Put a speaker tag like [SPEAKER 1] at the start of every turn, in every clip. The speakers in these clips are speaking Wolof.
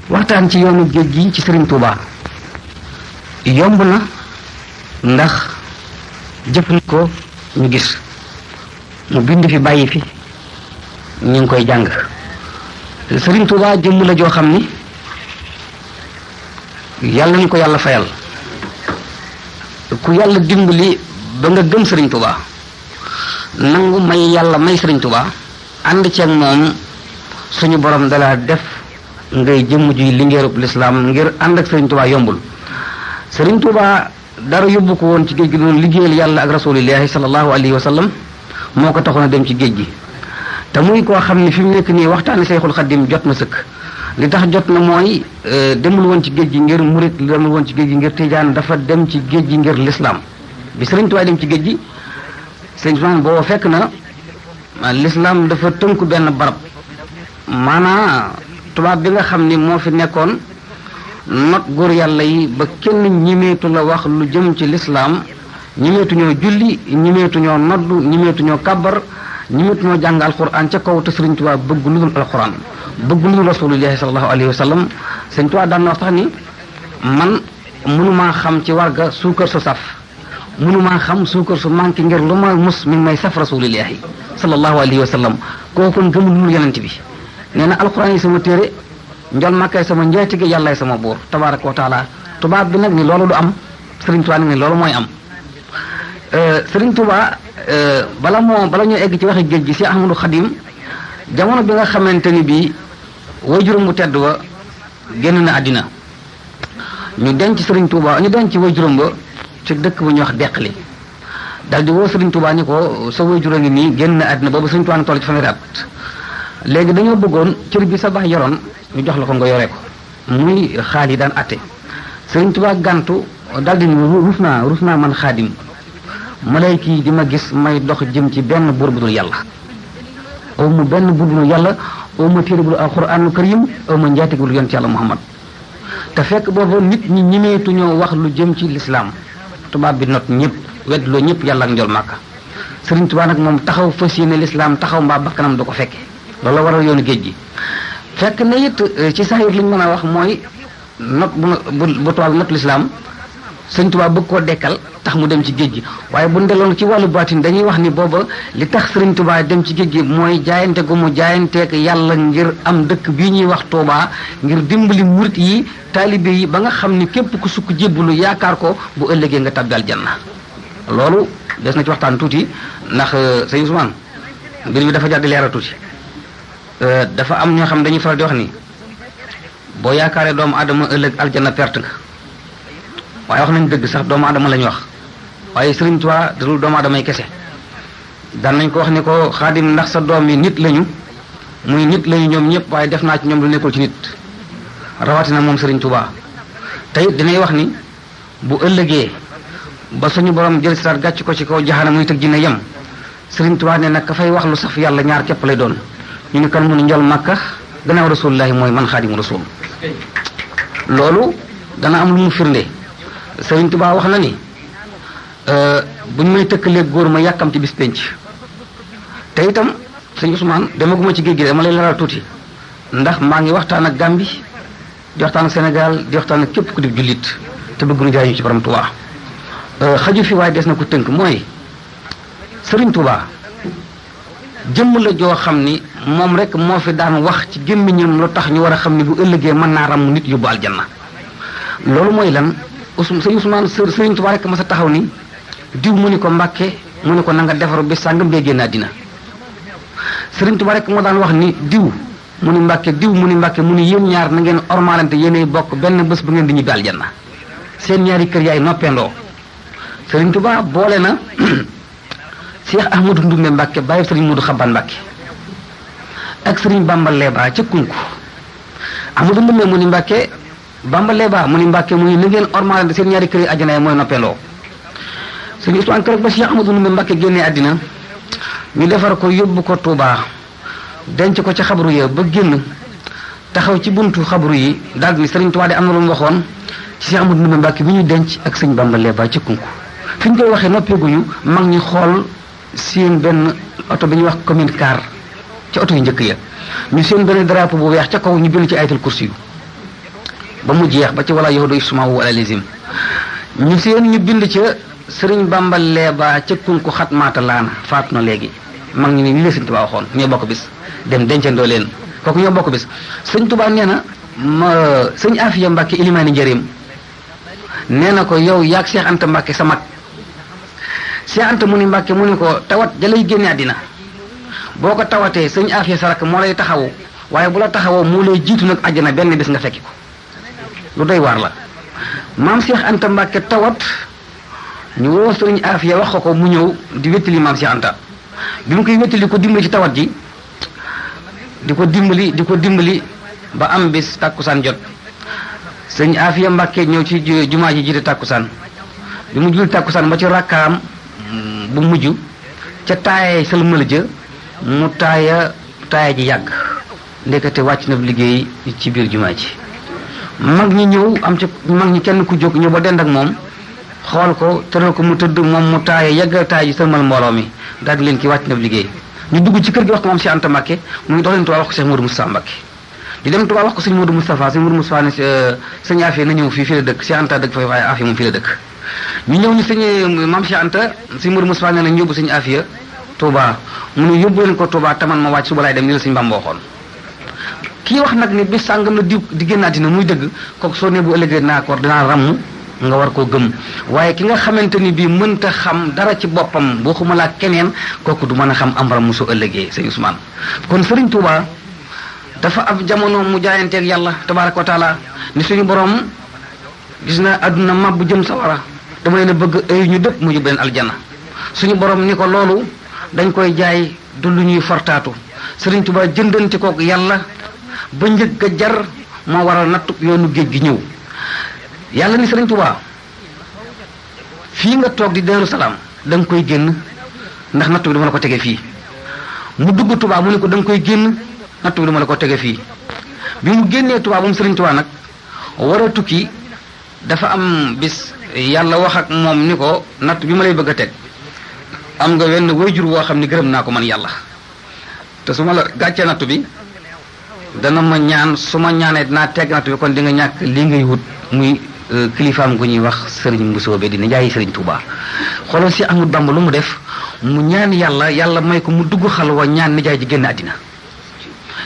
[SPEAKER 1] waxtaan ci yoonu géej gi ci Serigne Touba yomb na ndax jëfandikoo ñu gis mu bind fi bàyyi fi ñu ngi koy jàng Serigne Touba jëmm la joo xam ni yàlla ñu ko yàlla fayal ku yàlla dimbali ba nga gëm Serigne Touba nangu may yàlla may Serigne Touba ànd ceeg moom suñu borom dala def ngay jëmm ji lingeerub lislaam ngir ànd ak Serigne Touba yombul Serigne Touba dara yóbbu ko woon ci géej gi doon liggéeyal yàlla ak rasulillahi sallallahu alayhi wa sallam moo ko taxoon a dem ci géej gi te muy koo xam ne fi mu nekk nii waxtaani Seyxul Xadim jot na sëkk li tax jot na mooy demul woon ci géej gi ngir murit demul woon ci géej gi ngir tijaan dafa dem ci géej gi ngir lislaam bi Serigne Touba dem ci géej gi Serigne Touba boo fekk na lislaam dafa tënku benn barab maanaa tubaab bi nga xam ni moo fi nekkoon not góor yàlla yi ba kenn ñimeetu la wax lu jëm ci lislaam ñimeetuñoo julli ñimeetuñoo noddu ñimeetuñoo kàbbar ñimeetuñoo jàng alquran ca kaw te Sëriñ Tuubaa bëgg lu dul alquran bëgg lu dul rasulillahi sallallahu alayhi wa sallam Sëriñ Tuubaa daan na wax tax ni man mënumaa xam ci warga suukar su saf mënumaa xam suukar su manqué ngir lu ma mus mi ngi may saf rasulillahi sallallahu alayhi wa sallam kooku gëmul lu dul yonent bi nee na alquran yi sama téere njol màkkay sama njaatige yàllaay sama buur tabaraka wa taala tubaab bi nag ni loolu du am Sëriñ Tuubaa nag ni loolu mooy am Sëriñ Tuubaa bala ñoo egg ci waxi géej gi si Ahmadu Xadim jamono bi nga xamante ni bii waajuram bu tedd ba génn na àddina ñu denc Sëriñ Tuubaa ñu denc waajuram ba ci dëkk bu ñuy wax Deqali dal di woo Sëriñ Tuubaa ni ko sa waajur a ngi nii génn na àddina boobu Sëriñ Tuubaa ngi toll ci fanweeri at léegi dañoo bëggoon cër bi sa bax yoroon ñu jox la ko nga yore ko muy xaal yi daan atte Sëriñ Tuubaa gàntu daldi ni rus naa man xaadim malayka yi di ma gis may dox jëm ci benn buur bu dul yàlla aw ma benn buur bu dul yàlla aw ma téere bu dul alxuraanu karim aw ma njaatig bu dul yonent yàlla Muhammad te fekk boobu nit ñi ñimeetuñoo wax lu jëm ci lislaam tubaab bi not ñëpp weddloo ñëpp yàlla ak njol màkka Sëriñ Tuubaa nag moom taxaw fas yéene lislaam taxaw mbaa bakkanam du ko fekke loolu la waral yoonu géej gi fekk na it ci saxiir li ñu mën a wax mooy not bu tubaab not lislaam Sëriñ Tuubaa bëgg koo dekkal tax mu dem ci géej gi waaye bu ndeloon ci wàllu baatin dañuy wax ni booba li tax Sëriñ Tuubaa dem ci géej gi mooy jaayante gu mu jaayanteek yàlla ngir am dëkk bii ñuy wax Tuubaa ngir dimbali murit yi taalibe yi ba nga xam ni képp ku sukk jébbalu yaakaar ko bu ëllëgee nga tàbbi aljanna loolu des na ci waxtaan tuuti ndax sëñ Ousmane mbir mi dafa jar di leeral tuuti dafa am ñoo xam dañuy faral di wax ni boo yaakaaree doomu adama ëllëg aljanna perte nga waaye wax nañ dëgg sax doomu adama la ñu wax waaye Sëriñ Tuubaa dalul doomu adama yi kese daan nañ ko wax ni ko xaadim ndax sa doom yi nit lañu muy nit lañu ñoom ñëpp waaye def naa ci ñoom lu nekkul ci nit rawatina moom Sëriñ Tuubaa tey dinay wax ni bu ëllëgee ba suñu borom jël siraat gàcc ko ci kaw jaxana muy tëg jinne yem Sëriñ Tuubaa ne nag ka fay wax lu saf yàlla ñaar képp lay doon ñu ni kan mu ni njol màkka gannaaw rasulullahi mooy man xaadimu rasul loolu dana am lu mu firnde Sëriñ Tuubaa wax na ni bu ñu may tëkkalee góor ma yàkkamti bis penc te itam sëñ Ousmane demaguma ci géej gi dama lay leeral tuuti ndax maa ngi waxtaan ak Gambie di waxtaan ak Sénégal di waxtaan ak képp ku di jullit te bëgg nu jaay ci borom Tuubaa xaju fi waaye des na ko tënk mooy Sëriñ Tuubaa jëmm la joo xam ni moom rek moo fi daan wax ci gémmiñam lu tax ñu war a xam ni bu ëllëgee mën naa ram nit yóbbu aljanna loolu mooy lan sëñ Ousmane Sëriñ Tuubaa rek ma sa taxaw ni diw mu ni ko Mbàkke mu ni ko na nga defaru bis sàngam bee génn àddina Sëriñ Tuubaa rek moo daan wax ni diw mu ni Mbàkke diw mu ni Mbàkke mu ni yéen ñaar na ngeen ormalante yéenay bokk benn bés bu ngeen di ñibbi aljanna seen ñaari kër yaay noppendoo Sëriñ Tuubaa boole na Cheikh Ahmadou Ndumbe Mbàkke bàyyi Sëriñ Moodu Xaban Mbàkke ak Sëriñ Bamba Leeba ca kunku Ahmadou Ndumbe mu ni Mbàkke Bamba Leeba mu ni Mbàkke mu ni na ngeen ormalante seen ñaari kër yi àjjana mooy noppendoo Sëriñ Usmaan keroog ba Cheikh Ahmadou Ndumbe Mbàkke génnee àddina ñu defar ko yóbbu ko Tuubaa denc ko ci xabru ya ba génn taxaw ci buntu xabru yi daal ni Sëriñ Tuubaa de am na lu mu waxoon ci Cheikh Ahmadou Ndumbe Mbàkke bi ñu denc ak Sëriñ Bamba Leeba ca kunku fi ñu koy waxee noppeeguñu mag ñi xool seen benn oto bi ñuy wax commune car ci oto yu njëkk ya ñu seen benn drapeau bu weex ca kaw ñu bind ci ayatul kursi yu ba mu jeex ba ci wala yahudu ismahu wala lizim ñu seen ñu bind ca sëriñ Bamba leeba ca kunku xatmaata laana faatu na léegi mag ñi ne li la sëñ Tuubaa waxoon ñoo bokk bis dem dencandoo leen kooku ñoo bokk bis sëñ Tuubaa nee na sëñ Afiya Mbàkke ilimaani njëriñ nee na ko yow yaag Seex Anta Mbàkke sa mag Seex Anta mu ni Mbàkke mu ni ko tawat jalay génne àddina boo ko tawatee sëñ Afiya sa rakk moo lay taxawu waaye bu la taxawoo moo lay jiitu nag àjjana benn bis nga fekki ko lu doy waar la maam Seex Anta Mbàkke tawat ñu woo sëriñ Afiya wax ko mu ñëw di wéttali maam Seex Anta bi mu koy wéttali ko dimbali ci tawat ji di ko dimbali ba am bis tàkkusaan jot sëñ Afiya Mbàkke ñëw ci jumaa ji jiite tàkkusaan bi mu jul tàkkusaan ba ci rakkaam bu mujj ca taayee sëlmal ja mu taaya ji yàgg ndekete wàcc na liggéey ci biir jumaa ji mag ñi ñëw am ci mag ñi kenn ku jóg ñëw ba dend ak moom xool ko tëral ko mu tëdd moom mu taaya yàggal taaya ji sëlmal mbooloo mi daal di leen ki wàcc na liggéey ñu dugg ci kër gi wax ko moom si Anta Mbàkke mu ngi dox leen Tuubaa wax ko Cheikh Modou Moustapha Mbàkke di dem Tuubaa wax ko sëñ Modou Moustapha ne sëñ Afiya na ñëw fii la dëkk si Anta dëkk fa waaye Afiya moom fii la dëkk ñu ñëw ni sëñ maam si Anta sëñ Modou Moustapha ne nañ yóbbu sëñ Afiya Tuubaa mu ne yóbbu leen ko Tuubaa taman ma wàcc suba laay dem ni la sëñ Bamba waxoon kii wax nag ni bis sàngam la di génn àddina muy dëgg kooku soo ne bu ëllëgee dinaa ràmm nga war koo gëm waaye ki nga xamante ni bii mënta xam dara ci boppam boo xuma laa keneen kooku du mën a xam am ram su ëllëgee sëñ Ousmane kon Sëriñ Tuubaa dafa am jamono mu jaayanteeg yàlla tabaaraka wa taala ni suñu borom gis na àdduna mabbu jëm sawara dama leen a bëgg ay ñu dëpp mu yóbbu leen aljana suñu borom ni ko loolu dañ koy jaay du lu ñuy fortaatu Sëriñ Tuubaa jëndante kook yàlla ba njëg a jar moo waral nattu yoonu géej gi ñëw yàlla ni Sëriñ Tuubaa fii nga toog di Daaru Salaam da nga koy génn ndax nattu bi dama la ko tege fii mu dugg Tuubaa mu ne ko da nga koy génn nattu bi dama la ko tege fii bi mu génnee Tuubaa moom Sëriñ Tuubaa nag war a tukki dafa am bis yàlla wax ak moom ni ko natt bi ma lay bëgg a teg am nga wenn waajur woo xam ni gërëm naa ko man yàlla te su ma la gàccee nattu bi dana ma ñaan su ma ñaanee dinaa teg nattu bi kon di nga ñàkk lii ngay wut muy kilifaam gu ñuy wax sëriñ Mbusoobe di nijaay Sëriñ Tuubaa xoolal si Ahmadu Bamba lu mu def mu ñaan yàlla may ko mu dugg xalwa ñaan nijaay ji génn àddina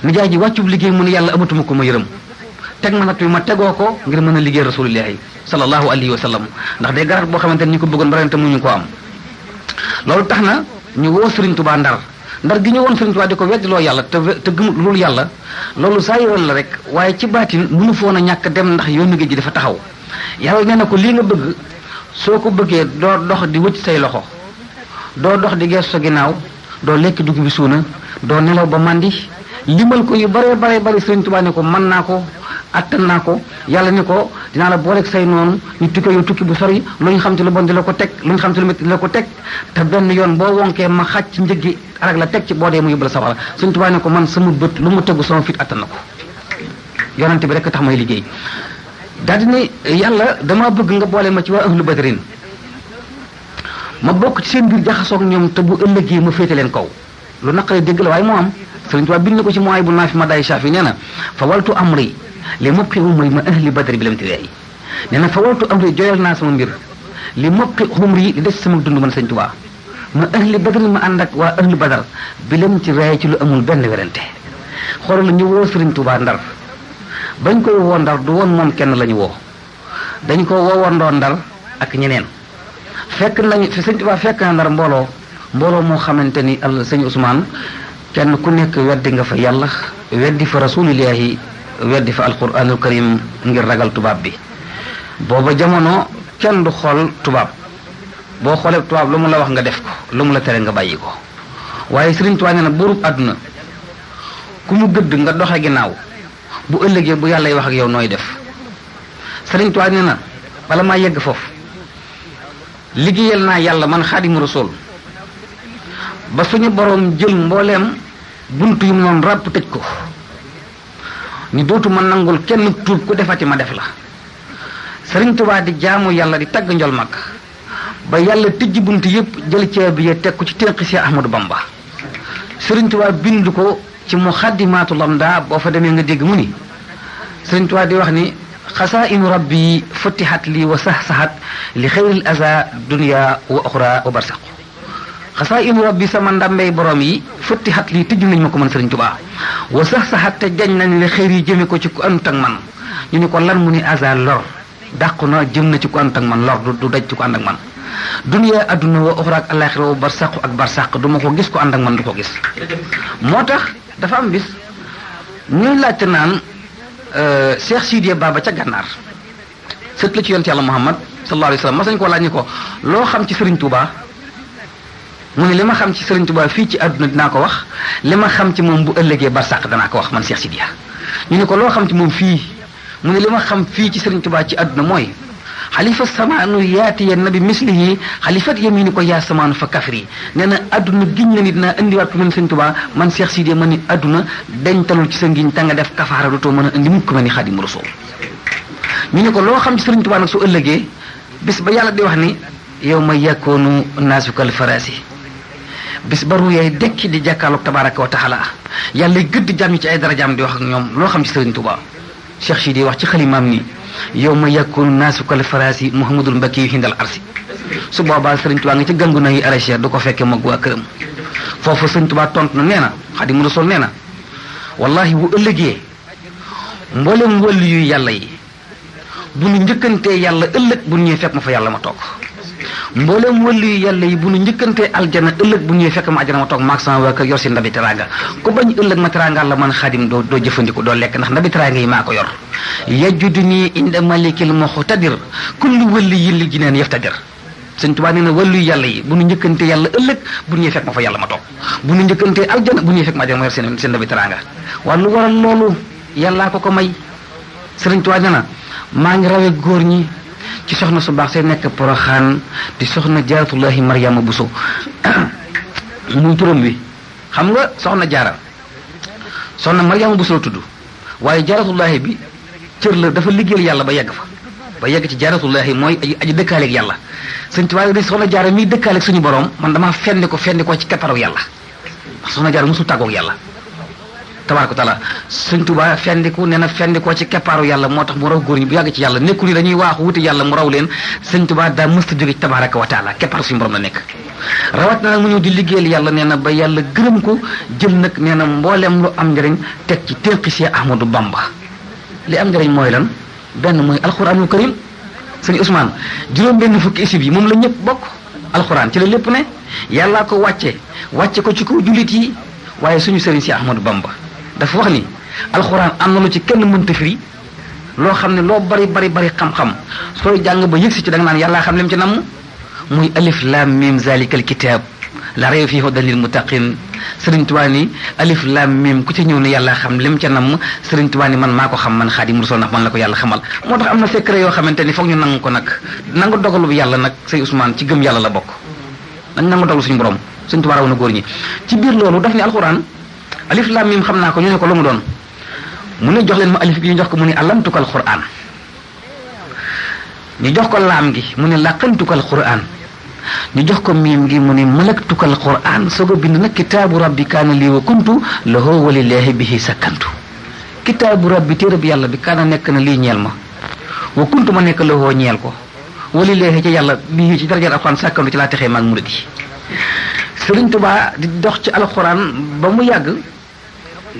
[SPEAKER 1] nijaay ji wàccub liggéey mu ne yàlla amatuma ko ma yërëm teg ma natt bi ma tegoo ko ngir mën a liggéey rasulillahi sallallahu alayhi wa sallam ndax day garab boo xamante ni ñu ko bëggoon ba ren te mënuñu koo am loolu tax na ñu woo Sëriñ Tuubaa ndar gi ñu woon Sëriñ Tuubaa di ko weddiloo yàlla te gëmul loolu yàlla loolu saa yoon la rek waaye ci baatin mënu foon a ñàkk dem ndax yoonu géej gi dafa taxaw yàlla nee na ko lii nga bëgg soo ko bëggee doo dox di wëcc say loxo doo dox di gees sa ginnaaw doo lekk dugub bi suuna doo nelaw ba màndi limal ko yu bare Sëriñ Tuubaa ne ko mën naa ko attan naa ko yàlla ni ko dinaa la booleeg say noonu ñu tukki yow tukki bu sori lu ñu xam ci lu bon di la ko teg lu ñu xam ci lu métti di la ko teg te benn yoon boo wonkee ma xàcc ci njëggi arag la teg ci boo dee mu yóbbu la sawara Sëriñ Tuubaa ne ko man sama bët lu mu tegu sama fit attan na ko yonante bi rek tax may liggéey daal di ne yàlla dama bëgg nga boole ma ci waa ahlu badrin ma bokk ci seen biir jaxasoog ñoom te bu ëllëgee ma féete leen kaw lu naqaree dégg la waaye moo am Sëriñ Tuubaa bind na ko ci mooy bu naa fi ma day Shaafi nee na fa waltu amri li mopqi umri ma ahli badri bi lam tiweey nee na fa waltu amri joyal naa sama mbir li mopqi umri li des sama dund man Sëriñ Tuubaa ma ahli badri ma ànd ak waa ahli badar bi lam ci weey ci lu amul benn werante xoolal ñu woo Sëriñ Tuubaa Ndar bañ koy woo Ndar du woon moom kenn la ñu woo dañ ko woowandoo Ndar ak ñeneen fekk nañu fi Sëriñ Tuubaa fekk na Ndar mbooloo moo xamante ni sëñ Ousmane kenn ku nekk weddi nga fa yàlla weddi fa rasulillahi weddi fa alquranul karim ngir ragal tubaab bi booba jamono kenn du xool tubaab boo xoolee tubaab lu mu la wax nga def ko lu mu la tere nga bàyyi ko waaye Sëriñ Tuubaa nee na buurub àdduna ku mu gëdd nga doxe ginnaaw bu ëllëgee bu yàlla wax ak yow nooy def Sëriñ Tuubaa nee na bala maa yegg foofu liggéeyal naa yàlla man Xaadimu Rasuul ba suñu boroom jël mbooleem bunt yu mu noonu ràpp tëj ko ni dootuma nangul kenn tuub ku defati ma def la Sëriñ Tuubaa di jaamu yàlla di tagg njol mag ba yàlla tijji bunt yépp jël caabi ya teg ko ci ténqi si Ahmadu Bamba Sëriñ Tuubaa bind ko ci Muxaddimaatul Amdaa boo fa demee nga dégg mu ni Sëriñ Tuubaa di wax ni xasaa'inu rabbi futihat li wa sahsahat li xayril aza dunya wa oxra wa barsaq xasaa'inu rabbi sama ndambey borom yi futihat lii tëj nañ ma ko man Sëriñ Tuubaa wa sahsahat te jañ nañ li xëyr yi jëme ko ci ku àndut ak man ñu ne ko lan mu ni aza lor dàqu na jëm na ci ku àndut ak man lor du daj ci ku ànd ak man dunya adduna wa oxra ak alaxira wa barsaqu ak barsaq du ma ko gis ko ànd ak man du ko gis moo tax dafa am bis ñuy laajte naan Cheikh Sidiya Baba ca gànnaar sët la ci yonent yàlla Muhammad sallallahu alayhi wa sallam mas nañu ko laaj ni ko loo xam ci Sëriñ Tuubaa mu ne li ma xam ci Sëriñ Tuubaa fii ci àdduna dinaa ko wax li ma xam ci moom bu ëllëgee barsaq danaa ko wax man Cheikh Sidiya ñu ne ko loo xam ci moom fii mu ne li ma xam fii ci Sëriñ Tuubaa ci àdduna mooy xalifa samaanu yaatiya nabi mislihi xalifat yamini ko yaa samaanu fa kafri nee na adduna giñ na ni dinaa indiwaat ku mel ni Sëriñ Tuubaa man Cheikh Sidiya ma ni adduna dañ talul ci sa ngiñ ta nga def kafaara dootoo mën a indi mukk ma ni Xaadimu Rasuul ñu ne ko loo xam ci Sëriñ Tuubaa nag su ëllëgee bis ba yàlla di wax ni yow ma yakkoonu naasukal farasi bis ba ruyee dekki di jàkkaarloog tabaraka wa taala yàlla gëdd jàmm ñi ci ay darajaam di wax ak ñoom loo xam ci Sëriñ Tuubaa Cheikh Sidiya wax ci xalimaam ni yow ma yakkoonu naasukal farasi Muhammadul Mbakki yu hindal arsi su boobaa Sëriñ Tuubaa nga ci gàngu na yi arachère du ko fekkee mag waa këram foofu Sëriñ Tuubaa tontu na nee na Xaadimu Rasuul nee na wallahi bu ëllëgee mboolem wàllu yu yàlla yi bu nu njëkkantee yàlla ëllëg bu ñëwee fekk ma fa yàlla ma toog mboolem wàllu yu yàlla yi bu nu njëkkantee aljana ëllëg bu ñëwee fekk ma aljana ma toog maag sama waa kër yor si ndabi teraanga ku bañ ëllëg ma teraanga la man Xaadim doo jëfandiku doo lekk ndax ndabi teraanga yi maa ko yor yajuduni inda malikil muqtadir kullu wàllu yi li jineen yaftadir Sëriñ Tuubaa nee na wàllu yu yàlla yi bu nu njëkkantee yàlla ëllëg bu ñëwee fekk ma fa yàlla ma toog bu nu njëkkantee aljana bu ñëwee fekk ma aljana ma yor seen ndabi teraanga waaye lu waral loolu yàllaa ko may Sëriñ Tuubaa nee na maa ngi rawee góor ñi ci soxna su baax see nekk Poroxaan di soxna Jaaratullahi Mariama Buso muy turam wi xam nga soxna Jaara soxna Mariama Buso la tudd waaye Jaaratullahi bi cër la dafa liggéeyal yàlla ba yegg ci Jaaratullahi mooy aji dëkkaaleeg yàlla Sëriñ Tuubaa di soxna Jaara miy dëkkaaleeg suñu borom man damaa fendi ko ci kepparaw yàlla ndax soxna Jaara mosul tàggoog yàlla tabaaraka taala Sëriñ Tuubaa fendiku nee na fendikoo ci keppaaru yàlla moo tax mu raw góor ñi bu yàgg ci yàlla nekkul ni dañuy waaxu wuti yàlla mu raw leen Sëriñ Tuubaa daa mësta jóge ci tabaaraka wa taala keppaaru suñu borom la nekk rawat na nag mu ñëw di liggéeyal yàlla nee na ba yàlla gërëm ko jël nag nee na mbooleem lu am njëriñ teg ci ténqi si Ahmadu Bamba li am njëriñ mooy lan benn mooy alxuraanul karim sëñ Ousmane juróom benn fukki isib yi moom la ñëpp bokk alxuraan ci la lépp ne yàllaa ko wàcce ko ci kaw jullit yi waaye suñu sëriñ si Ahmadu Bamba dafa wax ni alxuraan am na lu ci kenn mënta firi loo xam ne loo bari xam-xam sooy jàng ba yëgsi ci da nga naan yàllaa xam lim ci namm muy alif lam mim zalikal kitab la rayba fihi hudan lil muttaqin Sëriñ Tuubaa ni alif lam mim ku ci ñëw ne yàllaa xam lim ca namm Sëriñ Tuubaa ni man maa ko xam man Xaadimu Rasuul ndax man la ko yàlla xamal moo tax am na secret yoo xamante ni foog ñu nangu ko nag nangu dogalu bi yàlla nag sëñ Ousmane ci gëm yàlla la bokk nañ nangu dogalu suñu borom Sëriñ Tuubaa raw na góor ñi ci biir loolu daf ni alxuraan alif lam mim xam naa ko ñu ne ko lu mu doon mu ne jox leen ma alif gi ñu jox ko mu ne allamtukal qur'an ñu jox ko laam gi mu ne laqantukal qur'an ñu jox ko miim gi mu ne malaktukal qur'an soog a bind nag kitaabu rabbi kaana lii wa kuntu lahu walillahi bihi sakkantu kitaabu rabbi téereb yàlla bi kaana nekk na lii ñeel ma wa kuntu ma nekk lahu ñeel ko walillahi ci yàlla bihi ci darajar alquran sakkantu ci laa texee maag murid yi Sëriñ Tuubaa di dox ci alquran ba mu yàgg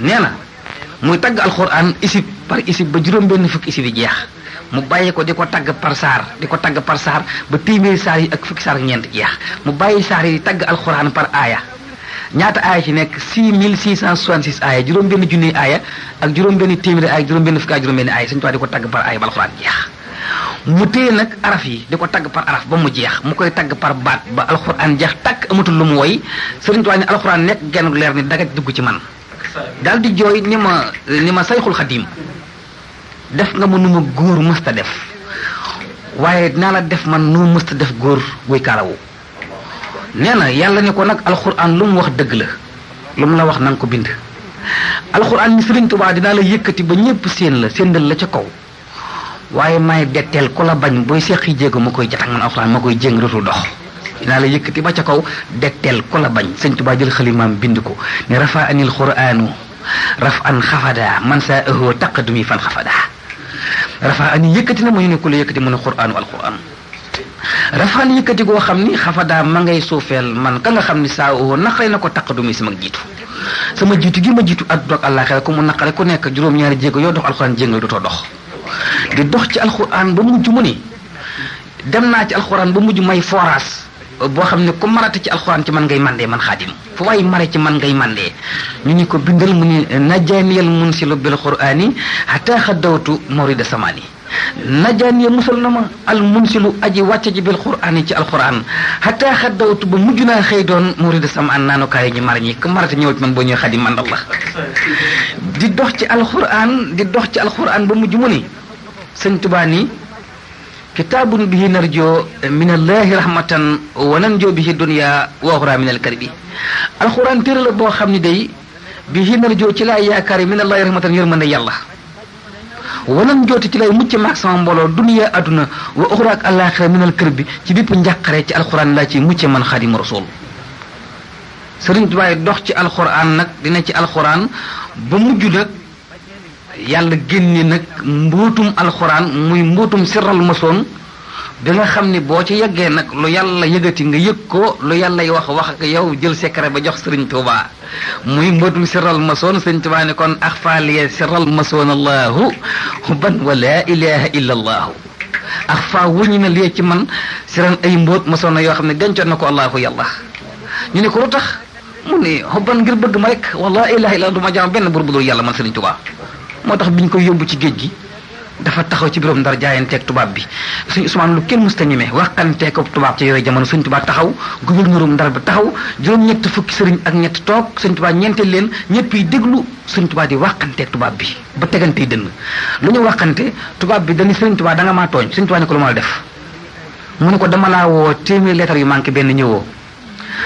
[SPEAKER 1] nee na muy tagg alquran isib par isib ba juróom benn fukki isib yi jeex mu bàyyi ko di ko tagg par saar ba téeméeri saar yi ak fukki saar ak ñeent jeex mu bàyyi saar yi di tagg alquran par aaya ñaata aaya ci nekk 6666 aaya juróom benn junni aaya ak juróom benn téeméeri aaya juróom benn fukki aaya juróom benn aaya Sëriñ Tuubaa di ko tagg par aaya ba alquran jeex mu téye nag araf yi di ko tagg par araf ba mu jeex mu koy tagg par baat ba alxuraan jeex takk amatul lu mu woy Sëriñ Tuubaa ni alxuraan nekk genn leer ni dagaj dugg ci man daal di jooy ni ma sayxul xadim def nga ma nu ma góor mësta def waaye dinaa la def man nu mësta def góor guy kaalawu nee na yàlla ne ko nag alxuraan lu mu wax dëgg la lu mu la wax na nga ko bind alxuraan ni Sëriñ Tuubaa dinaa la yëkkati ba ñépp séendal la ca kaw waaye may detteel ku la bañ booy seqi jéego ma koy jatang man alxuraan ma koy jéng dootul dox dinaa la yëkkati ba ca kaw detteel ku la bañ Sëriñ Tuubaa jël xalimaam bind ko ne rafa anil quraanu raf an xafada man saa ëhoo taqadumi fan xafada rafa ani yëkkati na mu ñu ne ku la yëkkati mu ne qur'aanu alquran rafa ani yëkkati goo xam ni xafadaa ma ngay suufeel man ka nga xam ni saa oo naqare na ko taqadumi sama jiitu gi ma jiitu àdduna ak àllaaxira ku mu naqare ku nekk juróom-ñaari jéego yoo dox alquran jéngal dootoo dox di dox ci alquran ba mujj mu ni dem naa ci alquran ba mujj may forage boo xam ne ku marate ci alquran ci man ngay mandee man xaadim fu waaye mare ci man ngay mandee ñu ni ko bindal mu ni najaaniyal munsilu bil qur'ani hatta xaddawtu mawrida samani najaaniya musal na ma al munsilu aji wàcce ji bil qur'ani ci alquran hatta xaddawtu ba mujj naa xëy doon mawrida samaan naanukaay ñi mar ñi ku marate ñëw ci man boo ñëwee xaadim man Allah di dox ci alquran ba mujj mu ni sëñ Tuubaa ni kitaabun bihi narjoo min allahi rahmatan wa nanjoo bihi dunya wa uxra min alkarbi alxuraan téere la boo xam ne day bihi narjoo ci laay yaakaar yi min allahi rahmatan yërmande yàlla wa nanjooti ci lay mucc maag sama mbooloo dunya adduna wa uxra ak àllaaxira min alkarbi ci bépp njàqare ci alxuraan laa ci mucc man xaadimu rasul Sëriñ Tuubaa dox ci alxuraan nag dina ci alxuraan ba mujj nag yàlla génne nag mbootum alxuraan muy mbootum sirral masoon da nga xam ni boo ci yeggee nag lu yàlla yëgati nga yëg ko lu yàlla wax ak yow jël secret ba jox Sëriñ Tuubaa muy mbootum sirral masoon Sëriñ Tuubaa ne kon axfaaliya sirral masoon allahu ban wa laa ilaha illa allahu axfa wuñu na lie ci man siral ay mbóot masoon na yoo xam ne dencoon na ko allahu yàlla ñu ne ko lu tax mu ne xubban ngir bëgg ma rek wa laa ilaha illa du ma jaam benn bur bu dul yàlla man Sëriñ Tuubaa moo tax biñ koy yóbbu ci géej gi dafa taxaw ci biroom Ndar jaayanteeg tubaab bi suñu Usmaan lu kenn musta ñeme waxanteeg ko tubaab ci yooyu jamono Sëñ Tuubaa taxaw gouverneurum Ndar bi taxaw juróom-ñett fukki sëriñ ak ñett toog Sëñ Tuubaa ñeenteel leen ñëpp yi déglu Sëñ Tuubaa di waxanteeg tubaab bi ba tegantey dënn lu ñu waxante tubaab bi dañu Sëñ Tuubaa da nga maa tooñ Sëñ Tuubaa ne ko lu ma la def mu ne ko dama laa woo téeméer lettre yu manqué benn ñëwoo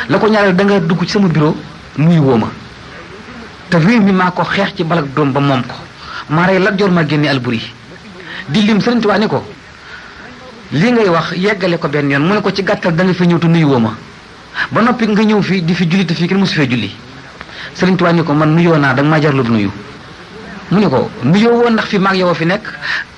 [SPEAKER 1] la ko ñaareel da nga dugg ci sama bureau muy woo ma te réew mi maa ko xeex ci balak doom ba moom ko maa rey Lat Joor ma génne Alburi di lim Sëriñ Tuubaa ni ko lii ngay wax yeggale ko benn yoon mu ne ko ci gàttal da nga fi ñëw te nuyu woo ma ba noppi nga ñëw fii di fi julli te fii kenn mosu fee julli Sëriñ Tuubaa ni ko man nuyoo naa da nga maa jarlu nuyu mu ne ko nuyoo woon ndax fi maag yow fi nekk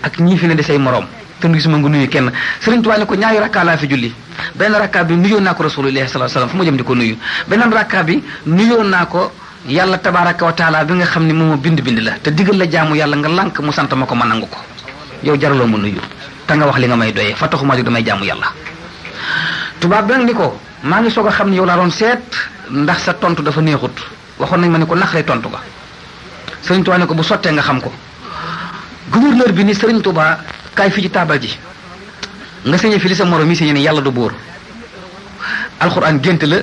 [SPEAKER 1] ak ñii fi ne di say moroom te gisuma nga nuyu kenn Sëriñ Tuubaa ni ko ñaari rakkaa laa fi julli benn rakkaa bi nuyoo naa ko Rasulullaahi sallallaahu alayhi wa sallam fu ma jëm di ko nuyu beneen rakkaa bi nuyoo naa ko yàlla tabaaraka wa taala bi nga xam ne moom bind la te digal la jaamu yàlla nga lànk mu sant ma ko ma nangu ko yow jaraloo ma nuyu te nga wax li nga may doyee fa taxuma jóg damay jaamu yàlla tubaab bi nag ni ko maa ngi soog a xam ne yow laa doon seet ndax sa tontu dafa neexut waxoon nañ ma ne ko naqaree tontu ga Sëriñ Tuubaa ne ko bu sottee nga xam ko gouverneur bi ni Sëriñ Tuubaa kaay fii ci taabal ji nga sañe fi li sa morom yi sañe ne yàlla du buur alxuraan gént la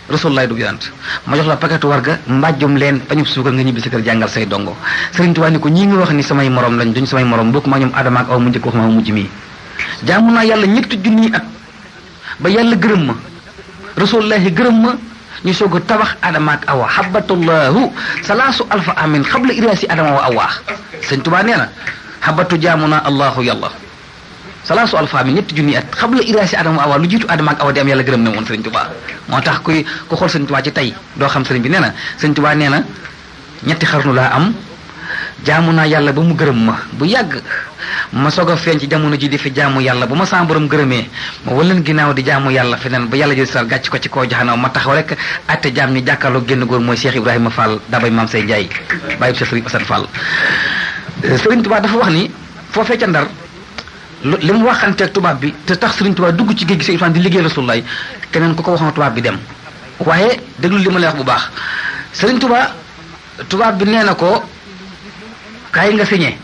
[SPEAKER 1] Rasulullah du yonent ma jox la paquetu warga mbàjjum leen pañub suukar nga ñibbi sa kër jàngal say dongo Sëriñ Tuubaa ni ko ñii nga wax ni samay morom lañ duñ samay morom bokk maa ñoom Adama ak aw mu njëkk wax ma mujj mii jaamu naa yàlla ñetti junniy at ba yàlla gërëm ma Rasulullahi gërëm ma ñu soog a tabax Adama ak Awa habatullahu salaasu alfa amin xabla iraasi Adama wa Awa Sëriñ Tuubaa nee na habatu jaamu naa allahu yàlla salaasu alfa mi ñetti junni at xabla iraasi Adama Awa lu jiitu Adama ak Awa di am yàlla gërëm na woon Sëriñ Tuubaa moo tax ku xool Sëriñ Tuubaa ci tey doo xam sëriñ bi nee na Sëriñ Tuubaa nee na ñetti xarnu laa am jaamu naa yàlla ba mu gërëm ma bu yàgg ma soog a feeñ ci jamono ji di fi jaamu yàlla ba ma sama borom gërëmee ma waleen ginnaaw di jaamu yàlla feneen ba yàlla jël sal gàcc ko ci kaw jaxanaw ma taxaw rek atte jaam ñi jàkkaarloo génn góor mooy Cheikh Ibrahima Fall dabay maam say Njaay bàyyi Cheikh Sëriñ Asan Fall Sëriñ Tuubaa dafa wax ni foofee ca Ndar li mu waxanteeg tubaab bi te tax Sëriñ Tuubaa dugg ci géej gi Sëriñ Tuubaa di liggéey Rasulullaay keneen ku ko waxoon tubaab bi dem waaye déglu li ma lay wax bu baax Sëriñ Tuubaa tubaab bi nee na ko kaay nga signé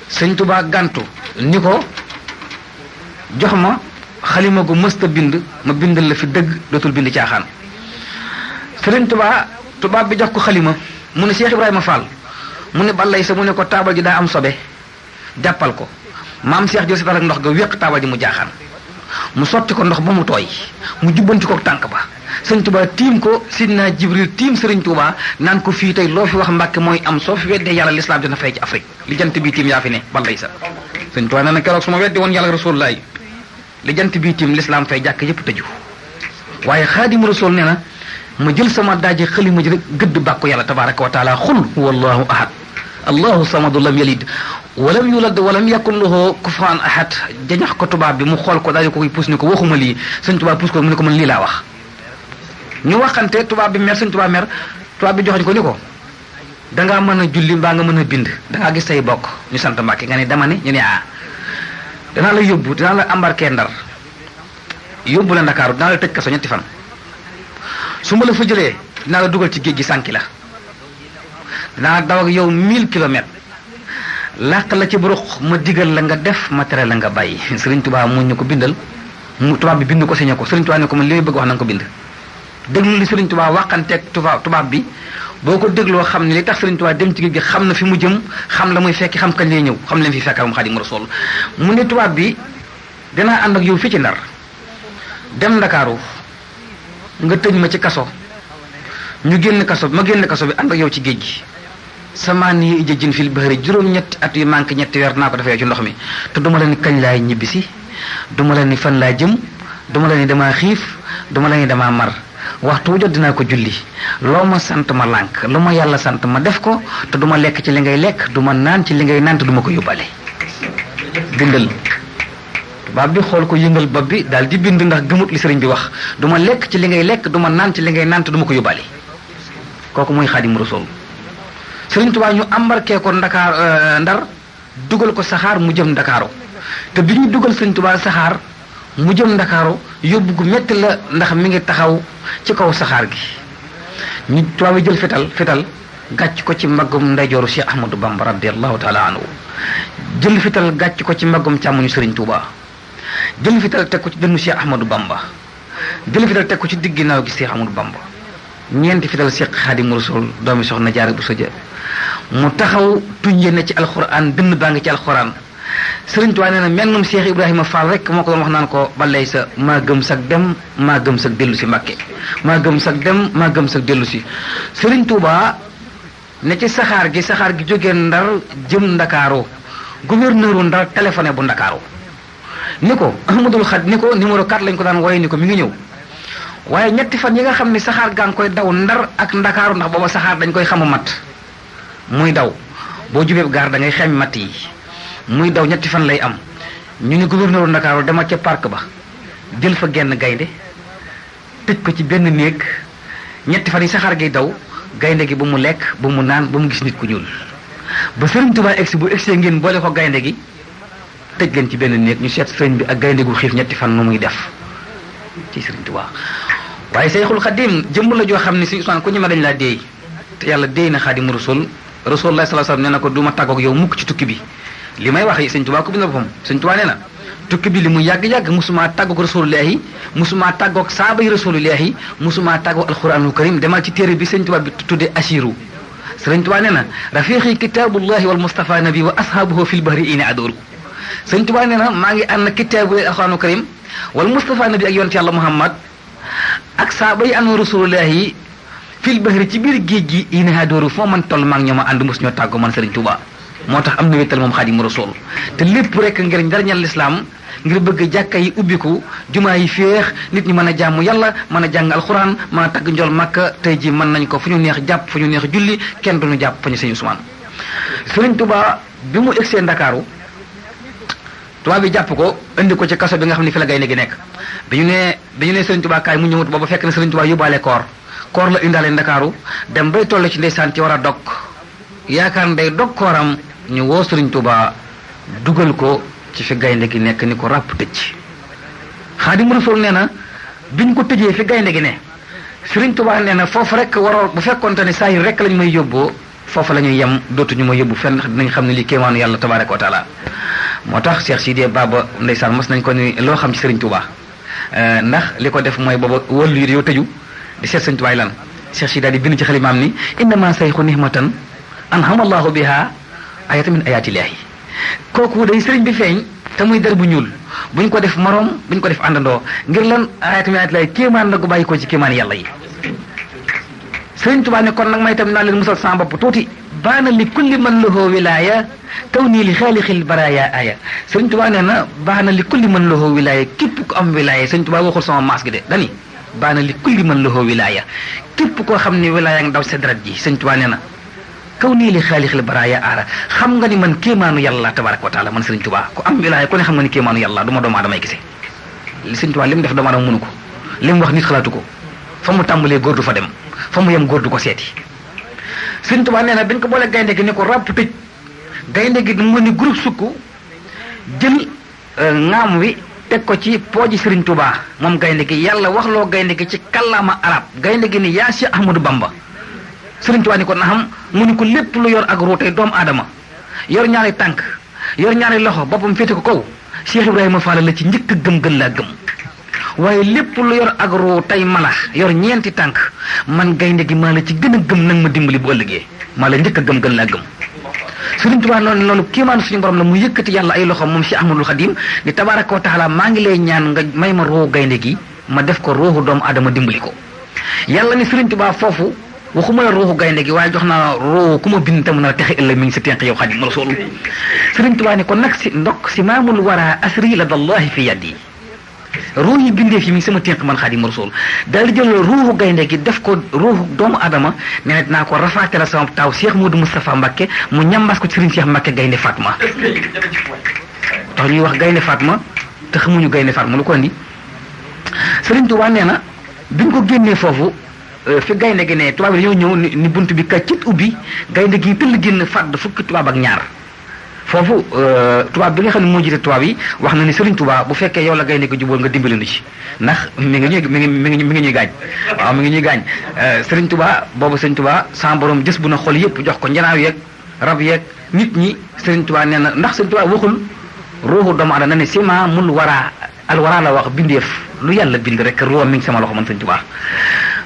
[SPEAKER 1] Sëriñ Tuubaa gàntu ni ko jox ma xalima gu mësta bind ma bindal la fi dëgg dootul bind caaxaan Sëriñ Tuubaa tubaab bi jox ko xalima mu ne Cheikh Ibrahima Fall mu ne balay sa mu ne ko taabal ji daa am sobe jàppal ko maam Cheikh jël si ak ndox ga wéq taabal ji mu jaaxaan mu sotti ko ndox ba mu tooy mu jubbanti ko tànk ba Sëriñ Tuubaa tiim ko Sidna Jibril tiim Sëriñ Tuubaa naan ko fii tey loo fi wax Mbàkke mooy am soo fi weddee yàlla lislaam dina fay ci Afrique li jant bii tiim yaa fi ne balay sa Sëriñ Tuubaa nee na keroog su ma weddi woon yàlla Rasulullaay li jant bii tiim lislaam fay jàkk yépp tëju waaye Xaadimu Rasuul nee na ma jël sama daaje xalima ji rek gëdd bàkku yàlla tabaaraka wa taala xul huwa allahu ahad allahu samadu lam yalid walam yulad walam yakun lahu kufuwan ahad jañax ko tubaab bi mu xool ko daal di ko koy puus ni ko waxuma lii sëñ tubaab puus ko mu ne ko man lii laa wax ñu waxante tubaab bi mer sëñ tubaab mer tubaab bi joxoñ ko ni ko dangaa mën a julli mbaa nga mën a bind dangaa gis say bokk ñu sant Mbàkke nga ne dama ne ñu ne danaa la yóbbu dinaa la embarqué Ndar yóbbu la Ndakaaru dinaa la tëj kaso 3 fan su ma la fa jëlee dinaa la dugal ci géej gi sànki la dinaa daw ak yow 1000 kilomètres làq la ci buruq ma digal la nga def ma tere la nga bàyyi Sëriñ Tuubaa mu ñu ko bindal mu tubaab bi bind ko signé ko Sëriñ Tuubaa ne ko man li may bëgg wax na nga ko bind déglu li Sëriñ Tuubaa waxanteeg tubaab bi boo ko dégloo xam ne li tax Sëriñ Tuubaa dem ci géej gi xam na fi mu jëm xam la muy fekki xam kañ lay ñëw xam leen fi fekkal moom Xaadimu Rasuul mu ne tubaab bi dinaa ànd ak yow fii ci Ndar dem Ndakaaru nga tëj ma ci kaso ñu génn kaso ma génn kaso bi ànd ak yow ci géej gi samaan yi ija jin fil bahri juróom-ñetti at yu manqué ñetti weer naa ko defee ci ndox mi te duma la ni kañ laay ñibbisi duma la ni fan laa jëm duma la ni damaa xiif duma la ni damaa mar waxtu wu jot dinaa ko julli loo ma sant ma lànk lu ma yàlla sant ma def ko te duma lekk ci li ngay lekk duma naan ci li ngay naan te duma ko yóbbale bindal tubaab bi xool ko yëngal bopp bi daal di bind ndax gëmut li sëriñ bi wax duma lekk ci li ngay lekk duma naan ci li ngay naan te duma ko yóbbale kooku mooy Xaadimu Rasuul Sëriñ Tuubaa ñu embarqué ko Ndar dugal ko saxaar mu jëm Ndakaaru te bi ñu dugal Sëriñ Tuubaa saxaar mu jëm Ndakaaru yóbbu gu metti la ndax mi ngi taxaw ci kaw saxaar gi ñu tubaab yi jël fital gàcc ko ci mbaggum ndeyjooru Cheikh Ahmadou Bamba radiyallahu taala anhu jël fital gàcc ko ci mbaggum càmmoñu Sëriñ Tuubaa jël fital teg ko ci dënnu Cheikh Ahmadou Bamba jël fital teg ko ci digg ginnaaw gi Cheikh Ahmadou Bamba ñeenti fital Cheikh Xaadimu Rasuul doomi soxna Jaara bu Soja mu taxaw tuñje na ci alxuraan dënn baa ngi ci alxuraan Sëriñ Tuubaa nee na mennum Cheikh Ibrahima Fall rek moo ko doon wax naan ko balay sa maa gëm sag dem maa gëm sag dellu si Mbàkke maa gëm sag dem maa gëm sag dellu si Sëriñ Tuubaa ne ci saxaar gi jógee Ndar jëm Ndakaaru gouverneur Ndar téléphoné bu Ndakaaru ni ko Ahmadul Xad ni ko numéro 4 lañ ko daan wooye ni ko mi ngi ñëw waaye ñetti fan yi nga xam ne saxaar gaa ngi koy daw Ndar ak Ndakaaru ndax booba saxaar dañ koy xamu mat muy daw boo jubee gaar da ngay xeeñ matt yi muy daw ñetti fan lay am ñu ni gouverneur Ndakaaru dama ca parc ba jël fa genn gaynde tëj ko ci benn néeg ñetti fan yi saxaar gi daw gaynde gi bu mu lekk bu mu naan bu mu gis nit ku ñuul ba Sëriñ Tuubaa egsi bu egsee ngeen boole ko gaynde gi tëj leen ci benn néeg ñu seet sëriñ bi ak gaynde gu xiif ñetti fan nu muy def ci Sëriñ Tuubaa waaye Sayxul Xadiim jëmm la joo xam ne si Usmaan ku ñëma dañ laa déey te yàlla déey na Xaadimu Rasuul Rasulullah sallallahu alayhi wasallam nee na ko du ma tàggoog yow mukk ci tukki bi li may wax yi Sëriñ Tuubaa ko bind boppam Sëriñ Tuubaa nee na tukki bi li mu yàgg-yàgg musumaa tàggoog Rasulullahi musumaa tàggoog saaba yi Rasulullahi musumaa tàggoog alquranul karim demal ci téere bi Sëriñ Tuubaa bi tuddee Asiru Sëriñ Tuubaa nee na rafiqi kitaabullahi wal mustafa nabi wa ashabuhu fil bahri ina adoru Sëriñ Tuubaa nee na maa ngi ànd kitaabu alquranul karim wal mustafa nabi ak yonent yàlla Muhammad ak saaba yi àndoon Rasulullahi fil bahri ci biir géej gi ina adoru foo man toll maa ngi ñoo ma ànd mos ñoo tàggoo man Sëriñ Tuubaa moo tax am na wéttal moom Xaadimu Rasuul te lépp rek ngir njariñal lislaam ngir bëgg jàkka yi ubbiku jumaa yi féex nit ñi mën a jaamu yàlla mën a jàng alxuraan mën a tagg njol Makka tey ji mën nañ ko fu ñu neex jàpp fu ñu neex julli kenn duñu jàpp fa ñu Sëriñ Usmaan Sëriñ Tuubaa bi mu egsee Ndakaaru tubaab bi jàpp ko indi ko ci kaso bi nga xam ne fi la gaynde gi nekk dañu ne Sëriñ Tuubaa kaay mu ñëwut booba fekk na Sëriñ Tuubaa yóbbaale koor la indaale Ndakaaru dem bay toll ci ndeysaan ci war a dog yaakaar ndey dog kooram ñu woo Sëriñ Tuubaa dugal ko ci fi gaynde gi nekk ni ko ràpp tëj Xaadimu Rasuul nee na biñ ko tëjee fi gaynde gi ne Sëriñ Tuubaa nee na foofu rek waroo bu fekkonte ne saa yi rek lañ may yóbboo foofu la ñuy yem dootuñu ma yóbbu fenn dinañ xam ne lii kéemaanu yàlla tabaaraka wa taala moo tax Cheikh Sidiya Baba ndeysaan mas nañ ko ni loo xam ci Sëriñ Tuubaa ndax li ko def mooy booba wàllu yi yow tëju di seet Sëriñ Tuubaa lan Cheikh Sidiya di bind ci xalimaam ni innama sayxu nihmatan anhamallahu biha ayata min ayatillaahi kooku day sëriñ bi feeñ te muy der bu ñuul buñ ko def moroom buñ ko def àndandoo ngir lan ayata min ayatillaahi kéemaan la gu bàyyi ko ci kéemaan yàlla yi Sëriñ Tuubaa ne kon nag may tam naa leen musal sama bopp tuuti baana li kulli man lahu wilaaya taw nii li xaalixil baraaya aya Sëriñ Tuubaa nee na baana li kulli man lahu wilaaya képp ku am wilaaya Sëriñ Tuubaa waxul sama maas gi de dani baana li kulli man lahu wilaaya képp koo xam ne wilaaya nga daw sa deret ji Sëriñ Tuubaa nee na kaw nii li xaalix li baraaya aara xam nga ni man kéemaanu yàlla tabaraka wa taala man Sëriñ Tuubaa ku am wilaaya ku ne xam nga ni kéemaanu yàlla du ma doomu aadamay gisee li Sëriñ Tuubaa li mu def doomu aadama mënu ko li mu wax nit xalaatu ko fa mu tàmbalee góor du fa dem fa mu yem góor du ko seeti Sëriñ Tuubaa nee na dañ ko boole gaynde gi ne ko ràpp tëj gaynde gi mu ni groupe sukk jël ŋaam wi teg ko ci pooji Sëriñ Tuubaa moom gaynde gi yàlla waxloo gaynde gi ci kàllaama arab gaynde gi ni yaa Cheikh Ahmadou Bamba Sëriñ Tuubaa ni ko naxam mu ni ko lépp lu yor ak ruutey doomu aadama yor ñaari tànk yor ñaari loxo boppam féete ko kaw Cheikh Ibrahima Fall la ci njëkk a gëm gën laa gëm waaye lépp lu yor ak ruutey mala yor ñeenti tànk man gaynde gi maa la ci gën a gëm nag ma dimbali bu ëllëgee maa la njëkk a gëm gën laa gëm Sëriñ Tuubaa loolu kéemaanu suñu borom la mu yëkkati yàlla ay loxo moom Cheikh Ahmadul Xadim ni tabaaraka wa taala maa ngi lay ñaan nga may ma ruu gaynde gi ma def ko ruuxu doomu aadama dimbali ko yàlla ni Sëriñ Tuubaa foofu waxuma la ruuxu gaynde gi waaye jox naa ruu ku ma bind tam na texe ëllëg mi ngi sa tenq yow Xadim Rasul Sëriñ Tuubaa ni ko nag si ndok si maamul wara asri la dallahi fi yaddi ruux yi bindee fi mi ngi sama tenq man Xadim Rasul daal di jël ruuxu gaynde gi def ko ruuxu doomu adama nee na dinaa ko rafaate la sama taw Cheikh Modou Moustapha Mbacké mu ñambaas ko ci Sëriñ Cheikh Mbacké gaynde Fatma tax ñuy wax gaynde Fatma te xamuñu gaynde Fatma lu ko andi Sëriñ Tuubaa nee na biñ ko génnee foofu fi gaynde gi ne tubaab bi dañoo ñëw ni bunt bi kàccit ubbi gaynde gi tëll génn fàdd fukki tubaab ak ñaar foofu tubaab bi nga xam ne moo jiite tubaab yi wax na ni Sëriñ Tuubaa bu fekkee yow la gaynde gi jubóol nga dimbali nu ci ndax mi ngi ñuy gaañ waaw mi ngi ñuy gaañ Sëriñ Tuubaa boobu Sëriñ Tuubaa sa borom jës bu na xol yëpp jox ko njanaaw yeeg rab yeeg nit ñi Sëriñ Tuubaa nee na ndax Sëriñ Tuubaa waxul ruuxu doomu aadama na ne sima mul wara al wara la wax bindeef lu yàlla bind rek ruuxam mi ngi sama loxo man Sëriñ Tuubaa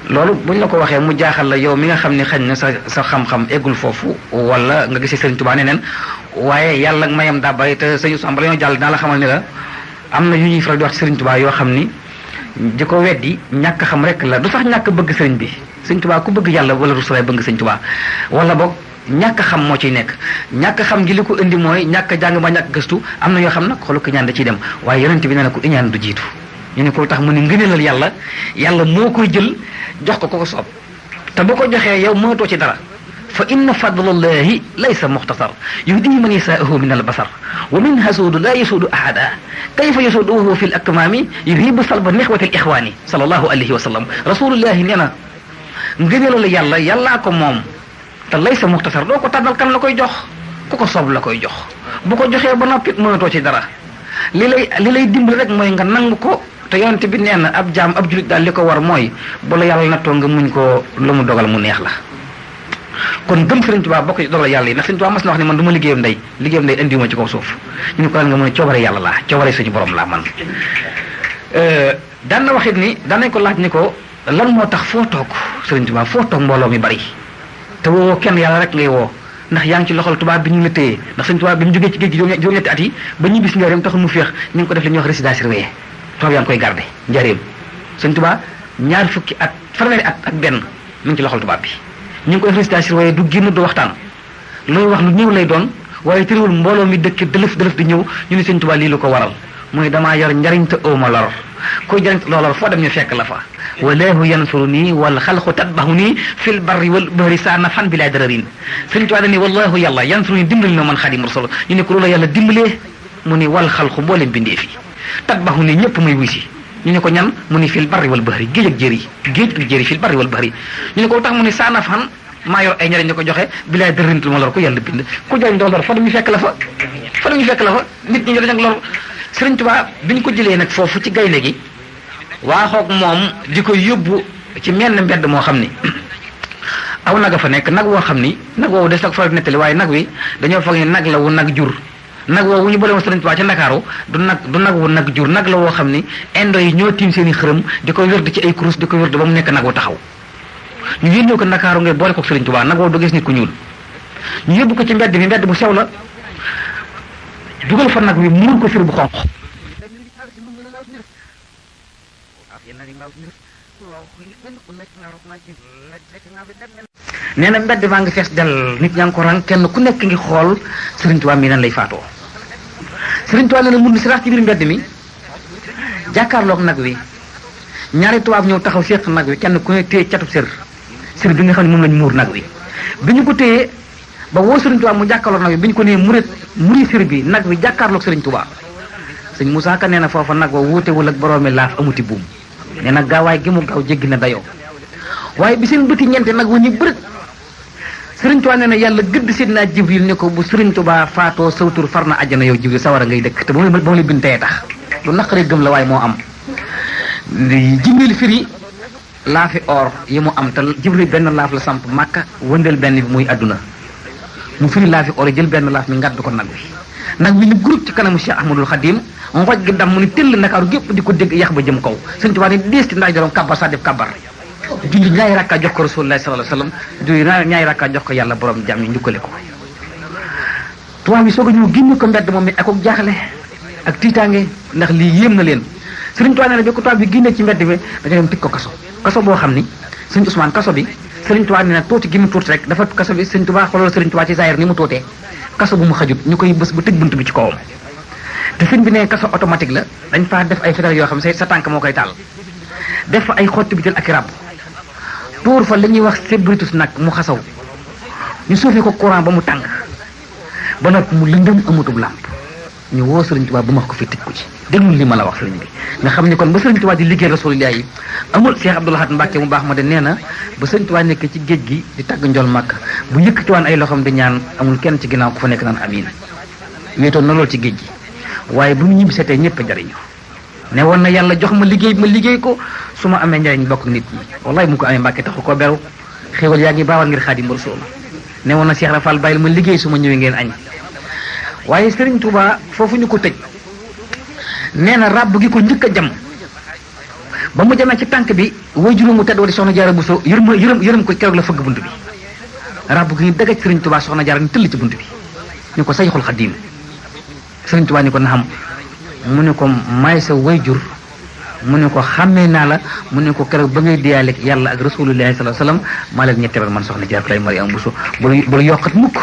[SPEAKER 1] loolu buñ la ko waxee mu jaaxal la yow mi nga xam ne xañ na sa xam-xam eggul foofu wala nga gisee Sëriñ Tuubaa neneen waaye yàlla mayam daa bàyyi te sëñu sàmba la ñoo jàll dinaa la xamal ni la am na yu ñuy faral di wax ci Sëriñ Tuubaa yoo xam ni di ko weddi ñàkk xam rek la du sax ñàkk bëgg sëriñ bi Sëriñ Tuubaa ku bëgg yàlla wala rusulaay bëgg Sëriñ Tuubaa wala boog ñàkk xam moo ciy nekk ñàkk xam gi li ko indi mooy ñàkk jàng ba ñàkk gëstu am na yoo xam nag xolu ko ñaan da ciy dem waaye yonent bi nee na ko iñaan du jiitu ñu ne ko tax mu ne ngëneelal yàlla moo koy jël jox ko ko soob te bu ko joxee yow mënatoo ci dara fa inna fadlallahi laysa muxtasar yuhdi man yasaahu min albasar wa min hasuudu la yasuudu ahada kayfa yasuuduhu fi l akmaami yuhibu salba nixwati l ixwaani sallallahu alayhi wa sallam rasulullahi nee na ngëneelal yàllaa ko moom te laysa muxtasar doo ko tànnal kan la koy jox ku ko soob la koy jox bu ko joxee ba noppi mënatoo ci dara li lay dimbali rek mooy nga nangu ko te yonent bi nee na ab jaam ab julit daal li ko war mooy bu la yàlla nattoo nga muñ ko lu mu dogal mu neex la kon gëm Sëriñ Tuubaa bokk ci dogal yàlla yi ndax Sëriñ Tuubaa mas na wax ne man du ma liggéeyam ndey indiwuma ci kaw suuf ñu ne ko lan nga mën a coobare yàlla laa coobare suñu borom laa man daan na waxit ni daan nañ ko laaj ni ko lan moo tax foo toog Sëriñ Tuubaa foo toog mbooloo mi bari te woo kenn yàlla rek ngay woo ndax yaa ngi ci loxol tubaab bi ñu la téye ndax Sëriñ Tuubaa bi mu jógee ci géej gi juróom-ñetti at yi ba ñu bis njaareem taxul mu féex ñu ngi ko def li ñuy wax résidence surveillée tubaab yaa ngi koy garde njaareem Sëriñ Tuubaa ñaar fukki at fanweeri at ak benn mi ngi ci loxol tubaab bi ñu ngi koy def résidence surveillée du génn du waxtaan looy wax lu ñëw lay doon waaye tëriwul mbooloo mi dëkk dëlëf di ñëw ñu ne Sëriñ Tuubaa lii lu ko waral mooy damaa yor njariñ te awma lor koy jariñ loolor foo dem ñu fekk la fa walaahu yansuruni wal xalqu tatbahuni fil barri wal bahri saa nafan bilaa dararin Sëriñ Tuubaa dani wallahu yàlla yansuruni dimbali na man Xaadimu Rasuul ñu ne ko loola yàlla dimbalee mu ni wal xalqu mboolem bindee fi tatbahuni ñëpp muy wuy si ñu ne ko ñan mu ni fil barri wal bahri géej ak jëri fil barri wal bahri ñu ne ko tax mu ni saa nafan maa yor ay njariñ ñu ko joxe bilaa dararin ma lor ko yàlla bind ku jariñ doo lor fa dañu fekk la fa nit ñi dañ ak lor Sëriñ Tuubaa bi ñu ko jëlee nag foofu ci gaynde gi waaxoog moom di ko yóbbu ci menn mbedd moo xam ni aw nag a fa nekk nag woo xam ni nag woowu des nag faral di nettali waaye nag wi dañoo foog ni nag la wu nag jur nag woowu ñu boole woon Sëriñ Tuubaa ca Ndakaaru du nag wu nag jur nag la woo xam ni indo yi ñoo tiim seen i xërëm di ko wérd ci ay kurus di ko wérd ba mu nekk nag wu taxaw ñu yónnee ko Ndakaaru ngay boole ko Sëriñ Tuubaa nag woowu du gis nit ku ñuul ñu yóbbu ko ci mbedd mi mbedd bu sew la dugal fa nag wi muur ko fir bu xonq nee na mbedd maa ngi fees del nit ñaa ngi ko rang kenn ku nekk ngi xool Sëriñ Tuubaa mi nan lay faatoo Sëriñ Tuubaa nee na mun ni si rax ci biir mbedd mi jàkkaarloog nag wi ñaari tubaab ñëw taxaw séq nag wi kenn ku ne téye catu sër bi nga xam ne moom lañ muur nag wi bi ñu ko téyee ba woo Serigne Touba mu jàkkaarloog nag bi ñu ko nee muri sir bi nag bi jàkkaarloog Serigne Touba sëñ Moussa Ka nee na foofa nag wa wuutewul ak boroomi laaf amuti buum nee na gaawaay gi mu gaaw jéggi na dayoo waaye bi seen bëti ñeente nag wu ñu bërët Serigne Touba nee na yàlla gëdd Seydina Jibril ne ko bu Serigne Touba faatoo sawtur far na àjjana yow Jibril sawara ngay dëkk te ba mu la bintee tax lu naqaree gëm la waaye moo am Jibril firi laafi or yi mu am te Jibril benn laaf la samp Màkka wëndeel benn bi muy àdduna mu firi laafi or yi jël benn laaf mi ngàdd ko nag wi ni groupe ci kanamu Cheikh Ahmadul Khadim ngoj gi dam mu ni tëll Ndakaaru gépp di ko dégg yax ba jëm kaw Serigne Touba ni diis ci ndax joroom kabar sa def kabar julli ñaari rakka jox ko Rasulullah sallallahu alayhi wasallam julli ñaari rakka jox ko yàlla borom jàmm ñu njukkale ko tubaab bi soog a ñëw génne ko mbedd moom mi ak jaaxle ak tiitaange ndax lii yéem na leen Serigne Touba nee na bi ko tubaab bi génne ci mbedd mi dañu dem tëj ko kaso boo xam ni Serigne Ousmane kaso bi Serigne Touba nee na tuuti gi mu tuuti rek dafa kaso bi Serigne Touba xoolal Serigne Touba ci zaahir ni mu tuutee kaso bu mu xajut ñu koy bës ba tëj bunt bi ci kawam te sëñ bi ne kaso automatique la dañ faa def ay fetal yoo xam ne sa tànk moo koy taal def fa ay xotti bitel ak i ràbb tuur fa li ñuy wax sébritus nag mu xasaw ñu suufee ko courant ba mu tàng ba noppi mu lëndëm amutub làmp ñu woo Sëriñ Tuubaa ba ma ko fi tëj ko ci déglul li ma la wax sëriñ bi nga xam ne kon ba Sëriñ Tuubaa di liggéey Rasulullah yi amul Cheikh Abdoul Ahad Mbacke mu baax ma de nee na ba Sëriñ Tuubaa nekk ci géej gi di tàgg njol màkk bu yëkkatiwaan ay loxoom di ñaan amul kenn ci ginnaaw ku fa nekk naan amiin wéetoon na lool ci géej gi waaye bu mu ñibbi seetee ñëpp a jariñu ne woon na yàlla jox ma liggéey ko su ma amee njariñ bokk nit ñi wallahi mu ko amee Mbàkke taxu koo beru xéwal yaa ngi baawal ngir Xaadimu Rasuul ne woon na Cheikh Rafal bàyyil ma liggéey su ma ñëwee ngeen añ waaye Serigne Touba foofu ñu ko tëj nee na ràbb gi ko njëkk a jam ba mu jamee ci tànk bi way juróomu tedd di soxna Jaara Buso yërëm ko keroog la fëgg bunt bi ràbb gi ñu dagaj Serigne Touba soxna Jaara ni tëll ci bunt bi ñu ko Sayxul Xadiim Serigne Touba ni ko naxam mu ne ko may sa wayjur mu ne ko xàmmee naa la mu ne ko keroog ba ngay diyaale ak yàlla ak rasulullahi sallallahu alayhi wasallam maa leen ñetteel man soxna Jaara Mariama Buso bul yokkat mukk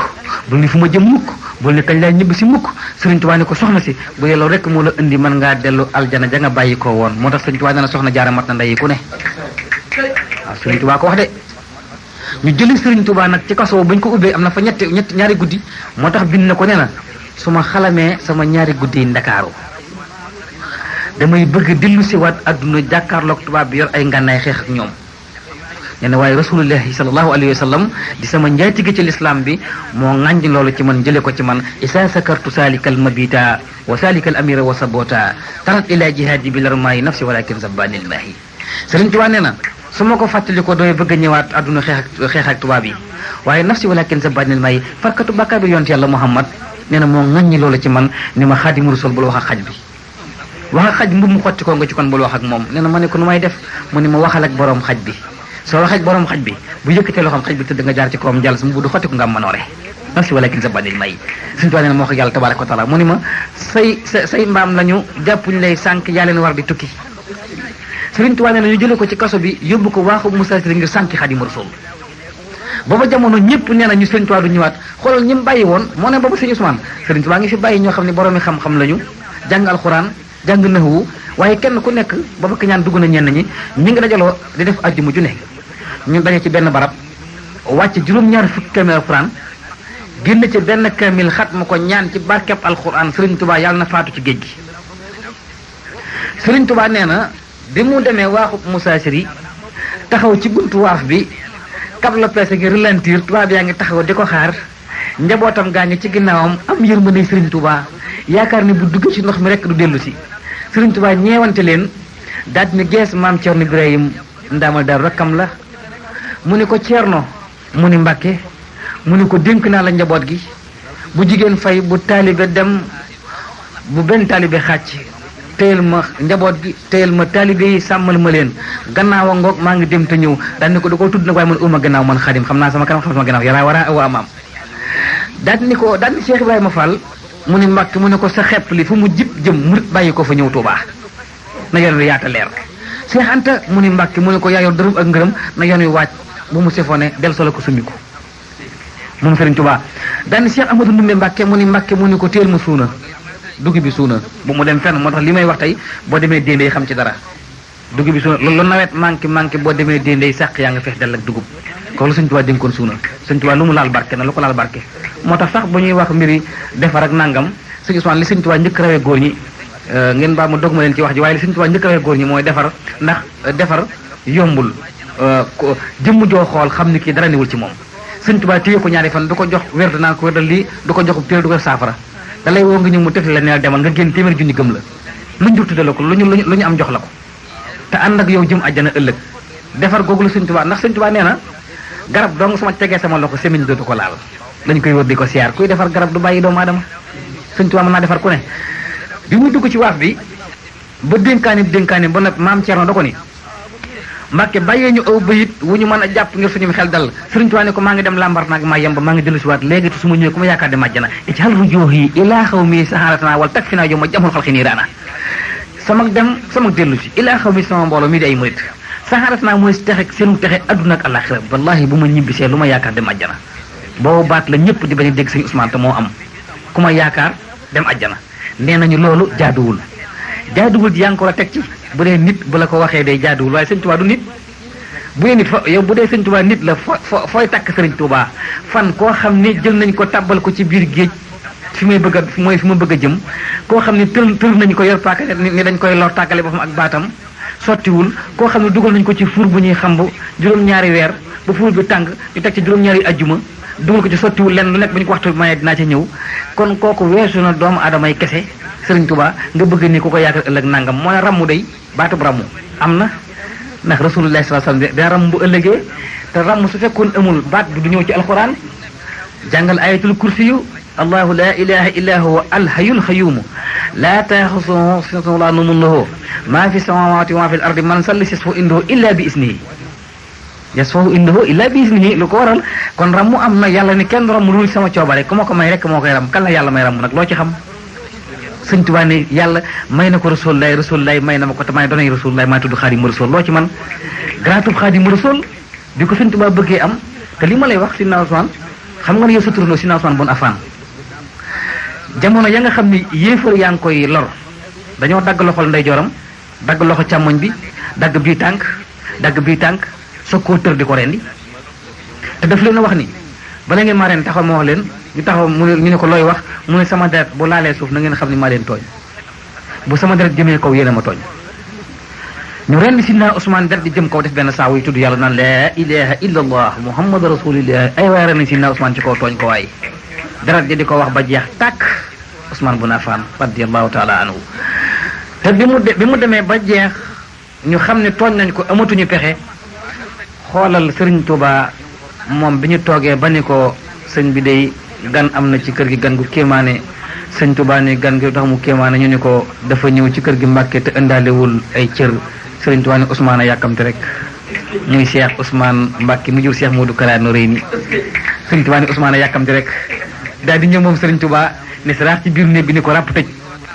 [SPEAKER 1] bul ni fu ma jëm mukk bul ni kañ laay ñibbi si mukk Serigne Touba ni ko soxna si bu yelloo rek moo la indi mën ngaa dellu aljana ja nga bàyyi ko woon moo tax Serigne Touba nee na soxna Jaara mat na ndeyi ku ne waaw Serigne Touba ko wax de ñu jëli Serigne Touba nag ci kaso bañ ko ubbee am na fa ñaari guddi moo tax bind na ko nee na su ma xalamee sama ñaari guddi yi Ndakaaru damay bëgg dellu si waat adduna jàkkaarloog tubaab bi yor ay ngànnaay xeex ak ñoom nee na waaye rasulullahi sallallahu alayhi wa sallam di sama njaatige ci lislaam bi moo ŋàññ loolu ci man jële ko ci man isa sakartu salikal mabita wa salikal amira wa sabota tarat ila jihadi bi larmaayi nafsi walakin zabbanil maahi Sëriñ Tuubaa nee na su ma ko fàttali ko damay bëgg a ñëwaat adduna xeex ak tubaab yi waaye nafsi walakin zabbanil maahi farkatu bàkkaar bi yonent yàlla Muhammad nee na moo ŋàññ loolu ci man ni ma Xaadimu Rasuul bul wax ak xaj bi wax ak xaj mbubb mu xotti ko nga ci kon bul wax ak moom nee na ma ne ko nu may def mu ni ma waxal ak borom xaj bi soo waxee ak borom xaj bi bu yëkkatee loo xam xaj bi tëdd nga jaar ci kawam jàll su mu buddu xotti ko nga am manoore nafsi walakin zabbanil maahi Sëriñ Tuubaa nee na ma wax ak yàlla tabaaraka wa taala mu ni ma say mbaam lañu jàppuñ lay sànq yaa leen war di tukki Sëriñ Tuubaa nee na ñu jëlee ko ci kaso bi yóbbu ko waaxu musaafir ngir sànqi Xaadimu Rasuul booba jamono ñëpp nee na ñu Sëriñ Tuubaa du ñëwaat xoolal ñi mu bàyyi woon moo ne boobu Sëriñ Ousmane Sëriñ Tuubaa ngi fi bàyyi ñoo xam ne boroomi xam-xam lañu jàng alxuraan jàng naxwu waaye kenn ku nekk booba ki ñaan dugg na ñenn ñi ñu ngi dajaloo di def àjjuma ju ne ñu daje ci benn barab wàcc juróom-ñaar fukki kaamil alxuraan génn ci benn kaamil xat ma ko ñaan ci barkeb alxuraan Sëriñ Tuubaa yàlla na faatu ci géej gi Sëriñ Tuubaa nee na bi mu demee waaxu musaasir yi taxaw ci buntu waaf bi kab la peese gi ralentir tubaab yaa ngi taxaw di ko xaar njabootam gaa ngi ci ginnaawam am yërmande Sëriñ Tuubaa yaakaar ni bu dugg ci ndox mi rek du dellu si Sëriñ Tuubaa ñeewante leen daal di ne gees maam Ceerno Ibrahim ndaamal daal rakkam la mu ni ko Ceerno mu ni Mbàkke mu ni ko dénk naa la njaboot gi bu jigéen fay bu taalibe dem bu benn taalibe xàcc téyel ma njaboot gi téyel ma taalibe yi sàmmal ma leen gannaaw a ngoog maa ngi dem te ñëw daal ni ko da koo tudd nag waaye man uma gannaaw man Xaadim xam naa sama kanam xam sama gannaaw yaraa waraa awa amaam daal ni Cheikh Ibrahima Fall mu ni Mbàkke mu ne ko sa xepp li fu mu jib jëm murit bàyyi ko fa ñëw Tuubaa na yoon wi yaata leer Cheikh Anta mu ni Mbàkke mu ne ko yaa yor dërëm ak ngërëm na yoon wi wàcc bu mu sefone del solo ko summiku moom Sëriñ Tuubaa daal Cheikh Amadou Ndumbe Mbàkke mu ni Mbàkke mu ne ko téel ma suuna dugub bi suuna bu mu dem fenn moo tax li may wax tey boo demee déndey xam ci dara dugub bi suuna loolu nawet manqué boo demee déndey sàq yaa nga fees dell ak dugub
[SPEAKER 2] ko la Sëñ Tuubaa dénkoon suuna Sëñ Tuubaa lu mu laal barke na lu ko laal barke moo tax sax bu ñuy wax mbiri defar ak nangam Sëñ Ousmane li Sëñ Tuubaa njëkk rawee góor ñi ngeen baa ma dog ma leen ci wax ji waaye li Sëñ Tuubaa njëkk rawee góor ñi mooy defar ndax defar yombul jëmm joo xool xam ni kii dara niwul ci moom Sëñ Tuubaa téye ko ñaari fan du ko jox wérd naan ko wérdal lii du ko jox téere du ko saafara da lay woo nga ñëw mu tëf la neel demal nga génn téeméeri junni gëm la lu ñu tudde la ko lu ñu am jox la ko te ànd ak yow jëm àjjana ëllëg defar googu la Sëñ Tuubaa ndax Sëñ Tuubaa nee na garab dong sama tegee sama loxo semiñ dootu ko laal dañ koy wër di ko siyaar kuy defar garab du bàyyi doomu aadama Sëñ Tuubaa mën naa defar ku ne bi muy dugg ci waaf bi ba dénkaani ba nag maam Cerno da ko ni Mbàkke bàyyee ñu aw bayit wu ñu mën a jàpp ngir suñu xel dal Sëriñ Tuubaa ne ko maa ngi dem lambar naag maa yemba maa ngi dellu si waat léegi te su ma ñëwee ku ma yaakaar de màjjana ij'al rujuuhi ilaa xawmi saharatana wal takfina yow ma jamul xalqi niiraana sama dem sama dellu si ilaa xawmi sama mbooloo mii di ay murit saharatana mooy texe seenu texe adduna ak àllaxira wallahi bu ma ñibbisee lu ma yaakaar dem àjjana boobu baat la ñëpp di bañ a dégg Sëriñ Ousmane te moo am ku ma yaakaar dem àjjana nee nañu loolu jaaduwul ji yaa ngi ko la teg ci bu dee nit bu la ko waxee day jaaduwul waaye Sëñ Tuubaa du nit bu dee nit yow bu dee Sëñ Tuubaa nit la fooy takk Sëriñ Tuubaa fan koo xam ni jël nañ ko tàbbal ko ci biir géej fi ma bëgg a jëm koo xam ni tër nañ ko yor paaka ni dañ koy lor tàggale boppam ak baatam sottiwul koo xam ne dugal nañ ko ci fuur bu ñuy xamb juróom-ñaari weer ba fuur bi tàng ñu teg ci juróom-ñaari ajjuma dugal ko ci sottiwul lenn lu nekk bu ñu ko waxtu maye dinaa ca ñëw kon kooku weesu na doomu aadama yi kese Sëriñ Tuubaa nga bëgg ni ku ko yaakaar ëllëg nangam moo ne rammu day baatub rammu am na ndax rasulullah sallallahu alayhi wasallam dina ramm bu ëllëgee te ramm su fekkoon amul baat bi du ñëw ci alquran jàngal ayatul kursiyu allahu la ilaha illa huwa alhayyul qayyum la ta'khudhuhu sinatun wa la nawmun lahu ma fi samawati wa ma fi al-ardi man salli yasfahu indahu illa bi isnihi lu ko waral kon rammu am na yàlla ni kenn ramm lu sama coobare ku ma ko may rek moo koy ram kan la yàlla may ramm nag loo ci xam Sëñ Tuubaa ne yàlla may na ko Rasulullaay may na ma ko te may doonay Rasulullaay maa tudd Xaadimu Rasuul loo ci man garaatub Xaadimu Rasuul bi ko Sëñ Tuubaa bëggee am te li ma lay wax Sidna Usmaan xam nga ne yow sa turandoo Sidna Usmaan bun Affaan jamono ya nga xam ni yéefar yaa ngi koy lor dañoo dagg loxol ndeyjooram dagg loxo càmmoñ bi dagg bii tànk soog koo tër di ko rendi te daf leen a wax ni bala ngeen maa ren taxaw ma wax leen ñu taxaw ñu ne ko looy wax mu ne sama deret bu laalee suuf na ngeen xam ne maa leen tooñ bu sama deret jëmee kaw yéen a ma tooñ ñu ren Sidna Ousmane deret di jëm kaw def benn saawu yi tudd yàlla naan laa ilaha illa allah muhammadu rasulillah ay waaye ren Sidna Ousmane ci kaw tooñ ko waaye deret ji di ko wax ba jeex tàkk Ousmane bun Affan radiyallahu taala anhu te bi mu demee ba jeex ñu xam ne tooñ nañ ko amatuñu pexe xoolal Sëriñ Tuubaa moom bi ñu toogee ba ni ko sëñ bi day gan am na ci kër gi gan gu kéemaane Sëñ Tuubaa ni gan gi tax mu kéemaane ñu ni ko dafa ñëw ci kër gi Mbàkke te indaalewul ay cër Sëriñ Tuubaa ni Ousmane a yàkkamte rek ñuy Cheikh Ousmane Mbàkke mu jur Cheikh Modou Kara Noreyni Sëriñ Tuubaa ni Ousmane a yàkkamte rek daal di ñëw moom Sëriñ Tuubaa ne saraax ci biir néeg bi ni ko ràpp tëj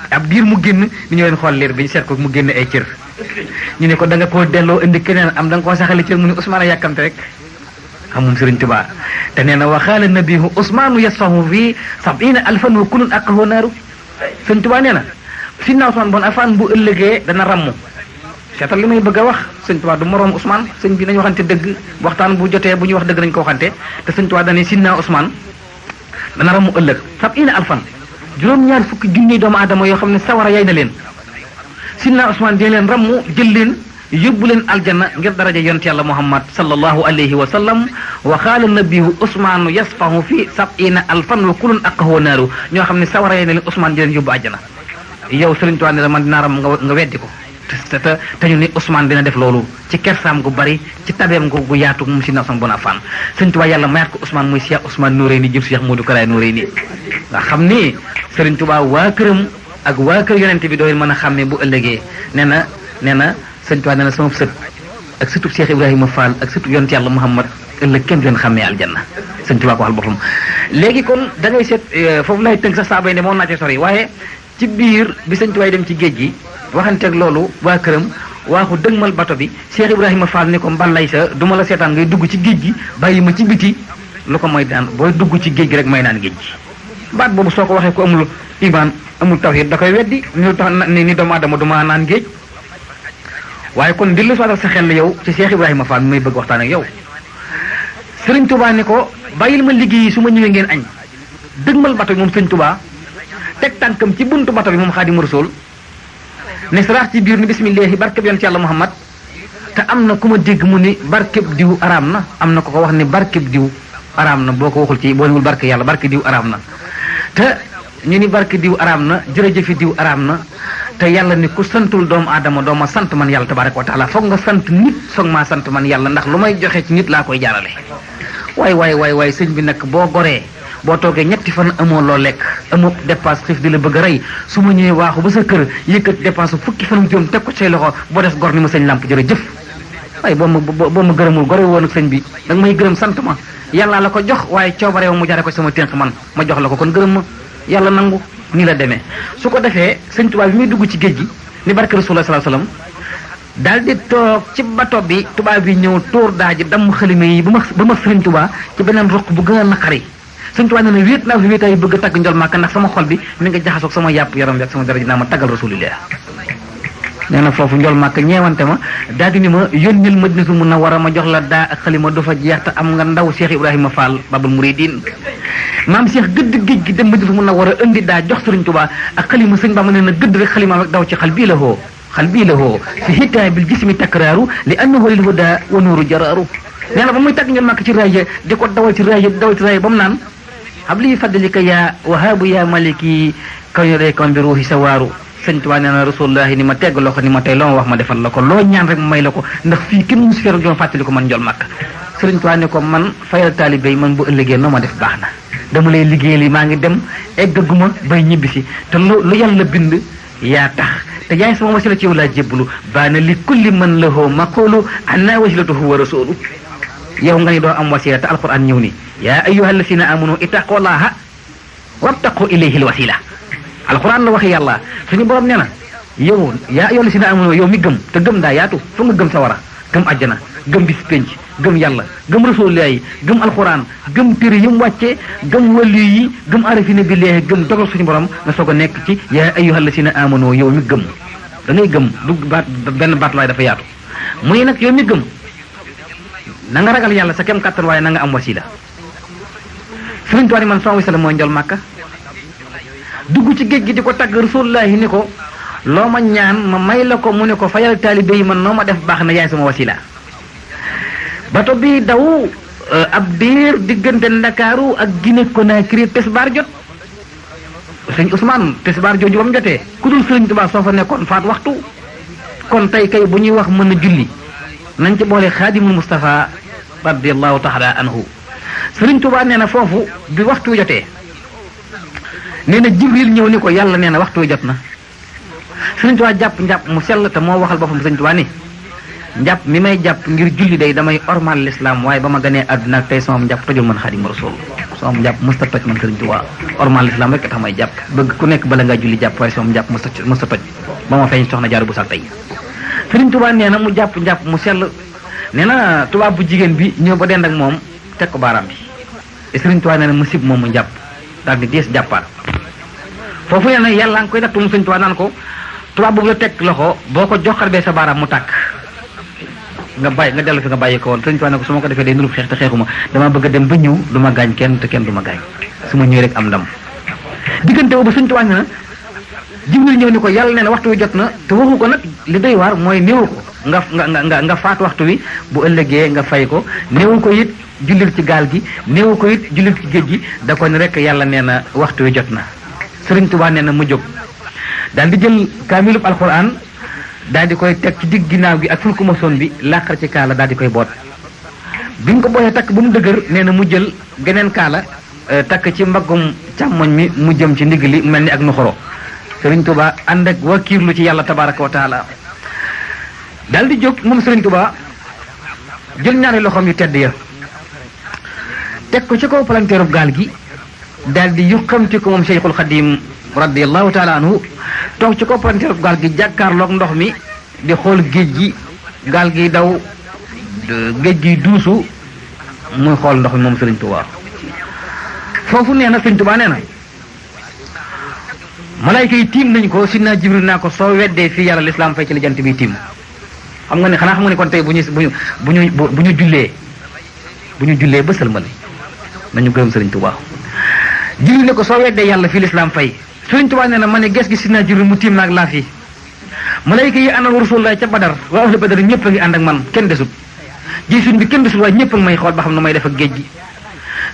[SPEAKER 2] ab biir mu génn ni ñu leen xool leer bi ñu seet ko mu génn ay cër ñu ne ko da nga koo delloo indi keneen am da nga koo saxale cër mu ni Ousmane a yàkkamte rek xamum Sëriñ Tuubaa te nee na waxaala nabihu Usmaanu yasfahu fii 70,000 wa kullun aqahu naaru Sëriñ Tuubaa nee na Sidna Usmaan bon Affaan bu ëllëgee dana ramm seetal li may bëgg a wax Sëriñ Tuubaa du moroom Usmaan sëñ bi nañu waxante dëgg waxtaan bu jotee bu ñuy wax dëgg nañu ko waxante te Sëriñ Tuubaa dane Sidna Usmaan dana ramm ëllëg 70,000 juróom-ñaar fukki junni doomu aadama yoo xam ne sawara yay na leen Sidna Usmaan dina leen ramm jël leen yóbbu leen aljanna ngir daraja yonent yàlla Muhammad sallallahu alayhi wa sallam wa qaala nabiyu Usmaanu yasfahu fi 70,000 wa kullun aqahu naaru ñoo xam ne sawara yee na leen Usmaan di leen yóbbu aljanna yow Sëriñ Tuubaa ne la man dinaa ram nga weddi ko te ñu ne Usmaan dina def loolu ci kersaam gu bari ci tabeem gu yaatu moom Sidna Usmaan bun Affaan Sëriñ Tuubaa yàlla mayaat ko Usmaan muy Cheikh Ousmane Noreyni jur Cheikh Modou Kara Noreyni nga xam ni Sëriñ Tuubaa waa këram ak waa kër yonent bi doo mën a xàmmee bu ëllëgee nee na Sëñ Tuubaa nee na sama sët ak sëtub Cheikh Ibrahima Fall ak sëtub yonent yàlla Muhammad ëllëg kenn du leen xàmmee aljanna Sëñ Tuubaa ko waxal boppam léegi kon da ngay seet foofu lay tënk sax saabay ne moom naa ci sori waaye ci biir bi Sëñ Tuubaa dem ci géej gi waxanteeg loolu waa këram waaxu dëgmal bato bi Cheikh Ibrahima Fall ni ko mbalay sa du ma la seetaan ngay dugg ci géej gi bàyyi ma ci biti lu ko mooy daan booy dugg ci géej gi rek may naan géej gi baat boobu soo ko waxee ko amul iman amul tawhid da koy weddi ni tax ni doomu aadama du ma naan géej waaye kon dillu sootal sa xel yow ci Cheikh Ibrahima Fall mi may bëgg waxtaan ak yow Sëriñ Tuubaa ni ko bàyyil ma liggéey su ma ñëwee ngeen añ dëgmal bato bi moom Sëriñ Tuubaa teg tànkam ci buntu bato bi moom Xaadimu Rasuul ne saraax ci biir ni bismillahi barkeb yonent Yàlla Muhammad te am na ku ma dégg mu ni barkeb diw araam na am na ko ko wax ni barkeb diw araam na boo ko waxul ci boo niwul barke yàlla barke diw araam na te ñu ni barke diw araam na jërëjëfi diw araam na te yàlla ni ku santul doomu aadama dooma sant man yàlla tabaraka wa taala foog nga sant nit foog maa sant man yàlla ndax lu may joxe ci nit laa koy jaarale waay sëñ bi nag boo goree boo toogee ñetti fan amoo loo lekk amoo dépense xiif di la bëgg a rey su ma ñëwee waaxu ba sa kër yëkkat dépense fukki fan juróom teg ko say loxo boo des gor ni ma sëñ làmp jërëjëf waaye boo ma gërëmul gore woon ak sëñ bi da nga may gërëm sant ma yàlla la ko jox waaye coobareew mu jaare ko sama ténk man ma jox la ko kon gërëm ma yàlla nangu nii la demee su ko defee sëñ tubaab bi muy dugg ci géej gi ni barke rasulullah sallallahu alayhi wasallam daal di toog ci bato bi tubaab bi ñëw tóor daa ji damm xalime yi ba ma sëriñ Tuubaa ci beneen ruq bu gën a naqari sëñ Tuubaa nee na wéet naa fi wéetaay bëgg a tagg njol Màkka ndax sama xol bi mi nga jaxasoog sama yàpp yaram bi ak sama dara ji naa ma taggal rasulillah nee na foofu njol Màkka ñeewante ma daal di ni ma yónnil Madinatul Munawwara ma jox la daa ak xalima du fa jeex te am nga ndaw Cheikh Ibrahima Fall Babul Mouridine maam Cheikh gëdd géej gi dem Madinatul Munawwara indi daa jox sëriñ Tuubaa ak xalima sëñ Bamba nee na gëdd rek xalima rek daw ci xal bii la hoo fi hitaay bil jismi takraaru li annahu lil huda wa nuuru jaraaru nee na ba muy tàgg njol Màkka ci raaya di ko dawal ci raaya ba mu naan habli fadlika ya wahaabu ya maliki kaw ñu rey kon bi ruuxi sa waaru sëñ Tuubaa nee na rasulullahi ni ma tegg loxo ni ma tey loo ma wax ma defal la ko loo ñaan rek ma may la ko ndax fii kenn musu feeru joom fàttali ko man njol Màkka sëriñ Tuubaa ne ko man fayal taalibe yi man bu ëllëgee noo ma def baax na dama lay liggéey li maa ngi dem eggaguma bay ñibbisi te lu yàlla bind yaa tax te yaay sama wasila ci yow laa jébbalu baana li kulli man lahu maqulu anna wasilatuhu wa rasulu yow nga ni doo am wasila te alquran ñëw ni yaa ayyuha alladina amanu ittaqullaha wabtaqu ilayhi alwasila alquran la waxe yàlla suñu borom nee na yow yaa ayyuha alladina amanu yow mi gëm te gëm daa yaatu fu nga gëm sa war a gëm àjjana gëm bis penc gëm yàlla gëm rasulullah yi gëm alquran gëm téere yi mu wàccee gëm wali yi gëm arafina billahi gëm dogal suñu borom nga soog a nekk ci yaa ayyuhal ladina amanu yow mi gëm da ngay gëm du baat benn baat laay dafa yaatu muy nag yow mi gëm na nga ragal yàlla sa kem kàttan waaye na nga am wasila sëriñ Tuubaa man sama wasila mooy njol Màkka dugg ci géej gi di ko tagg rasulullahi ni ko loo ma ñaan ma may la ko mu ne ko fayal taalibe yi man noo ma def baax na yaay sama wasila bato bi daw ab biir diggante Ndakaaru ak Guinée Conakry tisbaar jot sëñ Ousmane tisbaar jooju ba mu jotee ku dul sëriñ Tuubaa soo fa nekkoon faat waxtu kon tey kay bu ñuy wax mën a julli nañ ci boole Xaadimul Mustafa radiyallahu taala anhu sëriñ Tuubaa nee na foofu bi waxtu jotee nee na Jibril ñëw ni ko yàlla nee na waxtu jot na sëriñ Tuubaa jàpp njàpp mu sell te moo waxal boppam sëriñ Tuubaa ni njàpp mi may jàpp ngir julli day damay ormal l'islam waaye ba ma ganee àdduna ak tey sama njàpp tojul man Xaadimu Rasuul sama njàpp mësta toj man sëriñ Tuubaa ormal l'islam rek tax may jàpp bëgg ku nekk bala ngaa julli jàpp waaye sama njàpp mësta toj ba ma feeñ soxna Jaara bu sal tey sëriñ Tuubaa nee na mu jàpp njàpp mu sell nee na tubaab bu jigéen bi ñëw ba dend ak moom teg ko baaraam bi sëriñ Tuubaa nee na mu sib moom mu njàpp daal di dees jàppaat foofu nee na yàlla nga koy nattu mu sëriñ Tuubaa naan ko tubaab boobu la teg loxo boo ko joxar bee sa baaraam mu tàkk nga bàyyi nga dellu fi nga bàyyi ko woon sëriñ Tuubaa ne ko su ma ko defee day nurub xeex te xeexuma dama bëgg a dem ba ñëw du ma gaañ kenn te kenn du ma gaañ su ma ñëwee rek am ndam diggante boobu sëriñ Tuubaa ne na Jibril ñëw ni ko yàlla nee na waxtu wi jot na te waxu ko nag li doy waar mooy néewu ko nga faat waxtu wi bu ëllëgee nga fay ko néewu ko it jullil ci gaal gi néewu ko it jullil ci géej gi da ko ne rek yàlla nee na waxtu wi jot na sëriñ Tuubaa nee na mu jóg daal di jël kaamilub alquran daal di koy teg ci digg ginnaaw gi ak fulku masoon bi làqar ci kaala daal di koy boot bi ñu ko bootee takk ba mu dëgër nee na mu jël geneen kaala takk ci mbaggum càmmoñ mi mu jëm ci ndigg li mel ni ak nuxoro sëriñ Tuubaa ànd ak wakiirlu ci yàlla tabaraka wa taala daal di jóg moom sëriñ Tuubaa jël ñaari loxoom yu tedd ya teg ko ci kaw palanteerub gaal gi daal di yuqamti ko moom Cheikhul Xadim radiyallahu taala anhu toog ci kaw palanteerub gaal gi jàkkaarloog ndox mi di xool géej gi gaal gi daw géej gi duusu muy xool ndox mi moom sëriñ Tuubaa foofu nee na sëriñ Tuubaa nee na malayka yi tiim nañ ko sidna Jibril naa ko soo weddee fii yàlla lislaam fay ci la jant bi tiim xam nga ne xanaa xam nga ne kon tey bu ñu jullee bu ñu jullee ba sëlmal nañu gërëm Sëriñ Tuubaa. Jibril ne ko soo weddee yàlla fii lislaam fay. Sëriñ Tuubaa nee na ma ne ges gi si naa Jibril mu tiim naag laaf yi malayka yi àndal wa Rasulullah ca Badar waa ahlu Badar ñëpp a ngi ànd ak man kenn desut ji suñ bi kenn desul waaye ñëpp a ngi may xool ba xam ne may def ak géej gi.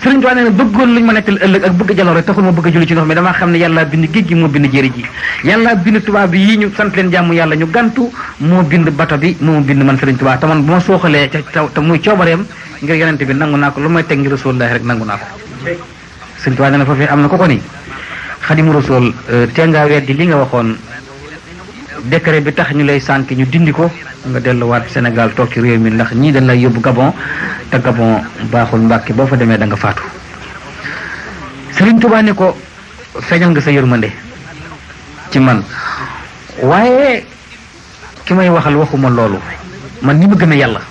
[SPEAKER 2] Sëriñ Tuubaa nee na bëggoon luñ ma nekkal ëllëg ak bëgg jaloore taxul ma bëgg a julli ci ndox mi damaa xam ne yàlla bind géej gi moo bind jéeri ji yàlla bind tubaab bi yii ñu sant leen jàmm yàlla ñu gantu moo bind bato bi moo bind man Sëriñ Tuubaa te man bu ma sooxalee te muy coobareem ngir yonente bi nangu naa ko lu may teg ngir Rasulullah rek nangu naa ko. Sëriñ Tuubaa nee na foofee am na ko ko ni Xadimu Rasul tee ngaa weddi li nga waxoon décret bi tax ñu lay sànk ñu dindi ko nga delluwaat Sénégal toog ci réew mi ndax ñii dañ lay yóbbu Gabon te Gabon baaxul Mbàkke boo fa demee da nga faatu. Sëriñ Tuubaa ne ko feeñal nga sa yërmande ci man waaye ki may waxal waxuma loolu man ni ma gëmee yàlla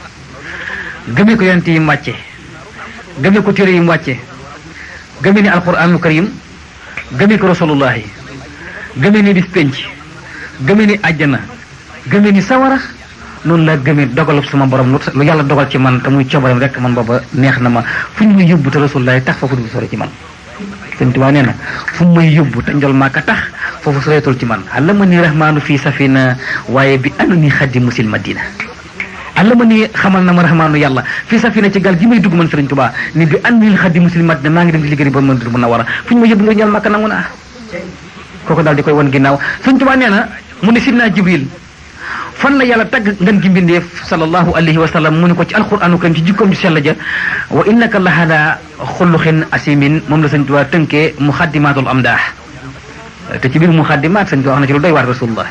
[SPEAKER 2] gëmee ko yonent yi mu wàcce gëmee ko téere yi mu wàcce gëmee ni alquraanul karim gëmee ko rasulullahi gëmee ni bis penc gëmee ni àjjana gëmee ni sawara noonu laa gëmee dogalub sama borom lu yàlla dogal ci man te muy coobaram rek man booba neex na ma fu ñu may yóbbu te rasulullahi tax foofu du sore ci man. Sëriñ Tuubaa nee na fu mu may yóbbu te njol maaka tax foofu soreetul ci man allama ni rahmaanu fii safina waaye bi anu ni xaddi musil madina allama ni xamal na ma rahmaanu yàlla fii safina ci gal gi may dugg man Sëriñ Tuubaa ni bi anu ni xaddi musil madina maa ngi dem ci liggéey ba mën a war a fu ñu may yóbbu nga njol maaka nangu naa kooku daal di koy wan ginnaaw. Sëriñ Tuubaa nee na mu ne sidna Jibril fan la yàlla tagg ngeen gi mbindeef sallallahu alayhi wa sallam mu ne ko ci alquranu karim ci jikkoom ju sell ja wa innaka la ala xuluqin asimin moom la Sëriñ Tuubaa tënkee muxaddimatul amdaax te ci biir muxaddimaat Sëriñ Tuubaa wax na ci lu doy waar rasulullah.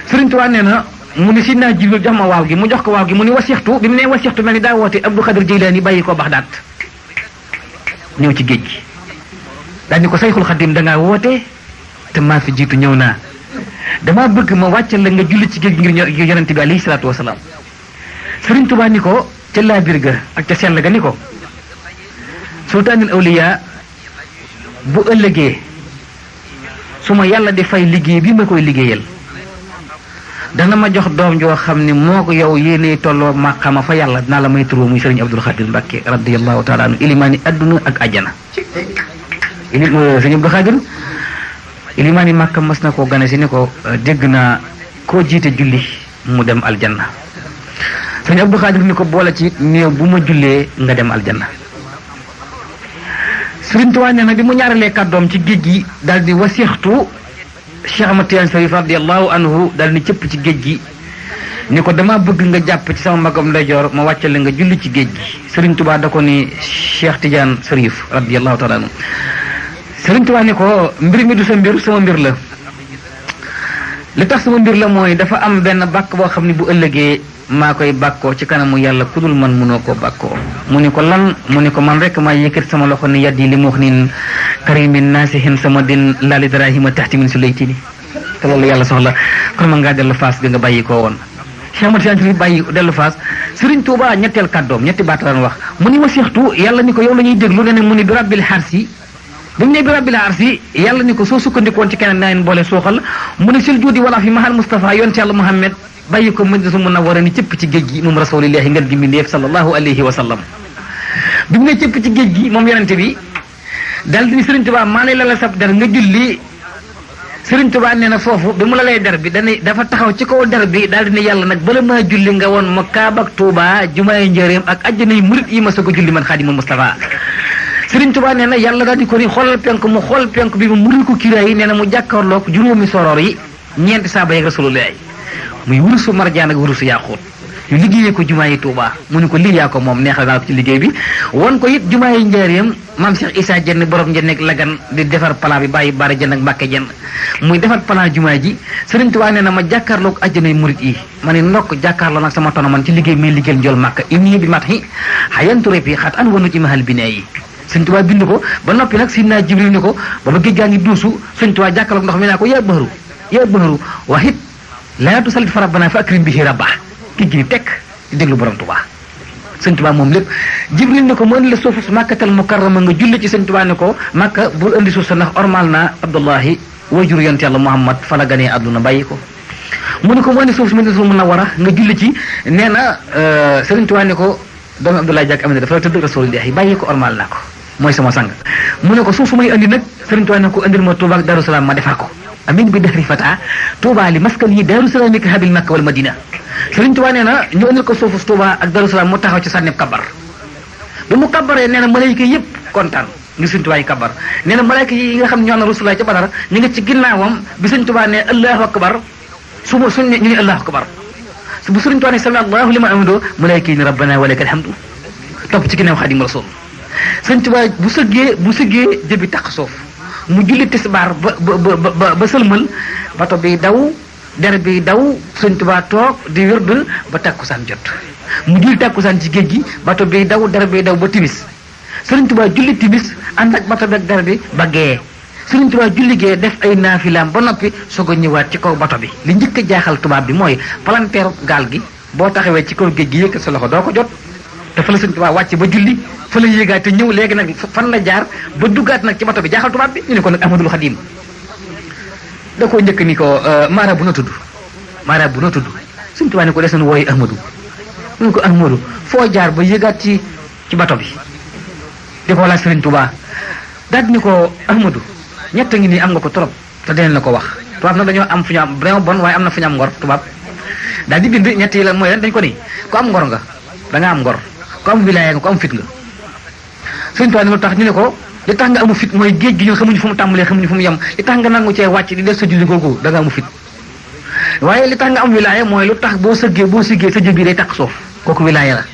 [SPEAKER 2] Sëriñ Tuubaa nee na mu ne sidna Jibril jox ma waaw gi mu jox ko waaw gi mu ne wasixtu bi mu ne wasixtu mel ni daa woote Abdou Xadir Jeylaani bàyyi ko Baxdaad ñëw ci géej gi daal ni ko sayxul xadim dangaa woote te maa fi jiitu ñëw naa damaa bëgg ma wàccal la nga julli ci géej gi ngir yonente bi alayhi salaatu wasalaam. Sëriñ Tuubaa ni ko ca laabir ga ak ca sell ga ni ko sultaanul awliya bu ëllëgee su ma yàlla di fay liggéey bi ma koy liggéeyal dana ma jox doom joo xam ni moo ko yow yéenee tolloo maqama fa yàlla dinaa la may turoo muy Sëriñ Abdul Xaadir Mbàkke radiyallahu taala anhu ilimaani adduna ak ajjana. Sëriñ Abdul Xaadir ilimaani Màkka mas na koo gane si ni ko dégg naa koo jiite julli mu dem aljanna. Sëriñ Abdul Xaadir ni ko boole ci néew bu ma jullee nga dem aljanna. Sëriñ Tuubaa nee na bi mu ñaaralee kàddoom ci géej gi daal di wasixtu Cheikh Ahmad Tijaan Sarif radiyallahu anhu daal ni cëpp ci géej gi ni ko dama bëgg nga jàpp ci sama magam ndeyjoor ma wàccale nga julli ci géej gi. Sëriñ Tuubaa da ko ni Cheikh Tijaan Sarif radiyallahu taala anhu. Sëriñ Tuubaa ni ko mbir mi du sa mbir sama mbir la li tax sama mbir la mooy dafa am benn bàkk boo xam ne bu ëllëgee maa koy bàkkoo ci kanamu yàlla ku dul man mënoo koo bàkkoo. mu ni ko lan mu ni ko man rek maa yëkkati sama loxo ni yaddi li mu wax nin karimin naasihin sama din laali darahima taxti min su laytini te loolu yàlla soxla kon man ngaa dellu faas ga nga bàyyi koo woon. Cheikh Ahmad Tijaan Sarif bàyyi dellu faas. Sëriñ Tuubaa ñetteel kàddoom ñetti baat la wax mu ni wasixtu yàlla ni ko yow la ñuy déglu ne mu ni bi rabbil xarsi bi mu ne bi rabbil arsi yàlla ni ko soo sukkandikoon ci keneen naa leen boole suuxal mu ne sil juudi wala fi mahal Mustafa yoon ci yàlla Muhammad bàyyi ko Madinatu Munawwara ni cëpp ci géej gi moom rasulillahi ngeen gi mbindeef sallallahu alayhi wa sallam. bi mu ne cëpp ci géej gi moom yonente bi daal di ni Sëriñ Tuubaa maa lay lala sab der nga julli. Sëriñ Tuubaa nee na foofu bi mu la lay der bi dafa taxaw ci kaw der bi daal di ne yàlla nag bala maa julli nga woon ma Kaaba ak Tuubaa jumaay njëreem ak àjjanay murit yi ma soog a julli man Xaadimul Mustafa. Sëriñ Tuubaa nee na yàlla daal di ko ni xoolal penk mu xool penk bi mu muril ko kiiraay yi nee na mu jàkkaarloog juróomi soroor yi ñeenti saaba yeeg Rasulullah muy wurusu marjaan ak wurusu yaaxuut ñu liggéeyee ko jumaa yi Tuubaa mu ni ko lii yaa ko moom neexal naa ko ci liggéey bi won ko it jumaa yi njaareem maam Cheikh Issa Dieng borom njënd ak lagan di defar plan bi bàyyi baara jënd ak Mbàkke Dieng muy defar plan jumaa ji. Sëriñ Tuubaa nee na ma jàkkaarloog àjjanay murit yi ma ne ndokk jàkkaarloo nag sama tono man ci liggéey may liggéeyal njol Màkka inni bi mat yi xayantu rep yi xat an wanu ci mahal bi yi. Sëriñ Tuubaa bind ko ba noppi nag sidna Jibril ni ko ba géej gaa ngi duusu Sëriñ Tuubaa jàkkaarloog ndox mi naa ko yaa bahru waxit laa tusallit fa rabbana fa akrim bihi rabba géej gi ni tekk di déglu borom Tuubaa. Sëriñ Tuubaa moom lépp Jibril ne ko mu indi la suufu Makkatal Mukarrama nga julli ci Sëriñ Tuubaa ne ko Makka bul indi suuf sa ndax ormal naa Abdullahi wajuru yonent Yàlla Muhammad fa la ganee àdduna bàyyi ko. mu ne ko mu indi suuf si Madinatul Munawwara nga julli ci nee na Sëriñ Tuubaa ne ko doomu Abdoulaye Diak Amina dafa tëdd Rasulullah bàyyi ko ormal naa ko mooy sama sang mu ne ko suuf su may andi nag Sëriñ Tuubaa ne ko andil ma Touba ak Darou Salaam ma defar ko amin bi dahri fata Touba li maskan yi Darou Salaam ka habil Makka wal Madina Sëriñ Tuubaa nee na ñu andil ko suufu Touba ak Darou Salaam mu taxaw ci sànnib kabar bi mu kabaree nee na malayka yëpp kontaan ngir Sëriñ Tuubaa yi kabar nee na malayka yi nga xam ne ñoo na Rasulullah ca Badar ñu ngi ci ginnaawam bi Sëriñ Tuubaa ne Allahu akbar suba suñ ñu ne Allahu akbar bu Sëriñ Tuubaa ne sami Allahu liman hamidahu malayka yi ne rabbana wa lakal hamdu topp ci ginnaaw Xaadimu Rasuul Sëriñ Tuubaa bu sëggee jëbi taq suuf mu julli tisbaar ba sëlmal bato bi daw der bi daw Sëriñ Tuubaa toog di wérd ba takkusaan jot mu julli takkusaan ci géej gi bato bi daw der bi daw ba timis Sëriñ Tuubaa julli timis ànd ak bato bi ak der bi ba gee Sëriñ Tuubaa julli gee def ay naafilaam ba noppi soog a ñëwaat ci kaw bato bi li njëkk a jaaxal tubaab bi mooy palanteeru gaal gi boo taxawee ci kaw géej gi yëkkat sa loxo doo ko jot te fa la Sëriñ Tuubaa wàcc ba julli fa la yéegaat te ñëw léegi nag fan la jaar ba duggaat nag ci bato bi jaaxal tubaab bi ñu ne ko nag Ahmadul Xadim da koo njëkk ni ko maara bu na tudd Sëriñ Tuubaa ni ko des na wooyu Ahmadu mu ne ko Ahmadu foo jaar ba yéegaat ci bato bi di ko laaj Sëriñ Tuubaa daal di ni ko Ahmadu ñett ngi nii am nga ko trop te dinañ la ko wax tubaab nag dañoo am fu ñu am vraiment bon waaye am na fu ñu am ngor tubaab daal di bind ñett yi la mooy lan dañ ko ni ku am ngor nga da nga am ngor ku am wilaaya nga ku am fit nga Sëriñ Tuubaa ni lu tax ñu ne ko li tax nga amu fit mooy géej gi ñun xamuñu fu mu tàmbalee xamuñu fu mu yem li tax nga nangu cee wàcc di def sa julli googu da nga amu fit waaye li tax nga am wilaaya mooy lu tax boo siggee sa jëb bi day taq suuf kooku wilaaya la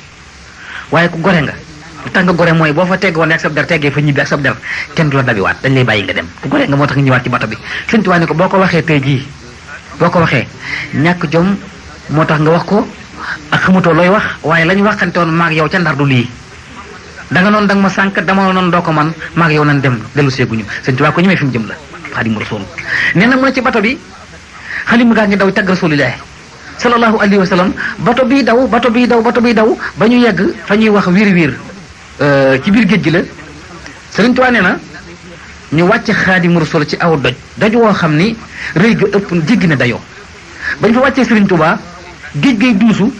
[SPEAKER 2] waaye ku gore nga lu tax nga gore mooy boo fa tegg woon ak sab der teggee fa ñibbi ak sab der kenn du la dabiwaat dañ lay bàyyi nga dem ku gore nga moo tax nga ñëwaat ci bato bi Sëriñ Tuubaa ni ko boo ko waxee tey jii boo ko waxee ñàkk jom moo tax nga wax ko ak xamutoo looy wax waaye la ñu waxante woon maag yow ca Ndar du lii da nga noonu da nga ma sànq dama noonu doo ko man maag yow nan dem dellu seeguñu Sëriñ Tuubaa ko ñëwee fi mu jëm la Xaadimu Rasuul nee na mu ne ci bato bi xalima gaa ngi daw tagg Rasulullah sallallahu alayhi wa sallam bato bi daw ba ñu yegg fa ñuy wax wiir ci biir géej gi la Sëriñ Tuubaa nee na ñu wàcc Xaadimu Rasuul ci aw doj woo xam ni rëy ga ëpp jéggi na dayoo bañ fa wàccee Sëriñ Tuubaa géej gay duusu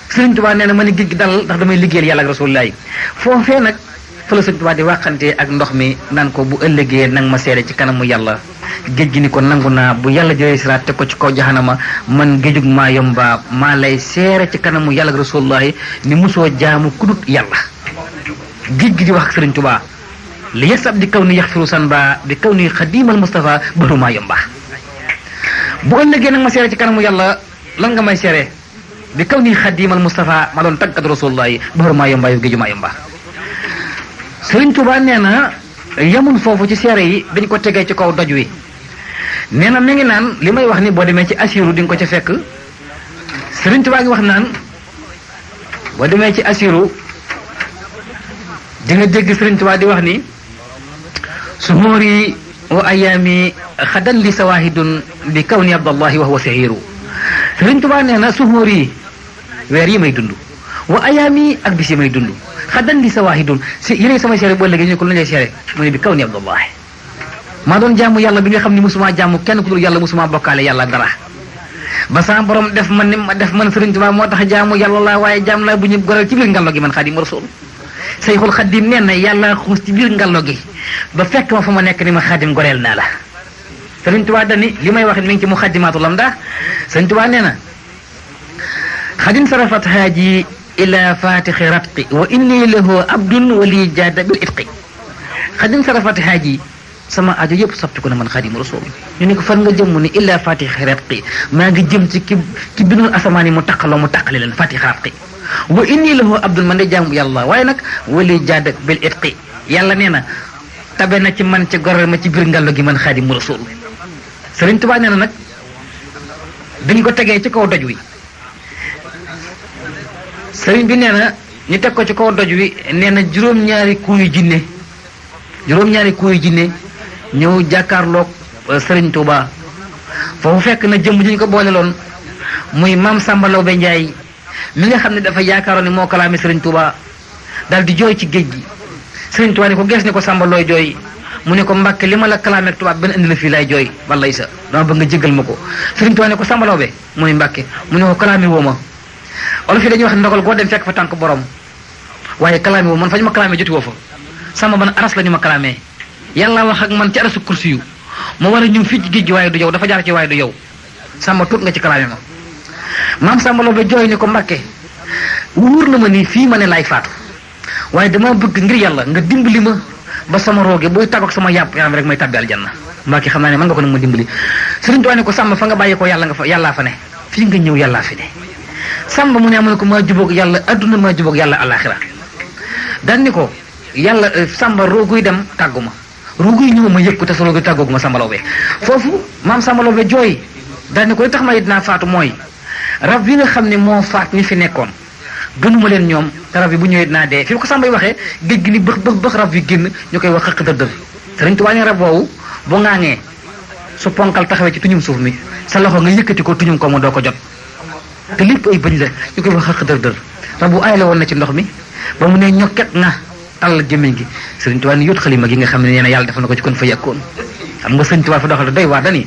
[SPEAKER 2] Sëriñ Tuubaa nee na ma ne géej gi dalal ndax damay liggéeyal yàlla ak Rasulullah foofee nag fa la Sëriñ Tuubaa di waxante ak ndox mi naan ko bu ëllëgee nang ma seede ci kanamu yàlla géej gi ni ko nangu naa bu yàlla jëlee siraat teg ko ci kaw jahanama man géejug maa yomba maa lay seere ci kanamu yàlla ak Rasulullah ni mosoo jaamu kudut yàlla géej gi di wax ak Sëriñ Tuubaa li yasab di kaw ni yaxfiru san ba bi kaw ni xadimal Mustafa baru maa yomba bu ëllëgee nag ma seere ci kanamu yàlla lan nga may seere bi kaw ni xadimal Mustafa ma doon tàggat Rasulullah baru maa yomba yow géeju maa yomba Sëriñ Tuubaa nee na yamul foofu ci seere yi dañ ko tegee ci kaw doj wi nee na mi ngi naan li may wax ni boo demee ci asiru di nga ko ca fekk Sëriñ Tuubaa ngi wax naan boo demee ci asiru di nga dégg Sëriñ Tuubaa di wax ni suhuri wa ayaami xadan li sawahidun bi kaw ni abdallahi wa huwa sahiru Sëriñ Tuubaa nee na suhuri weer yi may dund wa ayaami ak bis yi may dund xadan li sawahidun si yéen sama seere boo léegi ñu ko lu lay seere mu ne bi kaw ni abdallahi maa doon jaamu yàlla bi nga xam ne musuma jaamu kenn ku dul yàlla musuma bokkaale yàlla dara ba sama borom def man ni ma def man Sëriñ Tuubaa moo tax jaamu yàlla la waaye jaam la bu ñu goral ci biir ngallo gi man Xaadimu Rasuul Sayxul Xadim nee na yàlla xuus ci biir ngallo gi ba fekk ma fa ma nekk ni ma Xaadim goreel naa la Sëriñ Tuubaa dani li may wax mi ngi ci Muxaddimaatul Lamda Sëriñ Tuubaa nee na xadin sarafat haaji ila fatixi ratqi wa inni lahu abdun wali jaada bil itqi xadin sarafat haaji sama aajo yëpp soppiku na man Xaadimu Rasuul ñu ne ko fan nga jëm mu ni illa fatixi ratqi maa ngi jëm ci ki bindul asamaan yi mu taqale leen fatixi ratqi wa inni lahu abdun man de jaamu yàlla waaye nag wali jaada bil itqi yàlla nee na tabe na ci man ci goreel ma ci biir ngallo gi man Xaadimu Rasuul Sëriñ Tuubaa nee na nag dañ ko tegee ci kaw doj wi sëriñ bi nee na ñu teg ko ci kaw doj wi nee na juróom-ñaari kuuyu jinne ñëw jàkkaarloog Sëriñ Tuubaa foofu fekk na jëmm ji ñu ko boole loon muy maam Samba Lawbe Njaay mi nga xam ne dafa yaakaaroon ni moo kalaame Sëriñ Tuubaa daal di jooy ci géej gi Sëriñ Tuubaa ni ko gees ne ko Samba looy jooy mu ne ko Mbàkke li ma la kalaame ak tubaab benn indi la fii lay jooy balay sa dama bëgg nga jégal ma ko Sëriñ Tuubaa ne ko Samba Lawbe mu ne Mbàkke mu ne ko kalaame woo ma olof yi dañuy wax ndogal goo dem fekk fa tànk borom waaye kalaame boobu man fa ñu ma kalaame joti woo fa sama man aras la ñu ma kalaamee yàlla wax ak man ci arasu kursi yu ma war a ñëw fii ci géej gi waaye du yow dafa jaar ci waaye du yow sàmba tuut nga ci kalaame ma maam Samba Laobé jooy ni ko Mbàkke wóor na ma ni fii ma ne laay faatu waaye dama bëgg ngir yàlla nga dimbali ma ba sama rooge buy tàggoog sama yàpp yaram rek may tàbbi aljanna Mbàkke xam naa ne mën nga ko nag ma dimbali Sëriñ Tuubaa ne ko Samba fa nga bàyyi ko yàlla nga fa yàllaa fa ne fii nga ñëw yàllaa fi ne Samba mu ne amu ne ko maa jubóog yàlla adduna maa jubóog yàlla alaxira daan ni ko yàlla Samba rooguy dem tàggu ma rooguy ñëw ma yëg ko te sa rooguy tàggoog ma Samba Laobé foofu maam Samba Laobé jooy daan ni ko li tax ma it naa faatu mooy rab yi nga xam ne moo faat ñi fi nekkoon gënuma leen ñoom te rab yi bu ñëwee dinaa dee fi ko Samba yi waxee géej gi ni bëx rab yi génn ñu koy wax xëq dër Sëriñ Tuubaa ne rab woowu bu ŋaaŋee su ponkal taxawee ci tuñum suuf mi sa loxo nga yëkkati ko tuñum ko mu doo ko jot te lépp ay bëñ la ñu koy wax xëq dër rab bu ayale woon na ci ndox mi ba mu ne ñokket nga tàll gémmiñ gi Sëriñ Tuubaa ni yóot xalima gi nga xam ne nee na yàlla defal na ko ci kon fa yàkkoon xam nga Sëriñ Tuubaa fa doxal doy waa dani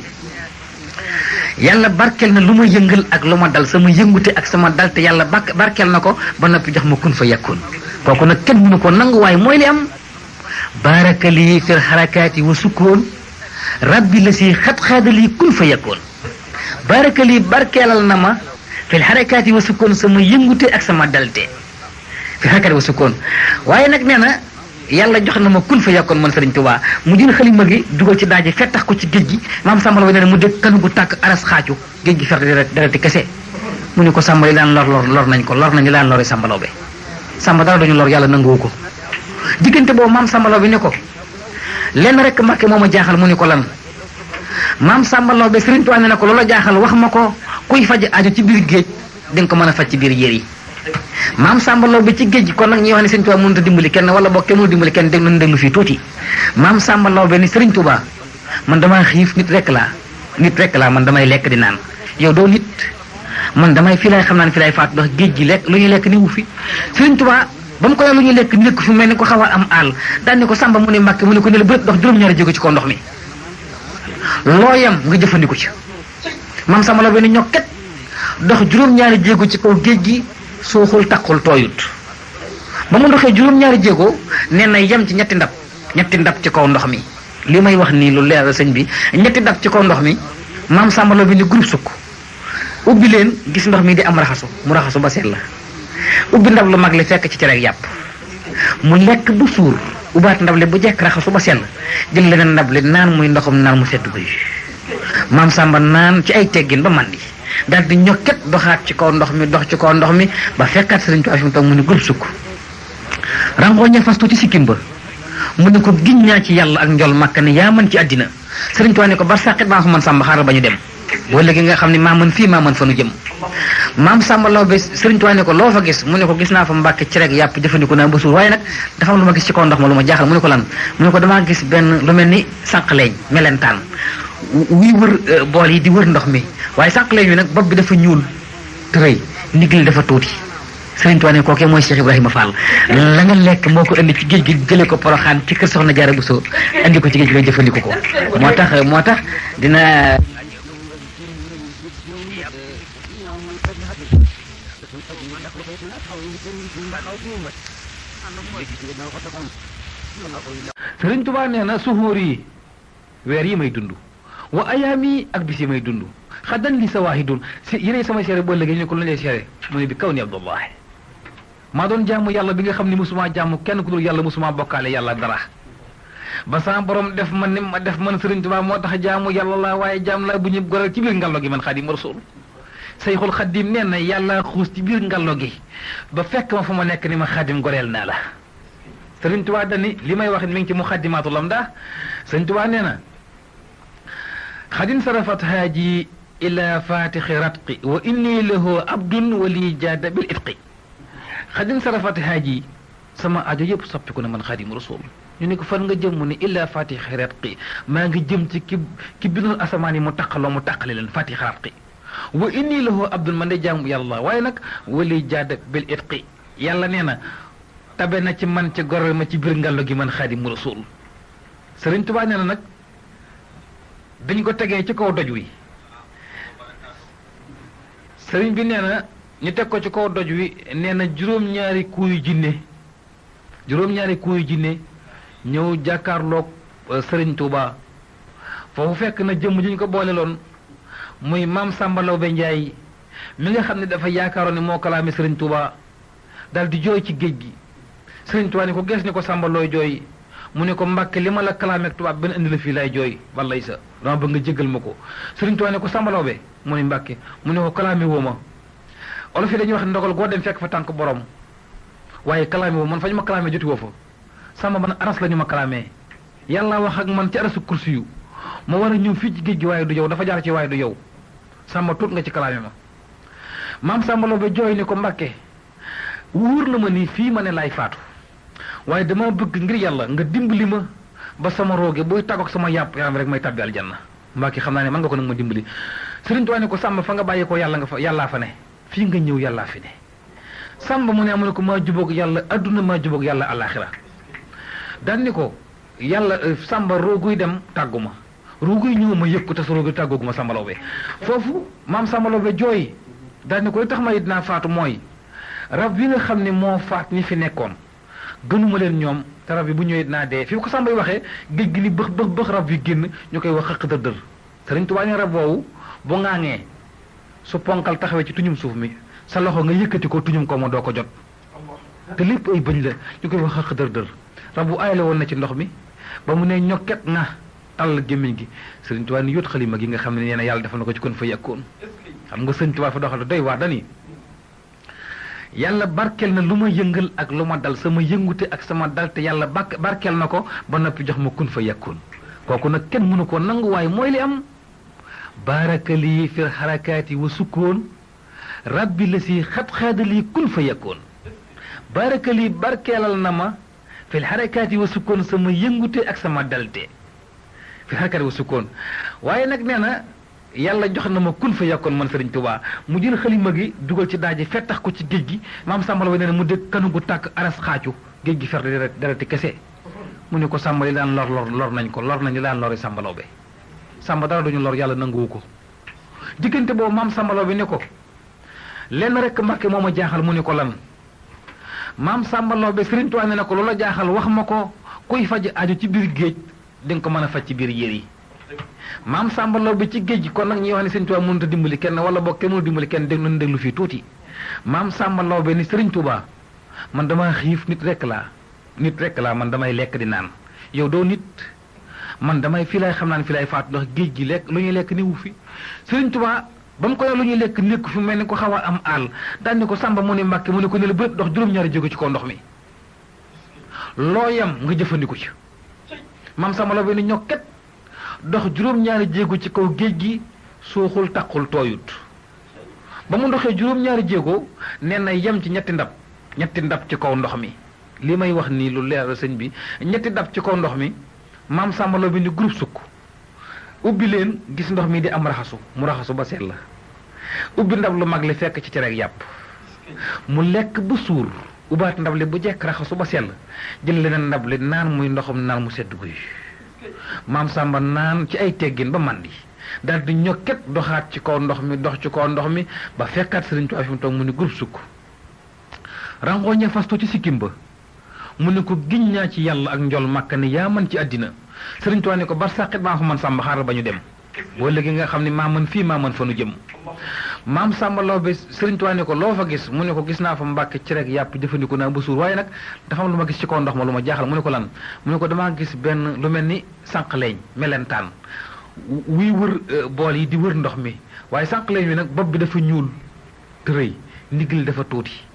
[SPEAKER 2] yàlla barkeel na lu ma yëngal ak lu ma dal sama yëngute ak sama dal te yàlla barkeel na ko ba noppi jox ma kun fa yàkkoon kooku nag kenn mënu ko nangu waaye mooy li am baarakali fil xarakaati wa sukkoon rabbi la si xat-xaadali kun fa yàkkoon baarakali barkeelal na ma fil xarakaati wa sukkoon sama yëngute ak sama dalte fil xarakaati wa sukkoon waaye nag nee na yàlla jox na ma kun fa yàkkoon man Sëriñ Tuubaa mu jël xalima gi dugal ci daaji fettax ko ci géej gi maam Samba Laobé nee na mu dégg kanu gu tàkk aras xaacu géej gi ferte dereti kese mu ne ko Samba yi daan lor nañ ko lor nañu daan lori Samba Laobé Samba dara dañu lor yàlla nanguwu ko diggante boobu maam Samba Laobé ne ko lenn rek Mbàkke moo ma jaaxal mu ne ko lan maam Samba Laobé Sëriñ Tuubaa ne na ko loola jaaxal wax ma ko kuy faj aju ci biir géej di nga ko mën a faj ci biir yéer yi maam Samba Laobé ci géej gi kon nag ñuy wax ne Sëriñ Tuubaa mënut a dimbali kenn wala boog kenn mënut dimbali kenn dégg nañu déglu fii tuuti maam Samba Laobé ni Sëriñ Tuubaa man damaa xiif nit rek laa man damay lekk di naan yow doo nit man damay fii laay xam naa ne fii laay faatu ndax géej gi lekk lu ñuy lekk ni wu fi Sëriñ Tuubaa ba mu ko lu ñuy lekk ni lekk fi mel ni ko xaw a am àll daan ni ko Samba mu ne Mbàkke mu ne ko ne la bërët dox juróom-ñaari jéego ci kaw ndox mi loo yem nga jëfandiku ci maam Samba Laobé ni ñokket dox juróom-ñaari jéego ci kaw géej gi suuxul taqul tooyut ba mu doxee juróom-ñaari jéego nee na yem ci ñetti ndab ci kaw ndox mi li may wax nii lu leer la sëñ bi ñetti ndab ci kaw ndox mi maam Samba Laobé ni groupe sukk ubbi leen gis ndox mi di am raxasu mu raxasu ba seet la ubbi ndab lu mag li fekk ci cere ak yàpp mu lekk bu suur ubbaat ndab li bu jekk raxasu ba sell jël leneen ndab li naan muy ndoxam naan mu sedd guy maam Samba naan ci ay teggin ba mandi daal di ñokket doxaat ci kaw ndox mi dox ci kaw ndox mi ba fekkaat Sëriñ Tuubaa fi mu toog mu ne groupe sukk rangoo ña fastu ci sikkim ba mu ne ko giñ naa ci yàlla ak njol màkk ne yaa mën ci àddina Sëriñ Tuubaa ne ko bar sàqit maa fa man Samba xaaral ba ñu dem boo léegi nga xam ne maa mën fii maa mën fa nu jëm maam Samba Laobé Sëriñ Tuubaa ne ko loo fa gis mu ne ko gis naa fa Mbàkke ci rek yàpp jëfandiku naa ba suur waaye nag dafa am lu ma gis ci kaw ndox ma lu ma jaaxal mu ne ko lan mu ne ko damaa gis benn lu mel ni sànqleeñ melentaan wuy wër bool yi di wër ndox mi waaye sànqleeñ wi nag bopp bi dafa ñuul te rëy ndigli dafa tuuti Sëriñ Tuubaa ne kookee mooy Cheikh Ibrahima Fall la nga lekk moo ko indi ci géej gi jëlee ko Poroxaan ci kër Soxna Jaara Buso indi ko ci géej gi nga jëfandiku ko moo tax dina Sëriñ Tuubaa nee na suhóor yi weer yi may dund wa ayaam yi ak bis yi may dund xaddan li sa waahidun si yéene sama seere boo léegi ñu ko lu lay seere mu ne bi kaw ni Abdullahi maa doon jaamu yàlla bi nga xam ne musuma jaamu kenn ku dul yàlla musuma bokkaale yàlla dara ba sama borom def man ni ma def man Sëriñ Tuubaa moo tax jaamu yàlla la waaye jaam laa bu ñu goral ci biir ngallo gi man Xaadimu Rasuul Sayxul Xaadim nee na yàlla xuus ci biir ngallo gi ba fekk ma fa ma nekk ni ma Xaadim goreel naa la Sëriñ Tuubaa dani li may wax mi ngi ci Muxaddimaatul Amdah Sëriñ Tuubaa nee na xadin sarafat haaji ila fatixi ratqi wa inni lahu abdun wali jaada bil itqi xadin sarafat haaji sama aajo yëpp soppiku na man Xaadimu Rasuul ñu ne ko fan nga jëm mu ne illa fatixi ratqi maa ngi jëm ci ki bindoon asamaan yi mu taqale leen fatixi ratqi wa inni lahu abdun man de jaamu yàlla waaye nag wali jaada bil itqi yàlla nee na tabe na ci man ci gorel ma ci biir ngallo gi man Xaadimu Rasuul Sëriñ Tuubaa nee na nag dañ ko tegee ci kaw doj wi sëriñ bi nee na ñu teg ko ci kaw doj wi nee na juróom-ñaari kuuy jinne juróom-ñaari kuy jinne ñëw jàkkaarloog Sëriñ Tuuba foofu fekk na jëmm ji ñu ko boole loon muy maam Samba Lawbe Njaay mi nga xam ne dafa yaakaaroon ne moo kalaame Sëriñ Tuuba dal di jooy ci géej gi Sëriñ Tuuba ni ko gees ni ko Samba looy jooy mu ne ko Mbàkke li ma la kalaameeg tubaab benn indi la fii lay jooy wallay sa dama bëgg nga jéggal ma ko Sëriñ Tuuba ne ko Samba Lawbe mu ne Mbàkke mu ne ko kalaame woo ma olof yi dañuy wax ndogal goo dem fekk fa tànk borom waaye kalaame woo man fa ñu ma kalaame joti woo fa Samba man aras la ñu ma kalaamee yàlla wax ak man ci arasu kursi yu ma war a ñëw fii ci géej gi waaye du yow dafa jaar ci waaye du yow Samba tuut nga ci kalaame ma maam Samba Lawbe jooy ni ko Mbàkke wóor na ma ni fii ma ne laay faatu waaye dama bëgg ngir yàlla nga dimbali ma ba sama rooge buy tàggoog sama yàpp yaram rek may tàbbi aljanna Mbàkke xam naa ne mën nga ko nag ma dimbali Sëriñ Tuubaa ne ko Samba fa nga bàyyi ko yàlla nga fa yàllaa fa ne fii nga ñëw yàllaa fi ne Samba mu ne amu ne ko maa jubóog yàlla adduna maa jubóog yàlla àllaaxira daan ni ko yàlla Samba rooguy dem tàggu ma rooguy ñëw ma yëg ko te sa rooguy tàggoogu ma Samba Lawbe foofu maam Samba Lawbe jooy daan ni ko li tax ma dinaa faatu mooy rab bi nga xam ne moo faat ñi fi nekkoon gënuma leen ñoom te rab bi bu ñëwee dinaa dee fi ko Samba yi waxee géej gi ni bëx bëx bëx rab yi génn ñu koy wax xëq dër dër Sëriñ Tuubaa ne rab woowu bu ŋaaŋee su ponkal taxawee ci tuñum suuf mi sa loxo nga yëkkati ko tuñum ko ma doo ko jot te lépp ay bëñ la ñu koy wax xëq dër dër rab bu aay la woon na ci ndox mi ba mu ne ñokket nga tàll gémmiñ gi Sëriñ Tuubaa ni yóot xalima gi nga xam ne nee na yàlla defal na ko ci kon fa yàkkoon xam nga Sëriñ Tuubaa fa doxal doy waar dani yàlla barkeel na lu ma yëngal ak lu ma dal sama yëngute ak sama dal te yàlla barkeel na ko ba noppi jox ma kun fa yàkkoon kooku nag kenn mënu ko nangu waaye mooy li am baarakali fil xarakaati wa sukkoon rabbi la si xat-xaadali kun fa yàkkoon baarakali barkeelal na ma fil xarakaati wa sukkoon sama yëngute ak sama dalte fil xarakaati wa sukkoon waaye nag nee na yàlla jox na ma kun fa yàkkoon man Sëriñ Tuubaa mu jël xalima gi dugal ci daaji fettax ko ci géej gi maam Samba Lawbe nee na mu dégg kanu gu tàkk aras xaacu géej gi fer dereti kese mu ne ko Samba li daan lor nañ ko lor nañ li daan lori Samba Lawbe Samba dara duñu lor yàlla nanguwu ko diggante boobu maam Samba Lawbe ne ko lenn rek Mbàkke moo ma jaaxal mu ne ko lan maam Samba Lawbe Sëriñ Tuubaa ne na ko loola jaaxal wax ma ko kuy faj aju ci biir géej di nga ko mën a faj ci biir yér yi maam Samba Lawbe ci géej gi kon nag ñuy wax ne Sëriñ Tuubaa mënut a dimbali kenn wala boog kenn mënut a dimbali kenn dégg nañu déglu fii tuuti maam Samba Lawbe ni Sëriñ Tuubaa man damaa xiif nit rek laa man damay lekk di naan yow doo nit man damay fii laay xam naan fii laay faatu ndax géej gi lekk lu ñuy lekk niwu fi Sëriñ Tuubaa ba mu ko lu ñuy lekk nekk fi mel ni ko xaw a am àll daan ni ko Samba mu ne Mbàkke mu ne ko ne la bët dox juróom-ñaari jéego ci kaw ndox mi loo yam nga jëfandiku ci maam Samba Lawbe ni ñokket dox juróom-ñaari jéego ci kaw géej gi suuxul taqul tooyut ba mu ndoxee juróom-ñaari jéego nee na yem ci ñetti ndab ci kaw ndox mi li may wax nii lu leer sëñ bi ñetti ndab ci kaw ndox mi maam Samba Lawbe ni groupe sukk ubbi leen gis ndox mi di am raxasu mu raxasu ba sell la ubbi ndab lu mag li fekk ci cere ak yàpp mu lekk ba suur ubbaat ndab li bu jekk raxasu ba sell jël leneen ndab li naan muy ndoxum naan mu sedd guy maam Samba naan ci ay teggin ba màndi daal di ñokket doxaat ci kaw ndox mi dox ci kaw ndox mi ba fekkaat Sëriñ Tuubaa fi mu toog mu ni groupe sukk rangooñe fasto ci sikkim ba mu ne ko giñ naa ci yàlla ak njol màkka ne yaa mën ci àddina Sëriñ Tuubaa ne ko bar sàqit maa fa man Samba xaaral ba ñu dem boo léegi nga xam ne maa mën fii maa mën fa nu jëm maam Samba Lawbe Sëriñ Tuubaa ne ko loo fa gis mu ne ko gis naa fa Mbàkke ci rek yàpp jëfandiku naa ba suur waaye nag dafa am lu ma gis ci kaw ndox ma lu ma jaaxal mu ne ko lan mu ne ko damaa gis benn lu mel ni sànq leeñ melentaan wuy wër bool yi di wër ndox mi waaye sànq leeñ wi nag bopp bi dafa ñuul te rëy ndigli dafa tuuti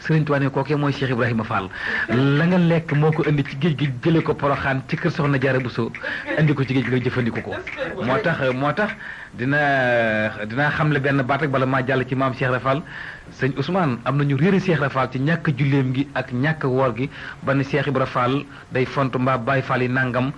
[SPEAKER 2] Sëriñ Tuubaa ne kookee mooy Cheikh Ibrahima Fall la nga lekk moo ko indi ci géej gi jële ko Poroxaan ci kër Soxna Jaara Buso indi ko ci géej gi nga jëfandiku ko moo tax dinaa xamle benn baat rek bala maa jàll ci maam Cheikh Ibra Fall sëñ Ousmane am na ñu réere Cheikh Ibra Fall ci ñàkk julleem gi ak ñàkk woor gi ba ni Cheikh Ibra Fall day font mbaa Baye Fall yi nangam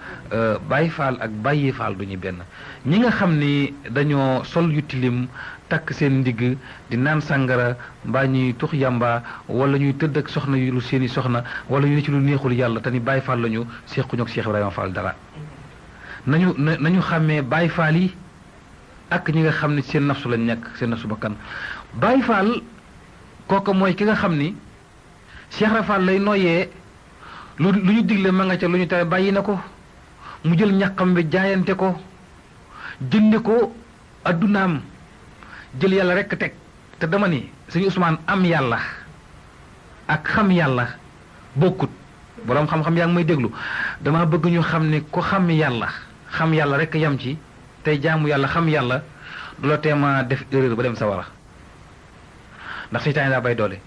[SPEAKER 2] Baye Fall ak Baye Fall du ñu benn ñi nga xam ni dañoo sol yu tilim takk seen ndigg di naan sàngara mbaa ñuy tux yamba wala ñuy tëdd ak soxna yu lu seeni soxna wala ñu ne ci lu neexul yàlla te ni Baye Fall lañu sequñu ak Cheikh Ibrahima Fall dara nañu xàmmee Baye Fall yi ak ñi nga xam ni seen nafsu lañ nekk seen nafsu bakkan Baye Fall kooku mooy ki nga xam ni Cheikh Ibra Fall lay noyyee lu ñu digle ma nga ca lu ñu tere bàyyi na ko mu jël ñaqam bi jaayante ko jënde ko addunaam jël yàlla rekk teg te dama ni sëñ Ousmane am yàlla ak xam yàlla bokkut boroom xam-xam yaa ngi may déglu dama bëgg ñu xam ne ku xam yàlla rekk yam ci tey jaamu yàlla xam yàlla du la teema def erreur ba dem sawara ndax seytaane daa bay doole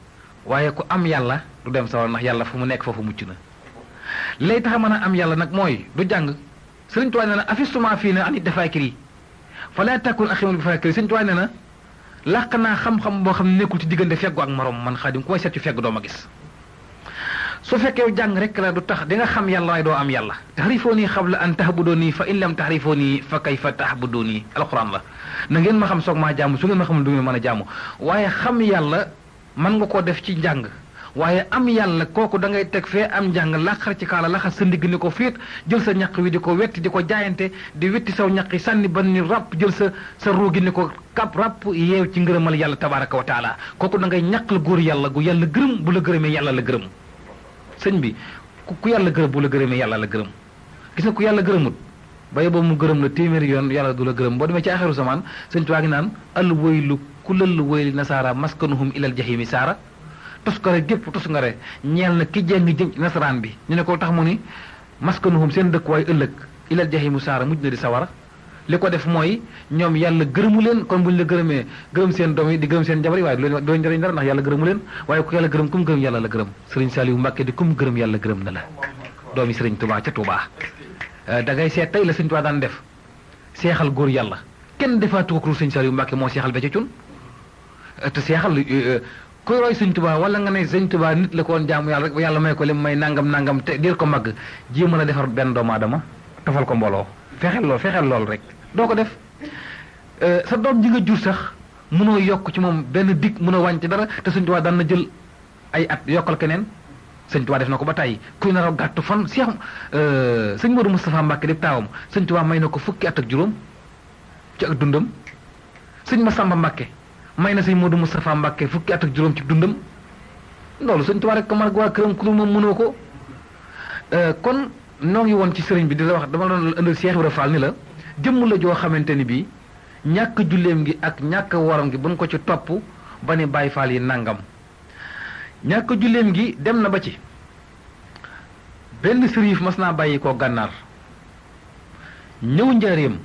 [SPEAKER 2] waaye ku am yàlla du dem sawara ndax yàlla fu mu nekk foofu mucc na lay tax a mën a am yàlla nag mooy du jàng Sëriñ Tuubaa nee na afistuma fii na anit dafaakiri fala takun aximul bi faakiri Sëriñ Tuubaa nee na làq naa xam-xam boo xam ne nekkul ci diggante feggu ak morom man Xaadim ku may seet ci fegg doo ma gis su fekkee jàng rek la du tax di nga xam yàlla waaye doo am yàlla taxrifooni qabla an tahbuduni fa in lam taxrifooni fa kayfa tahbuduni alxuraan la na ngeen ma xam soog maa jaamu su ngeen ma xamul du ngeen mën a jaamu waaye xam yàlla mën nga koo def ci njàng waaye am yàlla kooku da ngay teg fee am njàng laqar ci kaala laxas sa ndigg ni ko fiit jël sa ñaq wi di ko wetti di ko jaayante di wetti saw ñaq yi sànni ba ni ràpp jël sa ruugi ni ko kap ràpp yeew ci ngërëmal yàlla tabaraka wa taala kooku da ngay ñaqal góor yàlla gu yàlla gërëm bu la gërëmee yàlla la gërëm sëñ bi ku yàlla gërëm bu la gërëmee yàlla la gërëm gis nga ku yàlla gërëmut baye boobu mu gërëm la téeméeri yoon yàlla du la gërëm boo demee ci axiru samaan sëñ Tuubaa ngi naan al waylu kulal wayli nasaara maskanuhum ilal jahimi saara toskare gépp toskare ñeel na ki jeng jëm ci nasaraan bi ñu ne ko tax mu ni maskanuhum seen dëkkuwaay ëllëg ilal jahimu saara mujj na di sawara li ko def mooy ñoom yàlla gërëmu leen kon buñ la gërëmee gërëm seen doom yi di gërëm seen jabar yi waaye doo njëriñ dara ndax yàlla gërëmu leen waaye ku yàlla gërëm kum gërëm yàlla la gërëm sëriñ Saliou Mbàkke di kum gërëm yàlla gërëm na la doomi sëriñ Tuubaa ca Tuubaa da ngay seet tey la sëriñ Tuubaa daan def seexal góor yàlla kenn defaatu ko sëriñ Saliou Mbàkke moo seexal ba ca cun te seexal kuy roy sëñ Tuubaa wala nga ne sëñ Tuubaa nit la ko woon jaamu yàlla rek yàlla may ko lim may nangam te dir ko màgg ji mën a defar benn doomu aadama tofal ko mbooloo fexeel lool rek doo ko def sa doom ji nga jur sax mënoo yokk ci moom benn dig mënoo wàññi ci dara te sëñ Tuubaa daan na jël ay at yokkal keneen sëñ Tuubaa def na ko ba tàyyi kuy nar a gàttu fan seex sëñ Modou Moustapha Mbacke di taawam sëñ Tuubaa may na ko fukki at ak juróom ci ak dundam sëñ Massamba Mbacke may na sëñ Modou Moustapha Mbacke fukki at ak juróom ci dundam loolu sëñ Tuubaa rek ko mar waa këram ku moom mënoo ko kon noo ngi woon ci sëriñ bi di la wax dama doon indil Cheikh Ibrahima Fall ni la jëmm la joo xamante ni bii ñàkk julleem gi ak ñàkk waram gi buñ ko ci topp ba ne Baay Faal yi nangam ñàkk julleem gi dem na ba ci benn sërif mas naa bàyyi koo gànnaar ñëw njaareem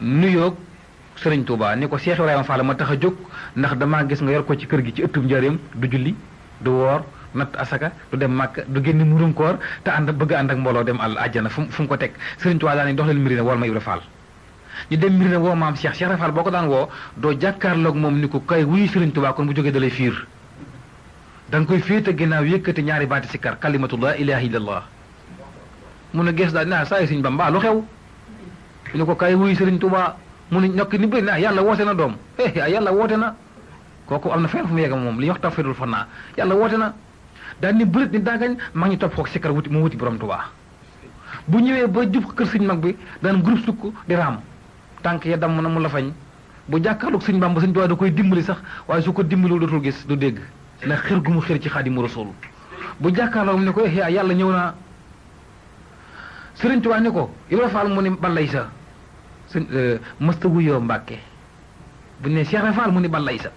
[SPEAKER 2] nuyoog sëriñ Touba ni ko Cheikh Ibrahima Fall ma tax a jóg ndax damaa gis nga yor ko ci kër gi ci ëttub njaareem du julli du woor natt asaka du dem màkk du génn murum koor te bëgg ànd ak mbooloo dem àjjana fu mu ko teg sëriñ Touba daal ni dox leen Mirina wool ma Ibra Fall ñu dem Mirina woo maam Cheikh Ibra Fall boo ko daan woo doo jàkkaarloog moom ni ko kay wuyu sëriñ Touba kon bu jógee dalay fiir da nga koy féete ginnaaw yëkkati ñaari baati sikkar kalimatu la ilaha illallah mu ne gees daal saa yi sëriñ Bamba lu xew ñu ko kay wuyu sëriñ Touba mu ne ñokki ni bëri yàlla woote na doom yàlla woote na kooku am na fenn fu mu yegg moom li ñuy wax tawfiidul fanaa yàlla woote na daal ni bërit ni daagañ maa ngi topp xoog sikkar wuti mu wuti borom Touba bu ñëwee ba jub kër sëñ mag bi daan groupe sukk di raam tànk ya damm na mu la fañ bu jàkkaarloog sëñ Bamba sëñ Tuubaa da koy dimbali sax waaye su ko dimbali dootul gis du dégg ndax xër gu mu xër ci Xaadimu Rasuul bu jàkkaarloog mu ne ko yàlla ñëw naa sëriñ Tuubaa ni ko Ibra Fall mu ni balay sa sëñ mësta wuyoo Mbàkke bu ne Cheikh Fall mu ni balay sa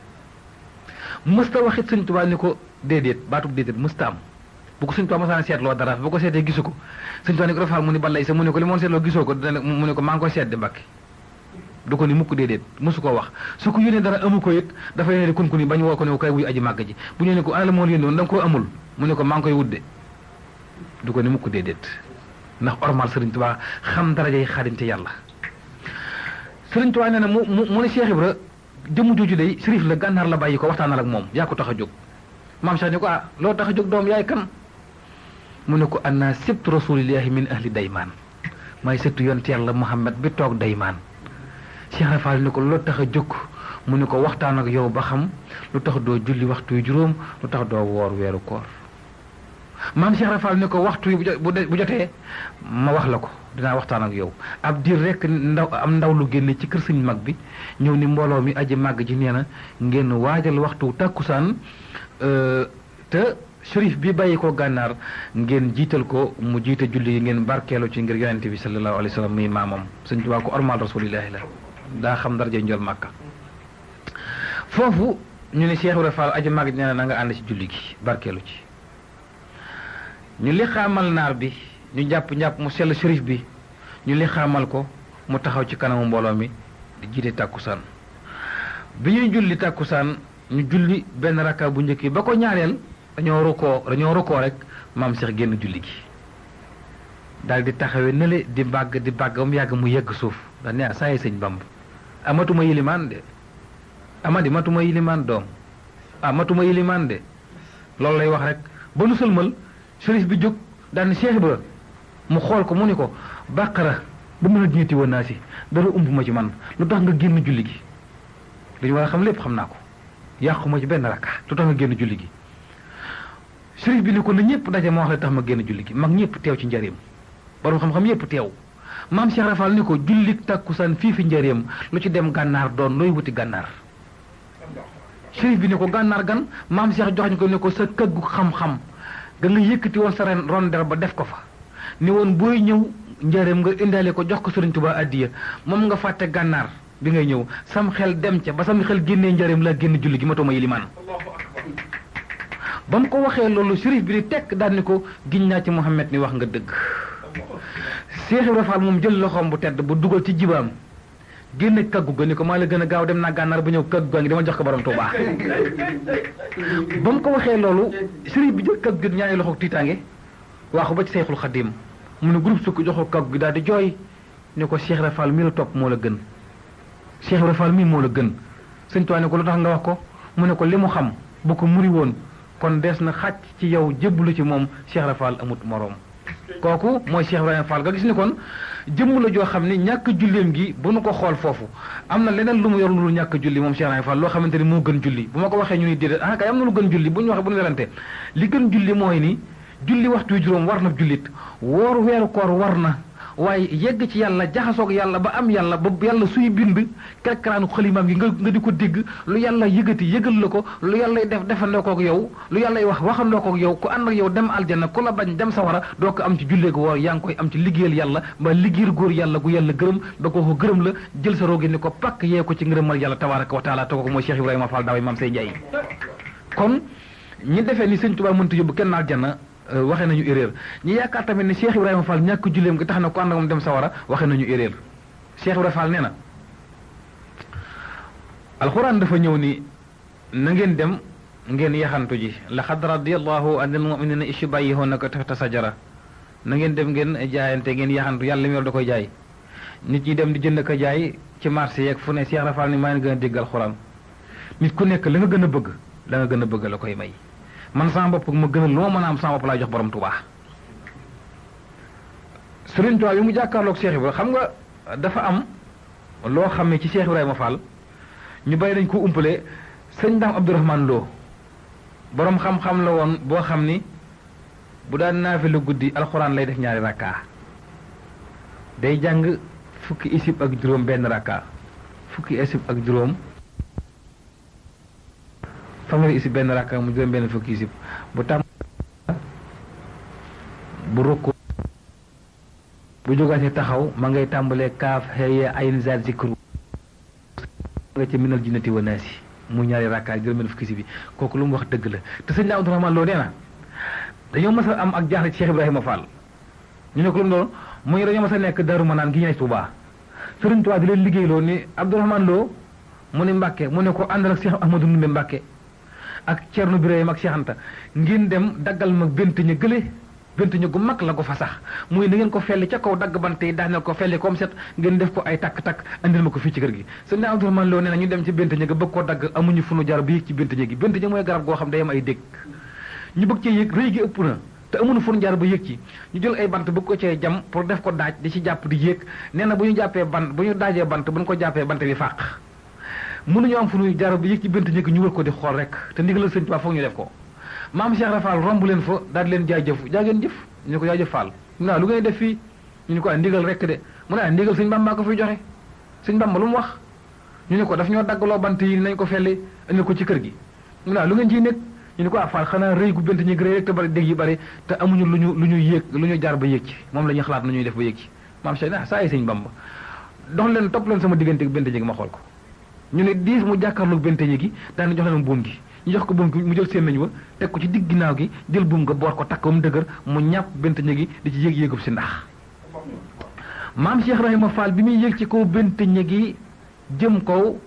[SPEAKER 2] mësta waxit sëñ Tuubaa ni ko déedéet baatub déedéet mësta am bu ko sëñ Tuubaa masaan seetloo dara bu ko seetee gisu ko sëñ Tuubaa ni ko Ibra Fall mu ni balay sa mu ne ko li moon seetloo gisoo ko mu ne ko maa ngi koy seet di Mbàkke du ko ni mukk déedéet mësu koo wax su ko yónnee dara amu ko it dafa yónnee kun ni bañ woo ko ne ko kay wuy aji màgg ji bu ñu ne ko ana la moo yónnee woon da nga koo amul mu ne ko maa ngi koy wudde du ko ni mukk déedéet ndax ormal sëriñ Tuubaa xam darajay xaadimte yàlla sëriñ Tuubaa nee na mu ne Cheikh Ibra jëmm jooju day sërif la gànnaar la bàyyi ko waxtaanal ak moom yaa ko tax a jóg maam Cheikh ni ko loo tax a jóg doom yaay kan mu ne ko anna sibtu rasulillahi min ahli daymaan may sëttu yonent yàlla Muhammad bi toog daymaan Cheikh Fall ni ko loo tax a jóg mu ne ko waxtaan ak yow ba xam lu tax doo julli waxtu yu juróom lu tax doo woor weeru koor maam Cheikh Fall ni ko waxtu yi bu jotee ma wax la ko dinaa waxtaan ak yow ab diir rek ndaw lu génne ci kër sëñ mag bi ñëw ni mbooloo mi aji màgg ji nee na ngeen waajal waxtu tàkkusaan te shérif bi bàyyi ko gànnaar ngeen jiital ko mu jiite julli yi ngeen barkeelu ci ngir yonente bi sallallahu alayhi wa sallam muy maamam sëñ Tuubaa ko ormal rasulillahi la daa xam daraja njool màkka foofu ñu ne Cheikh Ibra Fall aji mag nee na nga ànd ci julli gi barkeelu ci ñu li xaamal naar bi ñu jàpp mu sell shérif bi ñu li xaamal ko mu taxaw ci kanamu mbooloo mi di jiite tàkkusaan bi ñuy julli tàkkusaan ñu julli benn rakka bu njëkk ba ko ñaareel dañoo rukkoo rek maam Cheikh génn julli gi daal di taxawee nële di bàgg ba mu yàgg mu yegg suuf da ne saa yi sëñ Bamb amatuma yilimaan de amadi matuma yilimaan doom matuma yilimaan de loolu lay wax rek ba nu sëlmal shérif bi jóg daal ni Cheikh Ibra mu xool ko mu ni ko bàqara ba mën a jiiti woon naa si dara ump ma ci man lu tax nga génn julli gi dañu war a xam lépp xam naa ko yàquma ci benn rakka lu tax nga génn julli gi shérif bi ni ko na ñëpp daje ma wax la tax ma génn julli gi mag ñëpp teew ci njëriñam borom xam-xam yëpp teew maam Cheikh Rafal ni ko julli takkusaan fii fi njëriñam lu ci dem gànnaar doon looy wuti gànnaar shérif bi ni ko gànnaar gan maam Cheikh jox ñu ko ni ko sa këggu xam-xam ga nga yëkkati woon sa ren rondel ba def ko fa ni woon booy ñëw njëriñam nga indaale ko jox ko Sëriñ Tuubaa addiya moom nga fàtte gànnaar bi ngay ñëw sam xel dem ca ba sam xel génnee njëriñam la génn julli gi ma tooma yilimaan ba mu ko waxee loolu shérif bi di tekk daal ni ko giñ naa ci Muhammad ni wax nga dëgg Cheikh Ibra Fall moom jël loxoom bu tedd bu dugal ci jibaam génne kaggu ga ni ko maa la gën a gaaw dem naa gànnaar ba ñëw kaggu gaa ngi dama jox ko borom Tuubaa ba mu ko waxee loolu shérif bi jël kaggu gi ñaari loxo tiitaange waaxu ba ci Seyxul Xadim mu ne groupe sukk joxo kaggu gi daal di jooy ni ko Cheikh Ibra Fall mii la topp moo la gën Cheikh Ibra Fall mii moo la gën sëñ Tuubaa ne ko lu tax nga wax ko mu ne ko li mu xam bu ko muri woon kon des na xàcc ci yow jébbalu ci moom Cheikh Ibra Fall amut moroom kooku mooy Cheikh Ibrahima Fall nga gis ni kon jëmm la joo xam ne ñàkk julleem gi bu nu ko xool foofu am na leneen lu mu yor lu ñàkk julli moom Cheikh Ibrahima Fall loo xamante ni moo gën julli bu ma ko waxee ñu ni déedéet kay am na lu gën julli bu ñu waxee bu ñu werante li gën julli mooy ni julli waxtu wi juróom war na jullit woor weeru koor war na waaye yegg ci yàlla jaxasoog yàlla ba am yàlla ba yàlla suy bind kerkaraanu xalimaam gi nga di ko dégg lu yàlla yëgati yëgal la ko lu yàlla def defandoo koog yow lu yàlla wax waxandoo koog yow ku ànd ak yow dem aljanna ku la bañ dem sawara doo ko am ci jullee gu woor yaa ngi koy am ci liggéeyal yàlla ba liggéeyal góor yàlla gu yàlla gërëm ba ko gërëm la jël sa roogi ni ko pakk yee ko ci ngërëmal yàlla tabaraka wa taala te ko mooy Cheikh Ibrahima Fall daaway maam say Njaay kon ñi defee ni sëñ Tuubaa mënta yóbbu kenn aljanna waxee nañu erreur ñi yaakaar tamit ne Cheikh Ibrahima Fall ñàkk julleem gi tax na ko ànd ak moom dem sawara waxee nañu erreur Cheikh Ibrahima Fall nee na alxuraan dafa ñëw ni na ngeen dem ngeen yaxantu ji laqad radiyallahu anil mu'minina is yubayyi'unaka tahta sajara na ngeen dem ngeen jaayante ngeen yaxantu yàlla mi yor da koy jaay nit ñi dem di jënd ko jaay ci marché yeeg fu ne Cheikh Ibrahima Fall ni maa ngi gën a dégg alxuraan nit ku nekk la nga gën a bëgg la nga gën a bëgg la koy may man sama bopp ma gënal lu ma mën a am sama bopp laa jox borom Tuubaa Sëriñ Tuubaa bi mu jàkkaarloog Cheikh Ibrahima xam nga dafa am loo xam ne ci Cheikh Ibrahima Fall ñu bàyyi dañ ko umpale sëñ Daam Abdourahmane Lo borom xam-xam la woon boo xam ni bu daan naafilu guddi alxuraan lay def ñaari rakka day jàng fukki isib ak juróom benn rakka fukki isib ak juróom fanweeri isib benn rakka mu juróom benn fukki isib bu tàmm bu rukku bu jógaatee taxaw ma ngay tàmbalee kaaf xëye ayn zaat zikru nga ci minal jinnati wa naasi mu ñaari rakka juróom benn fukki isib bi kooku lu mu wax dëgg la te sëñ Daam Abdourahmane Lo nee na dañoo mas a am ak jaaxle ci Cheikh Ibrahima Fall ñu ne ko lu mu doon muy dañoo mas a nekk Daaru Manaan gi ñu ne Tuubaa Sëriñ Tuubaa di leen liggéeyloo ni Abdourahmane Lo mu ne Mbàkke mu ne ko àndal ak Cheikh Ahmadou Ndumbe Mbàkke ak Ceerno Birahim ak Cheikh Anta ngeen dem daggal ma bént ña gële bént ña gu mag la ko fa sax muy na ngeen ko felli ca kaw dagg bante yi daaneel ko felli comme set ngeen def ko ay takk-takk andil ma ko fii ci kër gi sëñ Abdourahmane Lo nee na ñu dem ci bént ña ga bëgg koo dagg amuñu fu nu jaar ba yëg ci bént ña gi bént ña mooy garab goo xam day am ay dégg ñu bëgg cee yëg rëy gi ëpp na te amuñu fu nu jaar ba yëg ci ñu jël ay bant bëgg ko cee jam pour def ko daaj di ci jàpp di yéeg nee na bu ñu jàppee bant bu ñu daajee bant bu ñu ko jàppee bant bi fàq mënuñu am fu nu jaar ba yëg ci bént ña gi ñu wër ko di xool rek te ndigalal sëñ Tuubaa foog ñu def ko maam Cheikh Rafal romb leen fa daal di leen jaajëf jaageen jëf ñu ne ko jaajëf Fall naa lu ngay def fii ñu ne ko ndigal rek de mu ne ndigal sëñ Bamba ko fiy joxe sëñ Bamba lu mu wax ñu ne ko daf ñoo daggaloo bant yi nañ ko felli indi ko ci kër gi mu ne lu ngeen ciy nekk ñu ne ko Fall xanaa rëy gu bent ñi rëy rek te bari dégg yi bari te amuñu lu ñu yéeg lu ñu jaar ba yéeg ci moom la ñuy xalaat nu ñuy def ba yéeg ci maam Cheikh saa ay sëñ Bamba dox leen topp leen sama diggante ak bent ñi gi ma xool ko ñu ne diis mu jàkkaarloog bent ñi gi daan jox leen buum gi ñu jox ko buum gi mu jël seen nañ wa teg ko ci digg ginnaaw gi jël buum nga boor ko takk ba mu dëgër mu ñàpp bent ñi gi di ci yéeg yéegub si ndax maam Cheikh Ibrahima Fall bi muy yéeg ci kaw bent ñi gi jëm kaw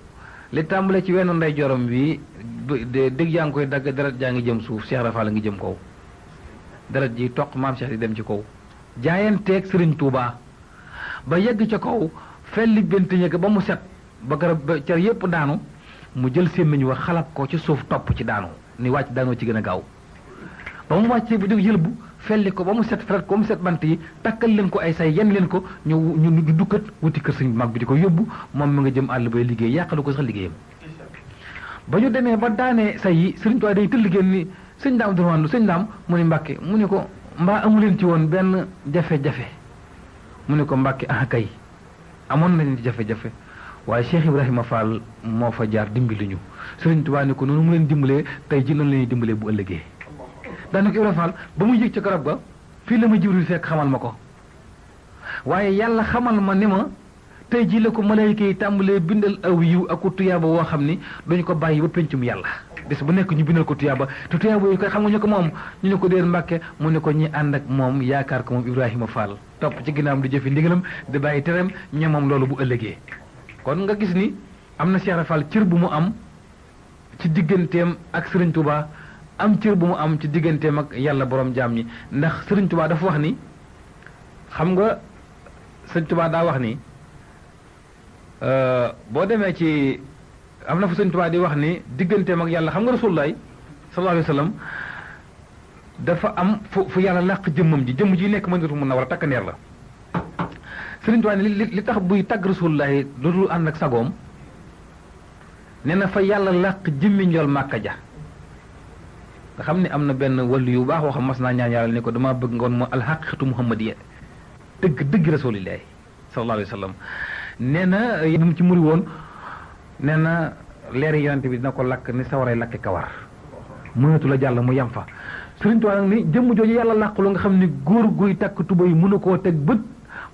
[SPEAKER 2] li tàmbale ci wenn nday jorom bi dégg yaa ngi koy dagg deret jaa ngi jëm suuf Cheikh Ibrahima Fall ngi jëm kaw deret ji toq maam Cheikh di dem ci kaw jaayanteeg Serigne Touba ba yegg ca kaw felli bent ñi ba mu set ba garab ba car yépp daanu mu jël sémmiñ wa xalab ko ci suuf topp ci daanu ni wàcc daanoo ci gën a gaaw ba mu wàccee bu jóg yëlbu felli ko ba mu set feret ko ba mu set bant yi takkal leen ko ay say yen leen ko ñu dukkat wuti kër sëñ mag bi di ko yóbbu moom mi nga jëm àll bay liggéey yàqalu ko sax liggéeyam ba ñu demee ba daanee say yi sëriñ Tuubaa day tëll génn ni sëñ daam durwandu sëñ daam mu ni Mbàkke mu ni ko mbaa amuleen ci woon benn jafe-jafe mu ni ko Mbàkke ah kay amoon nañ ci jafe-jafe waaye Cheikh Ibrahima Fall moo fa jaar dimbali ñu sëriñ Tuubaa ni ko noonu mu leen dimbalee tey ji noonu la ñuy dimbalee bu ëllëgee daanaka Ibrahima Fall ba muy yëg ca garab ga fii la ma Jibril fekk xamal ma ko waaye yàlla xamal ma ni ma tey jii la ko malayka yi tàmbalee bindal aw yiw ak tuyaaba woo xam ni dañu ko bàyyi ba pencum yàlla bés bu nekk ñu bindal ko tuyaaba te tuyaaba yi koy xam nga ñu ko moom ñu ne ko déer Mbàkke mu ne ko ñi ànd ak moom yaakaar ko moom Ibrahima Fall topp ci ginnaawam di jëfi ndigalam di bàyyi tereem ñe moom loolu bu ëllëgee kon nga gis ni am na Cheikh Fall cër bu mu am ci digganteem ak Serigne Touba am cër bu mu am ci digganteem ak yàlla borom jaam ñi ndax Serigne Touba dafa wax ni xam nga Serigne Touba daa wax ni boo demee ci am na fu Serigne Touba di wax ni digganteem ak yàlla xam nga Rasulullah sallallahu alayhi wa sallam dafa am fu yàlla làq jëmmam ji nekk Madinatul Munawwara takkandeer la Serigne Touba li tax buy tagg Rasulullah dootul ànd ak sagoom nee na fa yàlla làq jëmmi njool Màkka ja nga xam ne am na benn wàllu yu baax woo xam mas naa ñaan yàlla ne ko damaa bëgg ngoon moo alxaqiqatu muhammadiya dëgg rasulillahi sallallahu alayhi wa sallam nee na bu mu ci muri woon nee na leeri yonente bi dina ko lakk ni sawaray lakke kawar mënatu la jàll mu yem fa Sëriñ Tuubaa nag ni jëmm jooju yàlla làq lu nga xam ni góor guy takk tuba yi mënu koo teg bët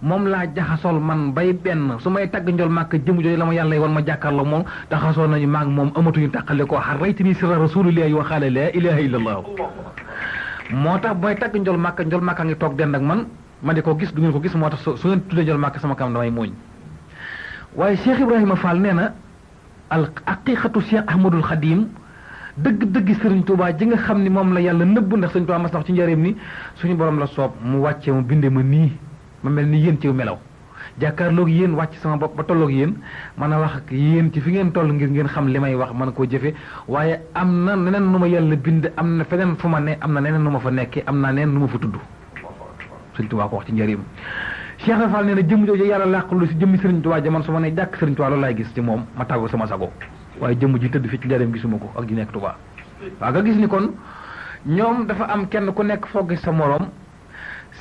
[SPEAKER 2] moom laa jaxasool man bay benn su may tagg njol màkk jëmm jooju la ma yàlla war ma jàkkaarloo moom taxasoo nañu maag moom amatuñu tàqale koo xar raytini sirra rasulillahi wa xaala laa ilaha illallah moo tax bu may tagg njol màkk a ngi toog dend ak man ma di ko gis du ngeen ko gis moo tax su ngeen tuddee njol màkk sama kanam damay mooñ waaye Cheikh Ibrahima Fall nee na al aqiqatu Cheikh Ahmadul Xadim dëgg-dëgg Sëriñ Tuubaa ji nga xam ni moom la yàlla nëbb ndax Sëriñ Tuubaa mas na wax ci njëriñ ni suñu borom la soob mu wàccee mu bindee ma nii ma mel ni yéen ci melaw jàkkaarloog yéen wàcc sama bopp ba tolloog yéen mën a wax ak yéen ci fi ngeen toll ngir ngeen xam li may wax mën koo jëfe waaye am na neneen nu ma yàlla bind am na feneen fu ma ne am na neneen nu ma fa nekkee am na neneen nu ma fa tudd Sëriñ Tuubaa ko wax ci njëriñ Cheikh Fall nee na jëmm jooju yàlla làqlu si jëmmi Sëriñ Tuubaa ja man su ma ne jàkk Sëriñ Tuubaa loolu laay gis ci moom ma tàggu sama sago waaye jëmm ji tëdd fi ci njëriñ gisuma ko ak ji nekk Tuubaa waaw nga gis ni kon ñoom dafa am kenn ku nekk foog gis sa moroom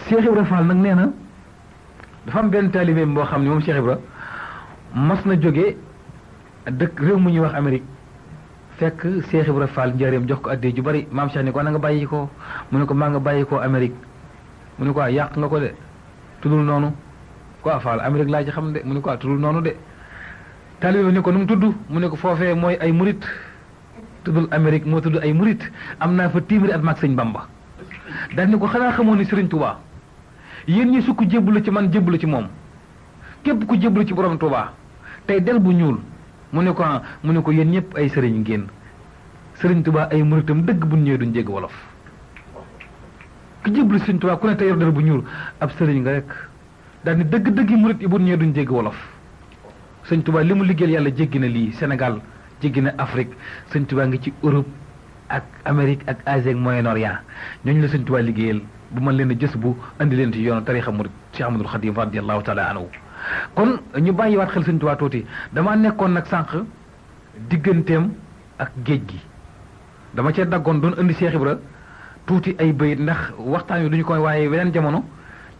[SPEAKER 2] Cheikh Ibrahima Fall nag nee na dafa am benn taalibeem boo xam ne moom Cheikh Ibra mas na jóge dëkk réew mu ñuy wax Amérique fekk Cheikh Ibra Fall njaareem jox ko addee ju bari maam Cheikh ni ko na nga bàyyi ko mu ne ko maa nga bàyyi ko Amérique mu ne ko yàq nga ko de tuddul noonu quoi Fall Amérique laa ci xam de mu ne ko tuddul noonu de taalibe ni ko nu mu tudd mu ne ko foofee mooy ay murit tuddul Amérique moo tudd ay murit am naa fa téeméeri at maag sëñ Bamba daal ni ko xanaa xamoon ni Sëriñ Tuubaa yéen ñi sukk jébbalu ci man jébbalu ci moom képp ku jébbalu ci borom Tuubaa tey del bu ñuul mu ne ko yéen ñëpp ay sëriñ ngeen Sëriñ Tuubaa ay muritam dëgg bu ñëwee duñ jégg wolof ku jébbalu Sëriñ Tuubaa ku ne tey yor del bu ñuul ab sëriñ nga rek daal ni dëgg-dëgg yi murit yi bu ñëwee duñ jégg wolof Sëriñ Tuubaa li mu liggéeyal yàlla jéggi na lii Sénégal jéggi na Afrique Sëriñ Tuubaa ngi ci Europe ak Amérique ak Asie ak Moyen-Orient ñooñu la Sëriñ Tuubaa liggéeyal bu mën leen a jës bu andi leen ci yoonu tarixa murid Cheikh Ahmadul Xadim radiyallahu taala anhu kon ñu bàyyiwaat xel Sëriñ Tuubaa tuuti damaa nekkoon nag sànq digganteem ak géej gi dama cee daggoon doon indi Cheikh Ibra tuuti ay bayit ndax waxtaan wi duñu koy waaye weneen jamono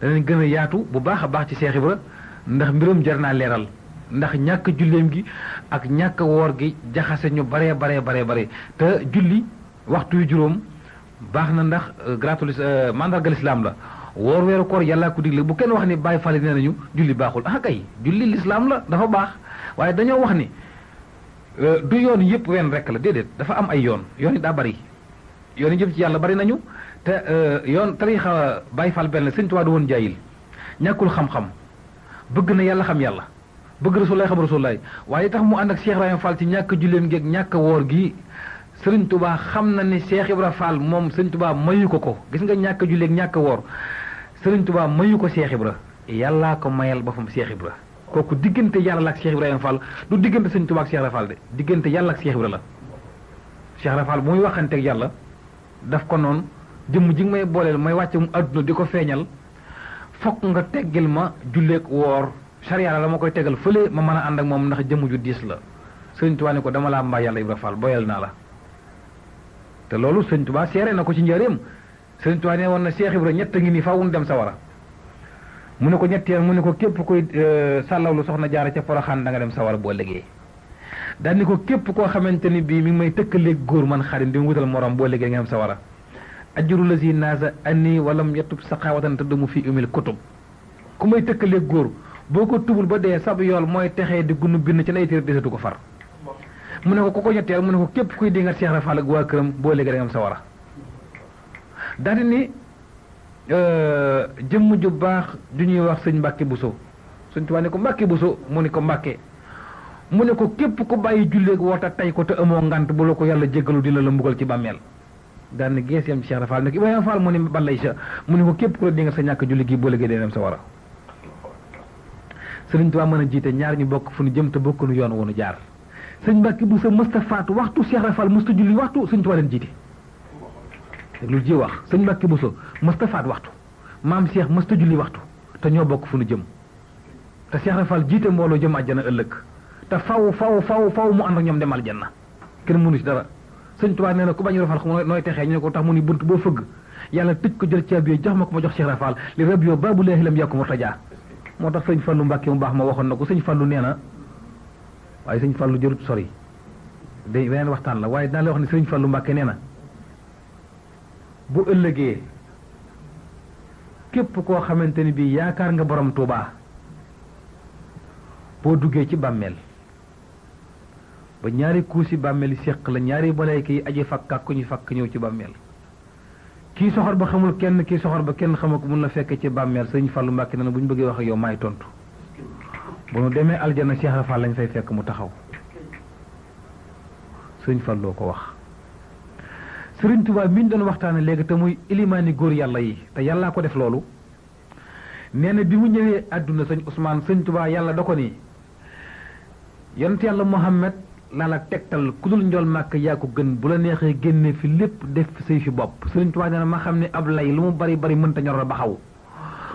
[SPEAKER 2] danañ gën a yaatu bu baax a baax ci Cheikh Ibra ndax mbiram jar naa leeral ndax ñàkk julleem gi ak ñàkk woor gi jaxase ñu bare te julli waxtu yu juróom baax na ndax gratul mandargal islam la woor weeru koor yàllaa ko digle bu kenn wax ni bàyyi fale nee nañu julli baaxul ah kay julli l'islam la dafa baax waaye dañoo wax ni du yoon yëpp wenn rek la déedéet dafa am ay yoon yi daa bari yoon yi jëm ci yàlla bari nañu te yoon tariixa bàyyi fal benn Sëñ Tuubaa du woon jaayil ñàkkul xam-xam bëgg na yàlla xam yàlla bëgg rasulaay xam rasulaay waaye tax mu ànd ak Cheikh Ibrahima Fall ci ñàkk julleem geeg ñàkk woor gi Sëriñ Tuubaa xam na ni Cheikh Ibrahima Fall moom Sëriñ Tuubaa mayu ko gis nga ñàkk julleeg ñàkk woor Sëriñ Tuubaa mayu ko Cheikh Ibra yàllaa ko mayal boppam Cheikh Ibra kooku diggante yàlla la ak Cheikh Ibrahima Fall du diggante Sëriñ Tuubaa ak Cheikh Ibrahima Fall de diggante yàlla ak Cheikh Ibra la Cheikh Ibrahima Fall bu muy waxanteeg yàlla daf ko noonu jëmm ji nga may booleel may wàcce mu àdduna di ko feeñal fokk nga teggil ma julleeg woor sariya la ma koy tegal fële ma mën a ànd ak moom ndax jëmm ju diis la Sëriñ Tuubaa ne ko dama laa mbaa yàlla Ibra Fall boyal naa la te loolu Sëriñ Tuubaa seere na ko ci njëreem Sëriñ Tuubaa ne woon na Cheikh Ibra ñett ngi nii faaw dem sawara mu ne ko ñetteel mu ne ko képp koy sàllawlu soxna jaara ca Poroxaan da nga dem sawara boo liggéey daal ni ko képp koo xamante ni bii mi ngi may tëkkaleeg góor man xarit di mu wutal morom boo liggéey nga dem sawara ajuru la si naasa anni walam yatub saqaawatan te mu fi umil kutub ku may tëkkaleeg góor boo ko tubul ba dee sab yool mooy texee di gunu bind ci lay téere desatu ko far mu ne ko ñetteel mu ne ko képp kuy dingat Cheikh Rafal ak waa këram boo liggéey da nga dem sawara daal ni jëmm ju baax du ñuy wax sëñ Mbàkke Buso Sëñ Tuubaa ne ko Mbàkke Buso mu ne ko Mbàkke mu ne ko képp ku bàyyi julleeg woota tey ko te amoo ngant bu la ko yàlla jéggalu dina la mbugal ci bàmmeel daan ni gees yam ci Cheikh Rafal ne ko Ibrahima Fall mu ne balay sa mu ne ko képp ku la dinga sa ñàkk julli gi boo liggéey dee dem sa wara Sëriñ Tuubaa mën a jiite ñaar ñu bokk fu ñu jëm te bokk nu yoon woonu jaar sëñ Mbàkke Buso mësta faatu waxtu Cheikh Rafal mësta julli waxtu Sëñ Tuubaa leen jiite lu ji wax sëñ Mbàkke Buso mësta faat waxtu maam Cheikh mësta julli waxtu te ñoo bokk fu nu jëm te Cheikh Rafal jiite mbooloo jëm àjjana ëllëg te faw mu ànd ak ñoom dem aljanna kenn mënu ci dara sëñ Tuubaa nee na ku bañ Rafal xam nooy texee ñu ne ko tax mu ni bunt boo fëgg yàlla tëj ko jël caabi jox ma ko ma jox Cheikh Rafal li rab yoo baabu leexi lam yàkku murtajaa moo tax sëñ Fallu Mbàkke mu baax ma waxoon na ko sëñ Fallu nee na waaye sëñ Fallu jërut sori day weneen waxtaan la waaye dinaa la wax ne sëñ Fallu Mbàkke nee na bu ëllëgee képp koo xamante ni bii yaakaar nga borom Tuubaa boo duggee ci bàmmeel ba ñaari kuusi bàmmeel yi séq la ñaari malayka yi aji fakk ak ku ñu fakk ñëw ci bàmmeel kii soxor ba xamul kenn kii soxor ba kenn xamu ko mun la fekke ci bàmmeel sëñ Fallu Mbàkke nee na bu ñu bëggee wax ak yow maay tontu bu nu demee aljana Cheikh Rafal lañ fay fekk mu taxaw sëñ Falloo ko wax Sëriñ Tuubaa mi ñu doon waxtaane léegi te muy ilimaani góor yàlla yi te yàllaa ko def loolu nee na bi mu ñëwee àdduna sëñ Ousmane Sëñ Tuubaa yàlla da ko ni yonent yàlla Muhammad laa la tegtal ku dul njool màkk yaa ko gën bu la neexee génne fi lépp def say fi bopp Sëriñ Tuubaa nee na ma xam ne ab lay lu mu bari bari mënta ñor ba xaw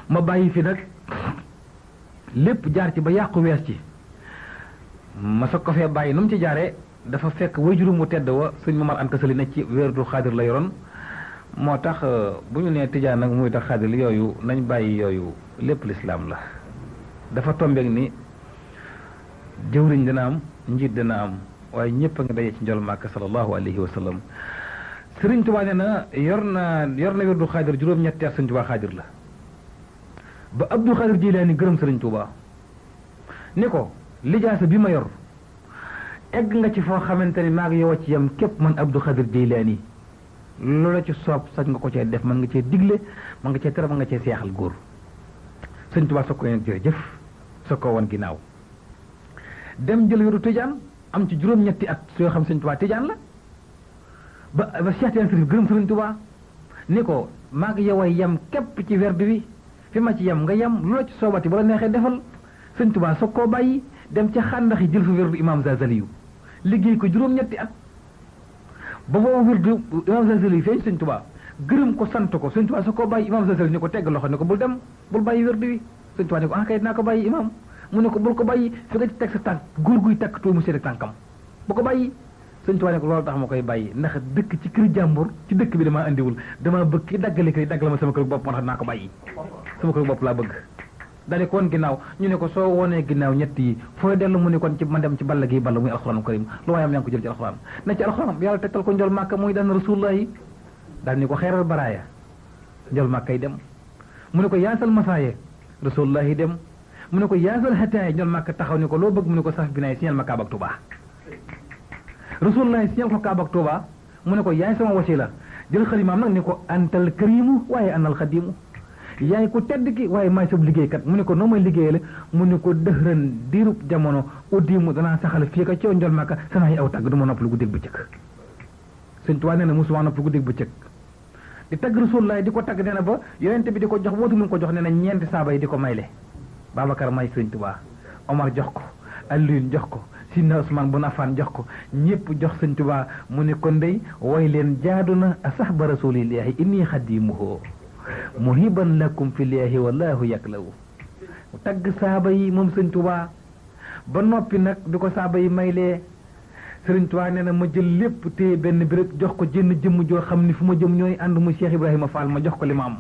[SPEAKER 2] ma bàyyi fi nag lépp jaar ci ba yàqu wees ci ma soog ko fee bàyyi nu mu ci jaaree dafa fekk wajurum mu tedd wa sëñ Mamar Anta Sali ne ci wérdu xaadir la yoroon moo tax bu ñu nee tijaan nag muy tax xaadir yooyu nañ bàyyi yooyu lépp lislaam la dafa tombeek ni jëwriñ dina am njiit dina am waaye ñëpp a nga daje ci njol Màkka sallallahu alayhi wa sallam Sëriñ Tuubaa nee na yor na wérdu xaadir juróom-ñetti at Sëriñ Tuubaa xaadir la ba Abdou Xaadir Jilaani gërëm Sëriñ Tuubaa ni ko lijaasa bi ma yor egg nga ci foo xamante ni maa ngi yow ci yam képp man Abdou Xaadir Jilaani loola ci soob sañ nga ko cee def mën nga cee digle mën nga cee tere mën nga cee seexal góor Sëriñ Tuubaa soog ko yéen jërëjëf soog ko woon ginnaaw dem jël wéru tijaan am ci juróom-ñetti at yoo xam Sëriñ Tuubaa tijaan la ba Cheikh Tijaan Sërif gërëm Sëriñ Tuubaa ni ko maa ngi yow a yem képp ci werd wi fi ma ci yem nga yem loola ci soobati bu la neexee defal Sëriñ Tuubaa soog koo bàyyi dem ca xàndax yi jël fa werdu imaam Zazaliyu liggéey ko juróom-ñetti at ba boobu werdu imaam Zazaliyu feeñ Sëriñ Tuubaa gërëm ko sant ko Sëriñ Tuubaa soog koo bàyyi imaam Zazaliyu ni ko tegg loxo ni ko bul dem bul bàyyi werdu wi Sëriñ Tuubaa ni ko kay dinaa ko bàyyi imaam mu ne ko bul ko bàyyi fi nga ci teg sa tànk góor guy takk tooy mu seet tànkam bu ko bàyyi Sëriñ Tuubaa ne ko loolu tax ma koy bàyyi ndax dëkk ci kër jàmbur ci dëkk bi damaa andiwul damaa bëgg ki daggale kër daggal ma sama kër bopp moo tax dinaa ko bàyyi sama kër bopp laa bëgg dali ko woon ginnaaw ñu ne ko soo wonee ginnaaw ñett yi fooy dellu mu ne kon ci ma dem ci balla gi balla muy alxuraanu karim lu waayam yaa ngi ko jël ci alxuraan ne ci alxuraan yàlla tegtal ko njol màkka muy daan rasulullah yi daal ni ko xeeral baraaya njol màkka yi dem mu ne ko yaasal masaaye rasulullah yi dem mu ne ko yaasal xataay njol màkka taxaw ni ko loo bëgg mu ne ko saf bi naay siñal ma kaaba ak Tuuba rasulullah yi siñal ko kaaba ak Tuuba mu ne ko yaay sama wasila jël xalimaam nag ni ko antal karimu waaye anal xadimu yaay ko tedd ki waaye maay sab liggéeykat mu ne ko noo may liggéeyale mu ne ko dëxëran diirub jamono uddimu danaa saxal fii ka coow njol màkka sanaa yi aw tàgg du ma nopp lu guddeeg bëccëg sëñ Tuubaa nee na musuma nopp lu guddeeg bëccëg di tagg rasulullah di ko tagg nee na ba yonente bi di ko jox wootu lu ko jox nee na ñeenti saaba yi di ko mayle Babacar may sëñ Tuubaa Omar jox ko Alioune jox ko Sidna Usmaan bun Affaan jox ko ñëpp jox sëñ Tuubaa mu ne kon dey way leen jaadu na asahba rasulillahi inni xadimuhu muhiban lakum fillahi wallahu yaklawu tagg saaba yi moom sëñ Tuubaa ba noppi nag di ko saaba yi maylee sëriñ Tuubaa nee na ma jël lépp te benn béréb jox ko jënn jëmm joo xam ni fu ma jëm ñooy ànd mu Cheikh Ibrahima Fall ma jox ko li ma am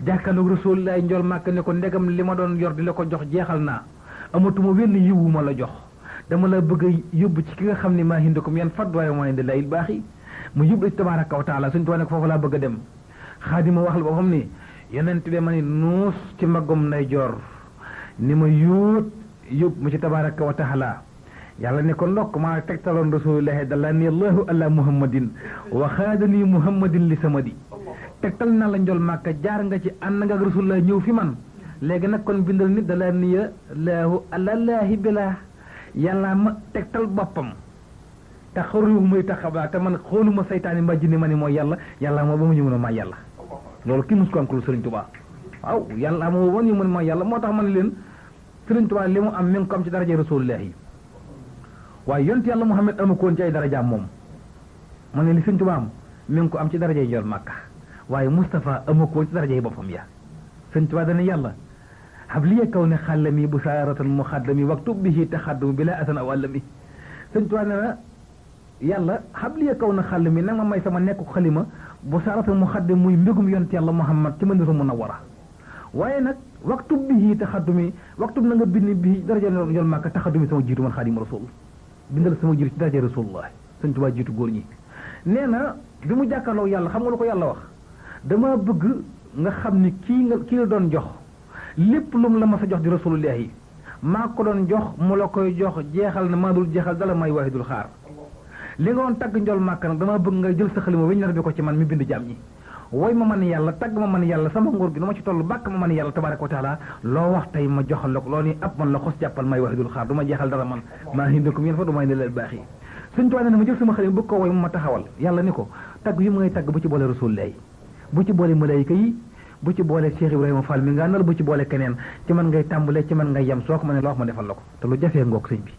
[SPEAKER 2] jàkkaarloog Rasulullah njol màkk ne ko ndegam li ma doon yor di la ko jox jeexal naa amatuma wenn yiwu ma la jox dama la bëgg a yóbbu ci ki nga xam ne maa hindakum yan fad waaye moo indi la il baax yi mu yóbbu tabaaraka wa taala sëriñ Tuubaa ne ko foofu laa bëgg a dem xaadima wax la boo xam ni yonent bi ma ni nuus ci mbaggum nday joor ni ma yuut yóbbu mu ci tabaaraka wa taala yàlla ne ko ndokk maa tegtaloon rasulillahi dalla ni allahu ala muhammadin wa xaadani muhammadin li samadi tegtal na la njol màkka jaar nga ci ànd nga ak rasulullah ñëw fi man léegi nag kon bindal nit dalla ni laahu alallaahi bilaa yàlla ma tegtal boppam te xaruwu muy taxabaa te man xooluma saytaani mbaa jinni ma ni mooy yàlla moo ba mu ñëw na maa yàlla loolu kii mus ko am ko Sëriñ Tuubaa waaw yàlla moo wan ñu mën mooy yàlla moo tax ma ne leen Sëriñ Tuubaa li mu am mi ngi ko am ci daraja rasulillahi waaye yonent yàlla Muhammad amu ko woon ci ay darajaam moom ma ne li Sëriñ Tuubaa am mi ngi ko am ci darajay njol màkka waaye Moustapha amu ko woon ci darajay boppam ya Sëriñ Tuubaa dana yàlla habliya kaw ne xàllami bu saaratan muxaddami waktub bihi taxaddumi bila asan aw allami Sëriñ Tuubaa ne na yàlla habliya kaw na xàllami nag ma may sama nekku xalima bu saaratan muxaddami muy mbégum yonent yàlla Muhammad ci Madinatu Munawwara waaye nag waktub bihi taxaddumi waktub na nga bind bihi daraja njol màkka taxaddumi sama jiitu man Xaadimu Rasuul bindal sama jiitu ci daraja rasulullah Sëñ Tuubaa jiitu góor ñi nee na bi mu jàkkaarloo yàlla xam nga lu ko yàlla wax dama bëgg nga xam ni kii la doon jox lépp lu mu la mas a jox di rasulullah yi maa ko doon jox mu la koy jox jeexal na maa dul jeexal dala may waahidul xaar li nga doon tagg njol màkk nag dama bëgg nga jël sa xalima weñ nar bi ko ci man mi bind jaam ñi woy ma man yàlla tagg ma man yàlla sama nguur gi nu ma ci toll bàkk ma man yàlla tabaraka wa taala loo wax tey ma joxal la ko loo ni ab man la xos jàppal may waahidul xaar du ma jeexal dara man maa hindakum yéen fa du may ne leen baax yi Sëñ Tuubaa ne ma jël sama xalima bëgg ko woy mu ma taxawal yàlla ni ko tagg yi mu ngay tagg bu ci boole rasulullah yi bu ci boole malaayika yi bu ci boole Cheikh Ibrahima Fall mi nga nal bu ci boole keneen ci man ngay tàmbalee ci man ngay yem soo ko ma ne loo wax ma defal la ko te lu jafee ngoog sëñ bi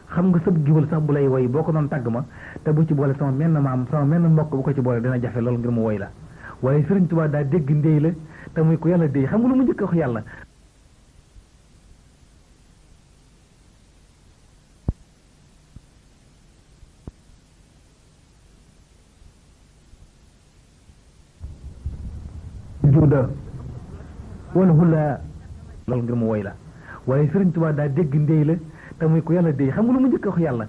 [SPEAKER 2] xam nga sëb giwal sax bu lay woy boo ko doon tagg ma te bu ci boole sama menn maam sama menn mbokk bu ko ci boole dina jafe loolu ngir mu woy la waaye Sëriñ Tuubaa daa dégg ndéy la te muy ko yàlla déy xam nga lu mu njëkk wax yàlla juuda wala hula loolu ngir mu woy la waaye Sëriñ Tuubaa daa dégg ndéy la te muy ko yàlla déy xam nga lu mu njëkk wax yàlla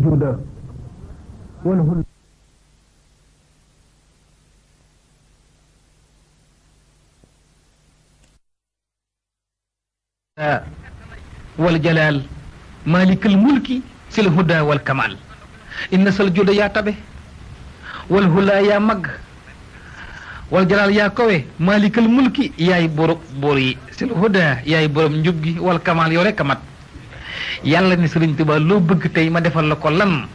[SPEAKER 2] juuda wala hula wal jalaal maalikal mulki sil huda wal kamal inna sal juda yaa tabe wal hula yaa mag wal jalaal yaa kowe maalikal mulki yaay borom boor yi sil huda yaay borom njub gi wal kamal yow rek a mat yàlla ni Sëriñ Tuubaa loo bëgg tey ma defal la ko lan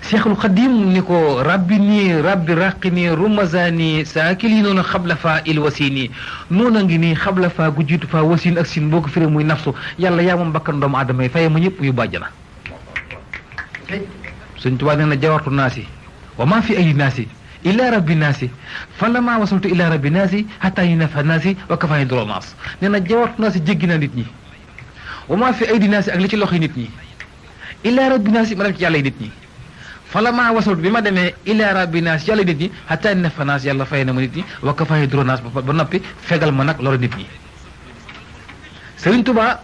[SPEAKER 2] Seexul Xadiim ni ko rabbi nii rabbi raqi nii rumazani saakili noonu xabla faa il wasini noona ngi nii xabla faa gu jiitu faa wasin ak sin boo ko firee muy nafsu yàlla yaa moom bakkan doomu aadama yi faye ma ñëpp yu bàjjana Sëriñ Tuubaa nee na jawartu naasi wa maa fi aydi naasi illa rabbi naasi falammaa wasaltu illa rabbi naasi hatta yunafa naasi wa kafaani doro naas nee na jawartu naasi jéggi na nit ñi wa maa fi aydi naasi ak li ci loxo nit ñi ila rabbinaas ma dem ci yàlla nit ñi fala maa wasal bi ma demee ila rabbinaas yàlla nit ñi hatta nafanaas yàlla fay na ma nit ñi wa kafaay dronaas ba noppi fegal ma nag loolu nit ñi Sëriñ Tuubaa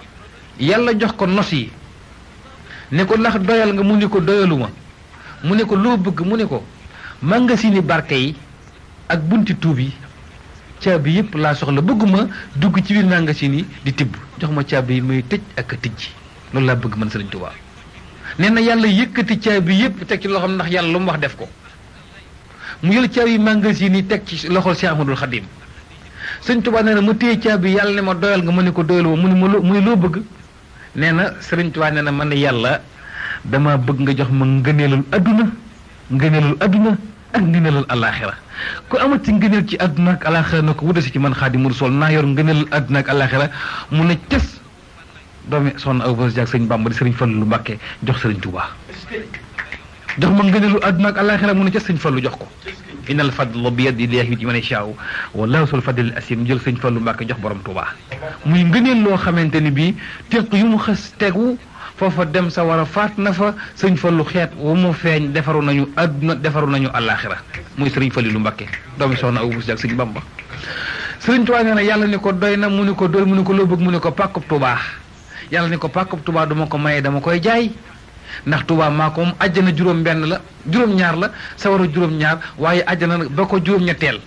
[SPEAKER 2] yàlla jox ko nos yi ne ko ndax doyal nga mu ne ko doyaluma mu ne ko loo bëgg mu ne ko mangasini barke yi ak bunti tuub yi caabi yëpp laa soxla bëgguma dugg ci biir magasin yi di tibb jox ma caabi yi may tëj ak a tijji loolu laa bëgg man Sëriñ Tuubaa nee na yàlla yëkkati caabi yëpp teg ci loxoom ndax yàlla lu mu wax def ko mu jël caabi magasin yi teg ci loxol Cheikh Ahmadul Xadim Sëriñ Tuubaa nee na ma téye caabi yàlla ne ma doyal nga mu ne ko doyaloo mu ne ma muy loo bëgg nee na Sëriñ Tuubaa nee na man ne yàlla dama bëgg nga jox ma ngëneelul adduna ak ngëneelul alaaxira ku amati ngëneel ci adduna ak alaaxira na ko wutasi ci man Xaadimu Rasuul naa yor ngëneelul adduna ak alaaxira mu ne cës doomi soxna Awa Bousso Diak sëñ Bamba di Sëriñ Fallu Mbàkke jox Sëriñ Tuubaa jox ma ngëneelu adduna ak alaaxira mu ne cës sëñ Fallu jox ko innal fadla bi yadillaahi yu'tiihi man yashaa'u wallaahu zul fadlil asiim jël sëñ Fallu Mbàkke jox borom Tuubaa muy ngëneel loo xamante ni bii téq yu mu xës tegu foofa dem sa war a faat na fa sëñ Fallu xeet wu mu feeñ defaru nañu adduna defaru nañu àllaaxira muy Sëriñ Fallu Mbàkke doomi soxna Awa Bousso Diak sëñ Bamba Sëriñ Tuubaa nee na yàlla ni ko doy na mu ni ko doy mu ni ko loo bëgg mu ni ko pàkkub Tuubaa yàlla ni ko pàkkub Tuubaa duma ko maye dama koy jaay ndax Tuubaa maa ko moom àjjana juróom-benn la juróom-ñaar la sawara juróom-ñaar waaye àjjana ba ko juróom-ñetteel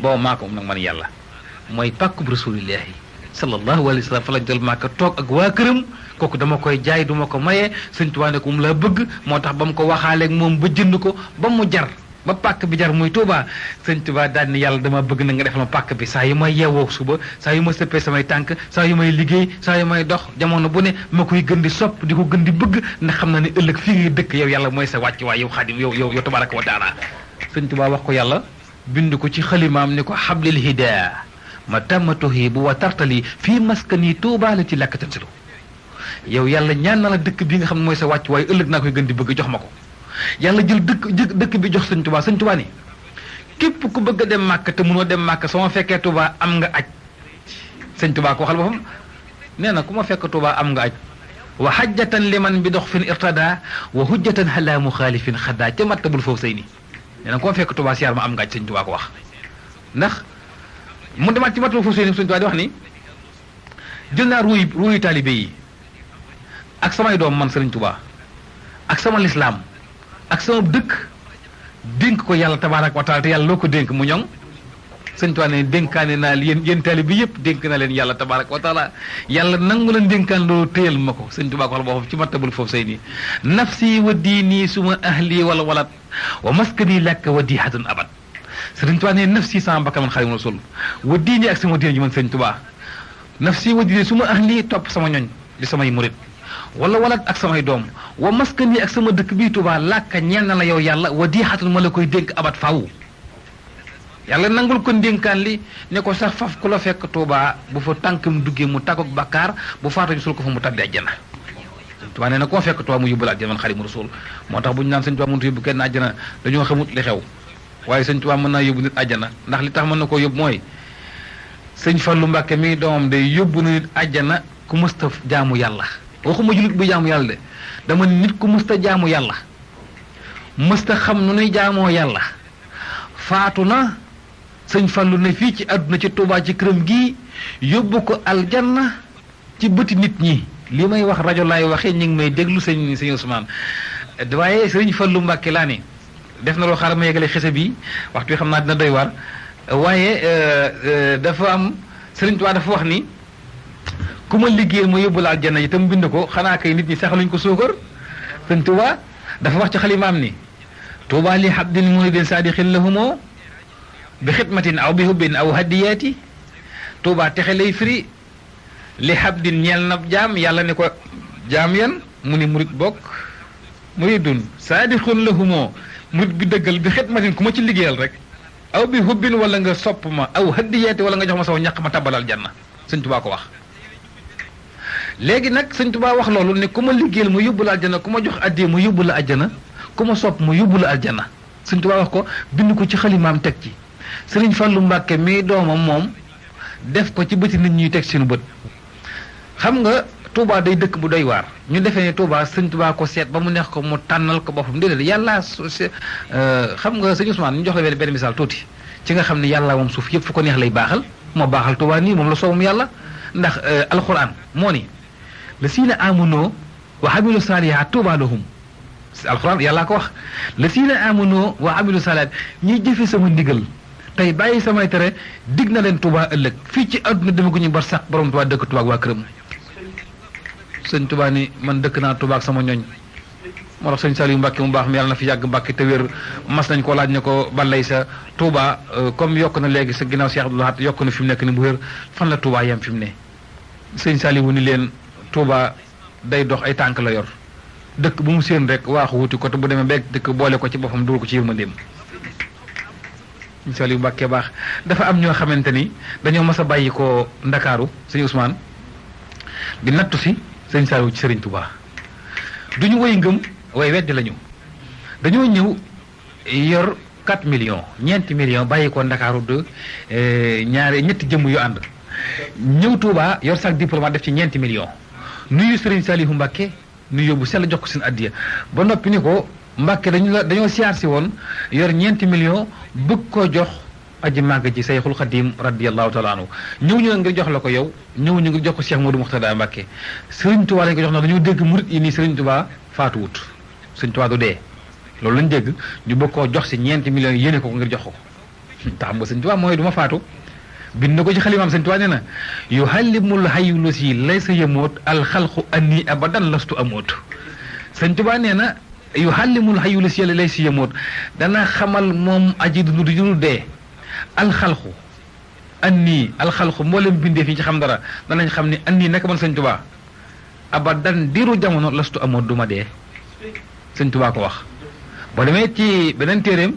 [SPEAKER 2] booba maa ko moom nag man yàlla mooy pàkkub rasuulillaahi sallallahu alayhi wa sallam fa la jël Màkka toog ak waa këram kooku dama koy jaay duma ko maye Sëñ Tuubaa ne ko mu laa bëgg moo tax ba mu ko waxaaleeg moom ba jënd ko ba mu jar ba pàkk bi jar muy Tuubaa Sëñ Tuubaa daal ni yàlla dama bëgg na nga def ma pàkk bi saa yu may yeewoo suba saa yu ma sëppee samay tànk saa yu may liggéey saa yu may dox jamono bu ne ma koy gën di sopp di ko gën di bëgg ndax xam na ne ëllëg fii ngay dëkk yow yàlla mooy sa wàcc waay yow Xaadim yow tabaaraka wa taala Sëñ Tuubaa wax ko yàlla bind ko ci xalimaam ni ko hablil hidaa ma tàmmatuhi bu wa tartali fii maskani Tuubaa la ci làkk tansilu yow yàlla ñaan na la dëkk bi nga xam ne mooy sa wàcc waaye ëllëg naa koy gën di bëgg jox ma ko yàlla jël dëkk bi jox Sëñ Tuubaa Sëñ Tuubaa ni képp ku bëgg a dem Màkka te mënoo dem Màkka soo ma fekkee Tuubaa am nga aj Sëñ Tuubaa ko waxal boppam nee na ku ma fekk Tuubaa am nga aj wa hajjatan liman bi dox fin irtada wa hujjatan ala muxaalifin xaddaa ca mattabul foofu say ni nee na ku ma fekk Tuubaa siyaar ma am nga aj Sëñ Tuubaa ko wax ndax mu demaat ci matul foofu seen Sëñ Tuubaa di wax ni jël naa ruuyu taalibe yi ak samay doom man Sëriñ Tuubaa ak sama lislaam ak sama dëkk dénk ko yàlla tabaaraka wa taala te yàlla loo ko dénk mu ñoŋ Sëñ Tuubaa ne dénkaane naa yéen taalibe yëpp dénk na leen yàlla tabaaraka wa taala yàlla nangu leen dénkaan loolu téyal ma ko Sëñ Tuubaa ko wax boo ci matabul foofu say nii nafsi wa diini suma ahli wala walat wa maskani lakk wa dihatun abad Sëriñ Tuubaa ne nafsi sama bakkan man Xaadimu Rasuul wa diini ak sama diine ji man Sëriñ Tuubaa nafsi wa diini su ma ahli topp sama ñoñ di samay murit wala walat ak samay doom wa maskani ak sama dëkk bii Tuubaa làkka ñeel na la yow yàlla wa diixatul ma la koy dénk abat faw yàlla nangul ko ndénkaan li ne ko sax faf ku la fekk Tuubaa bu fa tànkam duggee mu tàggoog bakkaar bu faatu ñu sul ko fa mu tabbi àjjana Tuubaa nee na koo fekk Tuubaa mu yóbbu la àjjana man Xaadimu Rasuul moo tax bu ñu naan Sëñ Tuubaa mënut yóbbu kenn àjjana dañoo xamut li xew waaye Sëñ Tuubaa mën naa yóbbu nit àjjana ndax li tax mën na koo yóbbu mooy Sëñ Fallu Mbàkke mi doomam day yóbbu na nit àjjana ku mësta jaamu yàlla waxuma jullit bu jaamu yàlla de dama nit ku mësta jaamu yàlla mësta xam nu nuy jaamoo yàlla faatu na Sëñ Fallu ne fii ci àdduna ci Tuubaa ci këram gii yóbbu ko aljanna ci bëti nit ñi li may wax rajo laay waxee ñu ngi may déglu sëñ Ousmane waaye Sëñ Fallu Mbàkke laa ne def na loo xaaral ma yegale xese bi waxtu bi xam naa dina doy waar waaye dafa am Sëriñ Tuubaa dafa wax ni ku ma liggéeyal ma yóbbu la aljanna yi tam bind ko xanaa kay nit ñi saxaluñ ko suukar Sëriñ Tuubaa dafa wax ci xalimaam ni Tuubaa li habdin muridin saadiqin lahumoo bi xidmatin aw bi hubbin aw hadiyaati Tuubaa texe lay firi li habdin ñeel na jaam yàlla ne ko jaam yan mu ni murid bokk muridun saadiqun lahumoo murid bi dëggal bi xidmatin ku ma ci liggéeyal rek aw bi hubbin wala nga sopp ma aw hadiyaati wala nga jox ma saw ñàq ma tabalal janna Sëñ Tuubaa ko wax léegi nag Sëñ Tuubaa wax loolu ne ku ma liggéeyal ma yóbbu la aljana ku ma jox addee ma yóbbu la aljana ku ma sopp ma yóbbu la aljana Sëñ Tuubaa wax ko bind ko ci xalimaam teg ci Sëriñ Fallu Mbàkke mii doomam moom def ko ci bëti nit ñuy teg seen bët xam nga Touba day dëkk bu doy waar ñu defee ne Touba sëñ Touba ko seet ba mu neex ko mu tànnal ko boppam déedéet yàlla xam nga sëñ Ousmane ñu jox la benn misaal tuuti ci nga xam ne yàlla moom suuf yëpp fu ko neex lay baaxal moo baaxal Touba nii moom la soobum yàlla ndax alquran moo ni la siina amunoo wa amilu saalihaat Touba lahum alquran yàllaa ko wax la siina amunoo wa amilu saalihaat ñiy jëfe sama ndigal tey bàyyi samay tere dig na leen Touba ëllëg fii ci àdduna demaguñu bar sax borom Touba dëkk Touba ak waa këram sëñ Touba ni man dëkk naa Touba ak sama ñoñ moo tax sëñ Saliou Mbacke mu baax mi yàlla na fi yàgg Mbacke te wér mas nañ ko laaj ne ko balay sa Touba comme yokk na léegi sa ginnaaw Cheikh Abdoul Ahad yokk na fi mu nekk ni bu wér fan la Touba yem fi mu ne sëñ Saliou ni leen Touba day dox ay tànk la yor dëkk bu mu séen rek waaxu wuti ko te bu demee beeg dëkk boole ko ci boppam dugal ko ci yërmandeem sëñ Saliou Mbacke baax dafa am ñoo xamante ni dañoo mas a bàyyi ko Ndakaaru sëñ Ousmane di nattu si sëñ Saliou ci Sëriñ Touba du ñu woy ngëm way weddi lañu dañoo ñëw yor 4 millions ñeenti millions bàyyi ko Ndakaaru de ñetti jëmm yu ànd ñëw Touba yor sac diplomate def ci ñeenti millions nuyu Sëriñ Saliou Mbacke nu yóbbu sell jox ko seen addiya ba noppi ni ko Mbacke dañoo siyaar si woon yor ñeenti millions bëgg ko jox aji màgg ji Sayxul Xadim radiyallahu taala anhu ñëw ñu ngir jox la ko yow ñëw ñu ngir jox ko Cheikh Modou Mourtada Mbacke Sëriñ Touba lañ ko jox na dañoo dégg murit yi nii Sëriñ Touba faatuwut Sëriñ Touba du dee loolu lañ dégg ñu bëgg koo jox si ñeenti millions yi yéene ko ngir jox ko te xam nga Sëriñ Touba mooy du ma faatu bind na ko ci xalimaam Sëriñ Touba nee na yuhallimul hayyu lasi laysa yamoot alxalqu anni abadan lastu amoot Sëriñ Touba nee na yuhallimul hayyu lasi laysa yamoot dana xamal moom aji dundu du dee alxalqu anni alxalqu mboolem bindee fi ci xam dara danañ xam ni anni nekk man Sëriñ Touba abadan diiru jamono lastu amoot du ma dee Sëriñ Touba ko wax boo demee ci beneen téeréem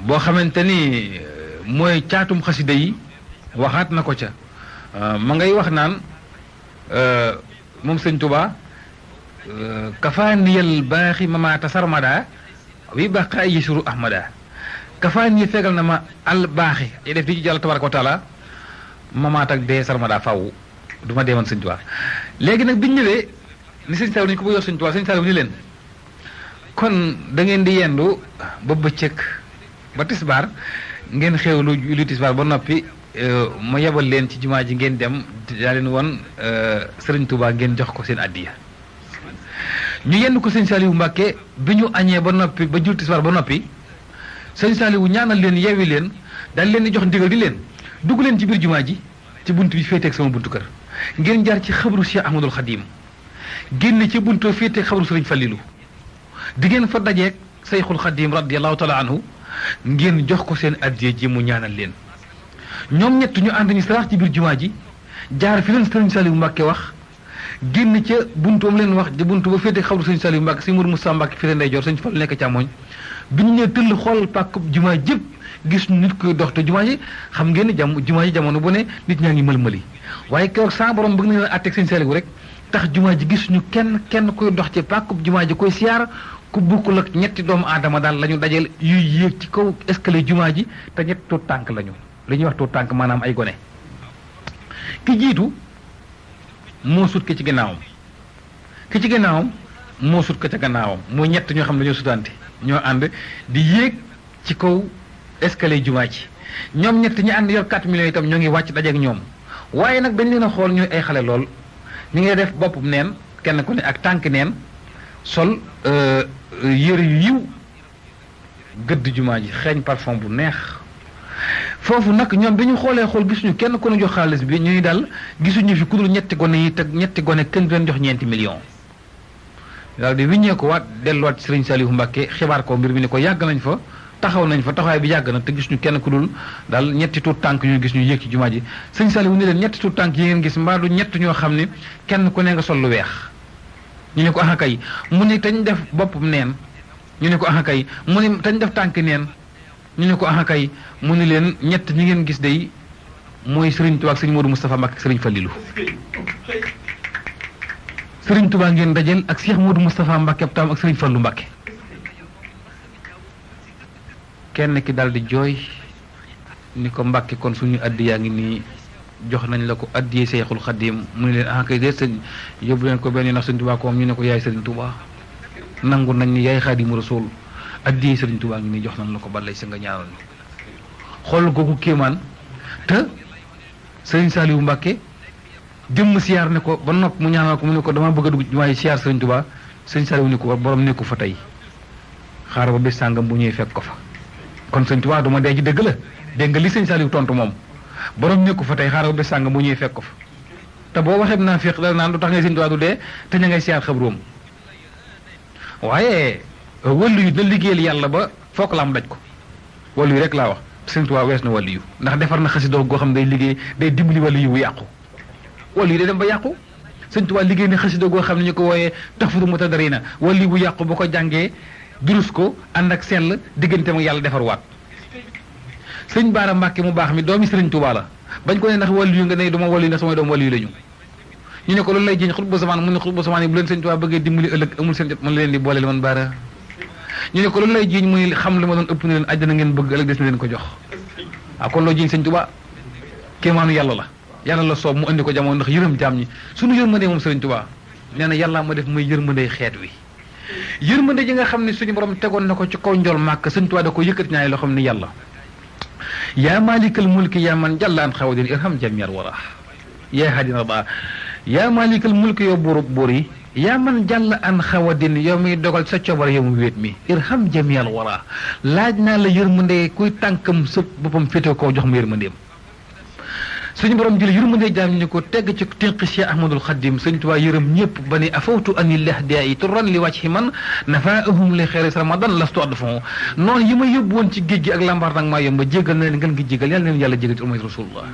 [SPEAKER 2] boo xamante ni mooy caatum xasida yi waxaat na ko ca ma ngay wax naan moom Sëriñ Touba kafaaniyal baaxi mamaata sarmada wi baqa yisuru ahmada kafaani fegal na ma al baaxi yi def di ci jàll tabaraka wa taala mamaat ak dee sarmada faw du ma dee man Sëriñ Touba léegi nag biñ ñëwee ni Sëriñ Saliou ni ko bëgg yor Sëriñ Touba Sëriñ Saliou ni leen kon da ngeen di yendu ba bëccëg ba tisbaar ngeen xewlu lu tisbaar ba noppi ma yebal leen ci jumaa ji ngeen dem daa leen woon Sëriñ Touba ngeen jox ko seen addiya ñu yenn ko Sëriñ Saliou Mbacke bi ñu añee ba noppi ba jul tisbaar ba noppi Sëriñ Saliou ñaanal leen yeewi leen daal leen di jox ndigal di leen dugg leen ci biir jumaa ji ci bunt bi féeteeg sama buntu kër ngeen jaar ci xabru Cheikh Ahmadul Khadim génn ci buntu féeteeg xabru Sëriñ Fallilu di ngeen fa dajeeg Sayxul Khadim radiyallahu taala anhu ngeen jox ko seen addiya ji mu ñaanal leen ñoom ñett ñu ànd ñu sarax ci biir jumaa ji jaar fi leen Sëriñ Saliou Mbacke wax génn ca buntu am leen wax di buntu ba féete xabru Sëriñ Saliou Mbacke si Mourou Moussa Mbacke fi leen ndeyjoor Sëriñ Fall nekk càmmoñ bi ñu ñëw tëll xool pàkkub jumaa jëpp gis nit koy dox te jumaa ji xam ngeen ni jumaa ji jamono bu ne nit ñaa ngi mël-mëli waaye keroog sa borom bëgg na leen àtteeg Sëriñ Saliou rek tax jumaa ji gisuñu kenn koy dox ci pàkkub jumaa ji koy siyaar ku bukkul ak ñetti doomu aadama daal la ñu dajeel yuy yéeg ci kaw escalier jumaa ji te ñetti tuut tànk lañu li ñuy wax tuut tànk maanaam ay gone ki jiitu moo sut ki ci gannaawam ki ci gannaawam moo sut ko ca gannaawam mooy ñett ñoo xam ne dañoo sutante ñoo ànd di yéeg ci kaw escalier jumaa ji ñoom ñett ñi ànd yor 4 millions itam ñoo ngi wàcc dajeeg ñoom waaye nag dañ leen a xool ñuy ay xale lool ñu ngi def boppum neen kenn ku ne ak tànk neen sol yére yu yiw gëdd jumaa ji xeeñ parfum bu neex foofu nag ñoom bi ñu xoolee xool gisuñu kenn ku ñu jox xaalis bi ñuy dal gisuñu fi ku dul ñetti gone yi te ñetti gone kenn du leen jox ñeenti millions daal di wiññee ko waat delluwaat ci Sëriñ Saliou Mbacke xibaar ko mbir mi ne ko yàgg nañ fa taxaw nañ fa taxawaay bi yàgg na te gisuñu kenn ku dul daal ñetti tuut tànk ñu gis ñu yéeg ci jumaa ji Sëriñ Saliou ni leen ñetti tuut tànk yi ngeen gis mbaa du ñett ñoo xam ne kenn ku ne nga sol lu weex ñu ne ko ah kay mu ne tañ def boppam neen ñu ne ko ah kay mu ne tañ def tànk neen ñu ne ko ah kay mu ne leen ñett ñi ngeen gis day mooy Sëriñ Tuubaa ak Sëriñ Modou Moustapha Mbacke ak Sëriñ Fallilu Sëriñ Tuubaa ngeen dajel ak Cheikh Modou Moustapha Mbacke ab taam ak Sëriñ Fallu Mbacke kenn ki daal di jooy ni ko Mbacke kon suñu addi yaa ngi nii jox nañ la ko addiyee Seexul Xadim mu ne leen ah kay de sëñ yóbbu leen ko benn yoon ndax sëñ Tuubaa ko moom ñu ne ko yaay sëriñ Tuubaa nangu nañ ni yaay Xaadimu Rasuul addiyee sëriñ Tuubaa ngi nii jox nañ la ko balay sa nga ñaanal xool googu kéemaan te sëriñ Saliou Mbàkke jëmm siyaar ne ko ba nopp mu ñaanal ko mu ne ko dama bëgg a dugg jumaa yi siyaar sëriñ Tuubaa sëriñ Saliou ne ko borom nekku fa tey xaaral ba bés sàngam bu ñëwee fekk ko fa kon sëriñ Tuubaa duma dee ji dëgg la dégg nga li sëriñ Saliou tontu moom borom nekku fa tey xaaral ba bés sàngam bu ñëwee fekk ko fa te boo waxee naa féq dal naan lu tax ngay sëriñ Tuubaa du dee te ña ngay siyaar xabroom waaye wàllu yu na liggéeyal yàlla ba foog la am daj ko wàllu yu rek laa wax sëriñ Tuubaa wees na wàllu yu ndax defar na xasida goo xam day liggéey day dimbali wàllu yu bu yàqu wàllu yu day dem ba yàqu sëriñ Tuubaa liggéey na xasida goo xam ne ñu ko wooyee Tuhfatul Mutadarrina wàllu yu bu yàqu ba ko jàngee durus ko ànd ak sell digganteem ak yàlla defar waat sëriñ Baara Mbàkke mu baax mi doomi sëriñ Tuubaa la bañ ko ne ndax wàllu yu nga ne duma wàllu yu ndax samay doom wàllu yu lañu ñu ne ko loolu lay jiñ xutbu zamaan mu ne xutbu zamaan yi bu leen sëriñ Tuubaa bëggee dimbali ëllëg amul seen jot man leen di booleel man Baara ñu ne ko loolu lay jiñ muy xam li ma doon ëpp na leen àjjana ngeen bëgg ëllëg des na leen ko jox waaw kon loo jiñ sëriñ Tuubaa kéemaanu yàlla la soob mu andi ko jamono ndax yërëm jaam ñi suñu yërmandee moom sëriñ Tuubaa nee na yàlla ma def muy yërmandee xeet wi yërmande ji nga xam ne suñu borom tegoon na ko ci kaw njol màkk sëriñ Tuubaa da ko yëkkati ñaari loo xam ne yàlla yaa maalikal mulki yaa man jàllaan xawadin irham jamiyal wara yaa hadina ba yaa maalikal mulki yow buur yi yaa man jàll an xawadin yow miy dogal sa coobare yow mu wéet mi irham jamiyal wara laaj naa la yërmande kuy tànkam sëpp boppam féete koo jox ma yërmandeem suñu borom jël yërmande jaam ñu ko tegg ci tinqi Cheikh Ahmadul Xadim sëñ Tuubaa yërëm ñëpp ba ne afawtu anillah daa yi turan li wàcc man nafaahum li xeeris ramadan lastu adfon noonu yi ma yóbbu woon ci géej gi ak lambar nag maa yomba jégal na leen ngeen ngi jégal yàlla leen yàlla jégal ci umay rasulullah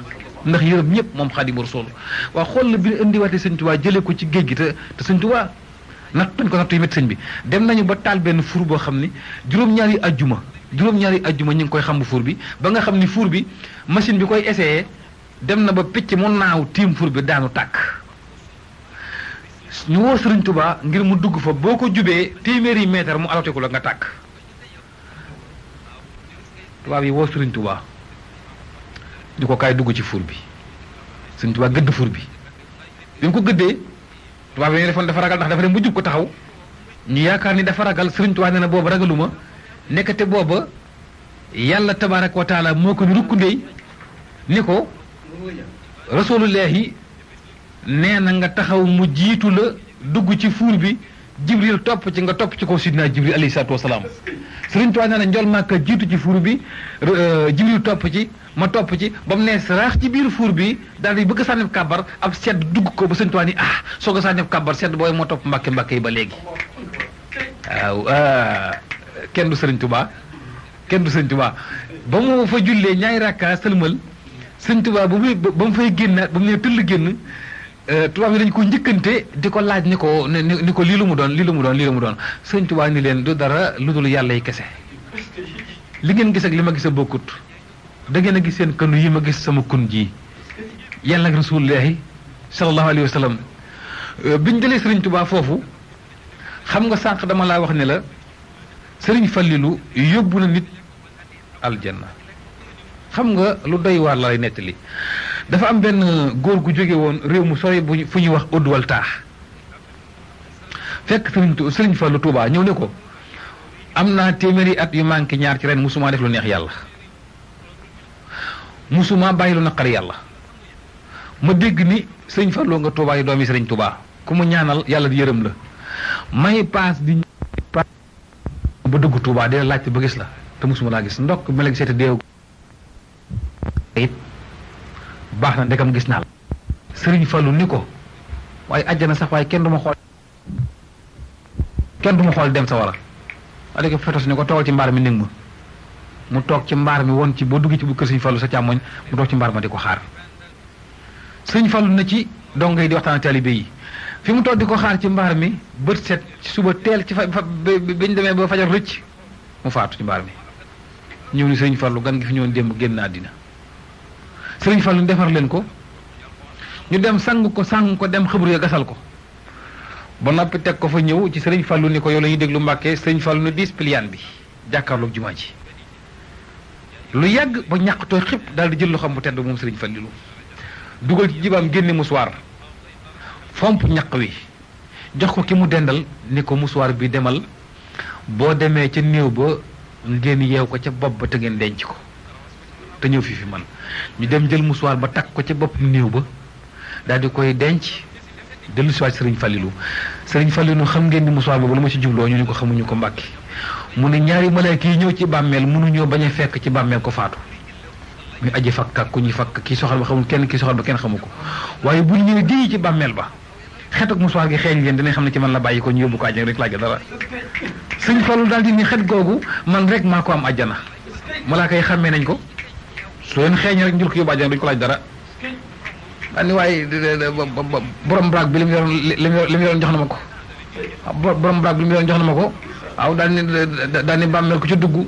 [SPEAKER 2] ndax yërëm ñëpp moom Xaadimu Rasul waa xool la bi ñu indiwaatee sëñ Tuubaa jëlee ko ci géej gi te sëñ Tuubaa nañ ko nattu yi métti sëñ bi dem nañu ba taal benn fuur boo xam ni juróom-ñaari ajjuma ñu ngi koy xam bu fuur bi ba nga xam ni fuur bi machine bi koy essayé dem na ba picc mu naaw tiim fur bi daanu tàkk ñu woo Sëriñ Tuubaa ngir mu dugg fa boo ko jubee téeméeri mètre mu aloteku la nga tàkk tubaab yi woo Sëriñ Tuubaa di ko kaay dugg ci fur bi Sëriñ Tuubaa gëdd fur bi bi mu ko gëddee tubaab yi ñu defoon dafa ragal ndax dafa dem bu jub ko taxaw ñu yaakaar ni dafa ragal Sëriñ Tuubaa nee na booba ragaluma nekkate booba yàlla tabaaraka wa taala moo ko ni rukkundey ni ko rasulullahi nee na nga taxaw mu jiitu la dugg ci fuur bi jibril topp ci nga topp ci ko sidna jibril alayhi salaatu wasalaam Sëriñ Tuubaa nee na njol Màkka jiitu ci fuur bi jibril topp ci ma topp ci ba mu ne saraax ci biir fuur bi daal di bëgg sànnib kàbbar ab sedd dugg ko ba Sëriñ Tuubaa ni soog a sànnib kàbbar sedd booy moo topp mbàkke yi ba léegi waaw kenn du Sëriñ Tuubaa ba mu fa jullee ñaari rakka sëlmal Sëriñ Tuubaa ba mu fay génnaat ba mu ne tëll génn tubaab yi dañ ko njëkkante di ko laaj ni ko lii lu mu doon Sëriñ Tuubaa ni leen du dara lu dul yàlla yi kese li ngeen gis ak li ma gis a bokkut da ngeen a gis seen kanu yi ma gis sama kun ji yàlla ak rasulullahi sallallahu alayhi wa sallam biñ jëlee Sëriñ Tuubaa foofu xam nga sànq dama laa wax ne la Sëriñ Fallilu yóbbu na nit aljanna xam nga lu doy waar la lay nettali dafa am benn góor gu jóge woon réew mu sori fu ñuy wax Odduwal Taax fekk Sëriñ Fallu Tuubaa ñëw ne ko am naa téeméeri at yu manqué ñaar ci ren musuma def lu neex yàlla musuma bàyyi lu naqari yàlla ma dégg ni Sëriñ Fallu nga Tuubaa yi doomi Sëriñ Tuubaa ku mu ñaanal yàlla di yërëm la may paas di ba dugg Tuubaa dina laajte ba gis la te musuma laa gis ndokk ma la gisee te deew it baax na ndekam gis naa la Sëriñ Fallu ni ko waaye àjjana sax waaye kenn du ma xool dem sa wara waaye ko fetos ni ko toogal ci mbaar mi néeg ma mu toog ci mbaar mi woon ci boo duggee ci bu kër Sëriñ Fallu sa càmmoñ mu toog ci mbaar ma di ko xaar Sëriñ Fallu na ci dongo yi di waxtaan taalibe yi fi mu toog di ko xaar ci mbaar mi bët set ci suba teel ci biñ demee ba fajar rëcc mu faatu ci mbaar mi ñëw ni Sëriñ Fallu gan gi fi ñëwoon démb génn àddina Sëriñ Fallu defar leen ko ñu dem sang ko dem xëbru ya gasal ko ba noppi teg ko fa ñëw ci Sëriñ Fallu ni ko yow la ñuy déglu Mbàkke Sëriñ Fallu ni diis piliyaan bi jàkkaarloog jumaa ji lu yàgg ba ñàqtooy xib daal di jël lu xam bu tedd moom Sëriñ Fallilu dugal ci jibaam génne musuwaar fomp ñaq wi jox ko ki mu dendal ni ko musuwaar bi demal boo demee ca néew ba ngeen yeew ko ca bopp ba te ngeen denc ko te ñëw fi man ñu dem jël musuwaar ba takk ko ca bopp néew ba daal di koy denc dellu si waat Sëriñ Falilu xam ngeen ni musuwaar boobu lu ma ci jubloo ñu ni ko xamuñu ko Mbàkke mu ne ñaari malaaka yi ñëw ci bàmmeel mënuñoo bañ a fekk ci bàmmeel ko faatu muy aji fakk ak ku ñuy fakk kii soxal ba xamul kenn kii soxal ba kenn xamu ko waaye bu ñu ñëwee géej ci bàmmeel ba xet ak musuwaar gi xeeñ leen dinañ xam ne ci man la bàyyi ko ñu yóbbu ko àjjana rek laaj dara Sëriñ Fallu daal di ni xet googu man rek maa ko am àjjana malaaka yi xàmmee nañ ko su leen xeeñ rek njur ko yóbbu àjjana duñ ko laaj dara ani waaye borom braak bi li mu yoroon jox na ma ko borom braak bi li mu yoroon jox na ma ko waaw daal ni bàmmeel ko ci dugg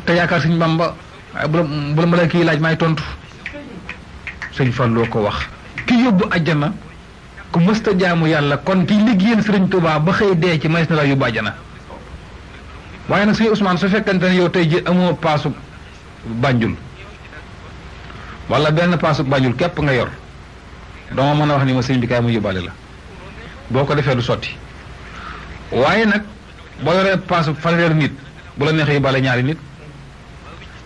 [SPEAKER 2] te yaakaar Sëriñ Bamba waaye bu la malaaka yi laaj maay tontu Sëriñ Fallu ko wax ki yóbbu àjjana ku mësta jaamu yàlla kon kiy liggéeyal Sëriñ Tuubaa ba xëy dee ci mays na la yóbbu àjjana waaye nag Sëriñ Ousmane su fekkante ne yow tey ji amoo paasu Banjul wala benn paasu Banjul képp nga yor doo mën a wax ni ma sëñ bi kaay mu yóbbaale la boo ko defee du sotti waaye nag boo yoree paasu fanweeri nit bu la neexee yóbbaale ñaari nit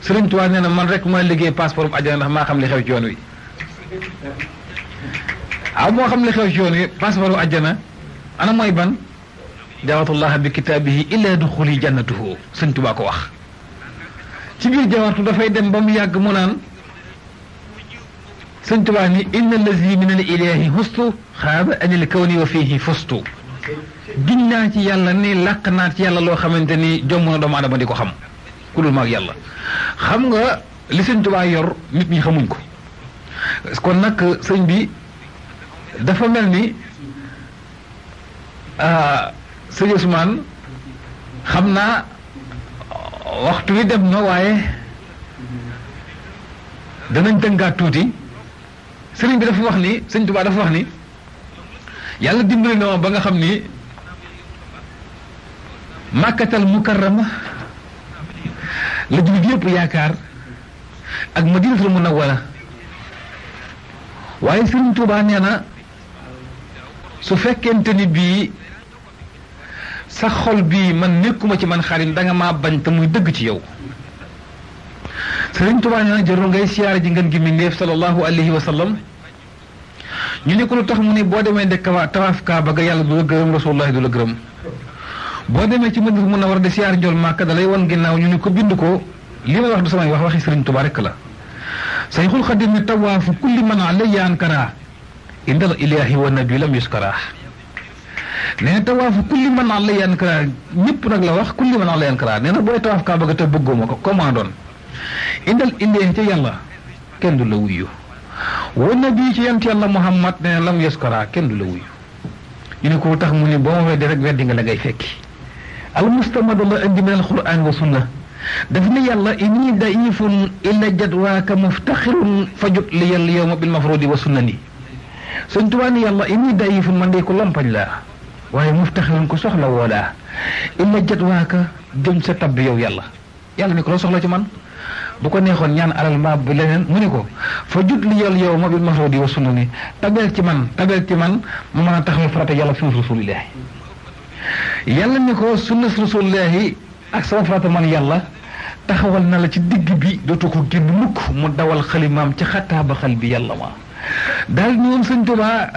[SPEAKER 2] Sëriñ Tuubaa nee na man rek maa liggéey passeport àjjana ndax maa xam li xew ci yoon wi moo xam li xew ci yoon wi passeport àjjana ana mooy ban jaawatullah bi kitaabihi illa duxuli jannatuhu Sëriñ Tuubaa ko wax ci biir jawartu dafay dem ba mu yàgg mu naan Sëriñ Tuubaa ni inna allazi min al ilahi hustu xaaba anil kawni wa fihi fustu giñ naa ci yàlla ni làq naa ci yàlla loo xamante ni jomm na doomu adama di ko xam ku dul maag yàlla xam nga li Sëriñ Tuubaa yor nit ñi xamuñ ko kon nag sëñ bi dafa mel ni sëñ Ousmane xam naa waxtu wi dem na waaye danañ tëngaat tuuti sëriñ bi dafa wax ni Sëriñ Tuubaa dafa wax ni yàlla dimbali na ma ba nga xam ni Makkatal Mukarrama la jullit yëpp yaakaar ak Madinatul Munawwara waaye Sëriñ Tuubaa nee na su fekkente ni bii sa xol bii man nekkuma ci man xarit danga maa bañ te muy dëgg ci yow Sëriñ Tuubaa nee na jarul ngay siyaare ji ngeen gi mbindéef sallallahu alayhi wa sallam ñu ne ko lu tax mu ne boo demee de tawaaf Kaaba ga yàlla du la gërëm rasulullahi du la gërëm boo demee ci Madina mun a war a de siyaar njool Màkka da lay wan ginnaaw ñu ne ko bind ko li may wax du samay wax waxi Sëriñ Tuubaa rek la Sayxul Xadim ni tawaafu kulli man alayya ankara indal ilahi wa nabi lam yuskara nee na tawaafu kulli man alayya ankara ñëpp nag la wax kulli man alayya ankara nee na booy tawaaf Kaaba ga te bëgguma ko comment doon indal ilahi ca yàlla kenn du la wuyu wa nabi ci yant yàlla Muhammad nee na lam yuskara kenn du la wuyu ñu ne ko tax mu ni boo ma weddi rek weddi nga la ngay fekki al mustamadu la indi min al quran wa sunna daf ni yàlla inni daifun illa jadwaaka muftaxirun fajut li yàlla yowma bil mafrudi wa sunnani Sëriñ Tuubaa ni yàlla inni daifun man de ko lompañ laa waaye muftaxirun ko soxla woo daa illa jadwaaka jëm sa tabb yow yàlla ni ko loo soxla ci man bu ko neexoon ñaan alal mbaa bu leneen mu ni ko fajut li yàlla yowma bil mafrudi wa sunnani tabeel ci man ma mën a taxawal farata yàlla sunnas rasulillahi yàlla ni ko sunnas rasulillahi ak sama farata man yàlla taxawal na la ci digg bi dootu ko génn mukk mu dawal xalimaam ci xataaba xal bi yàlla ma daal ni woon Sëriñ Tuubaa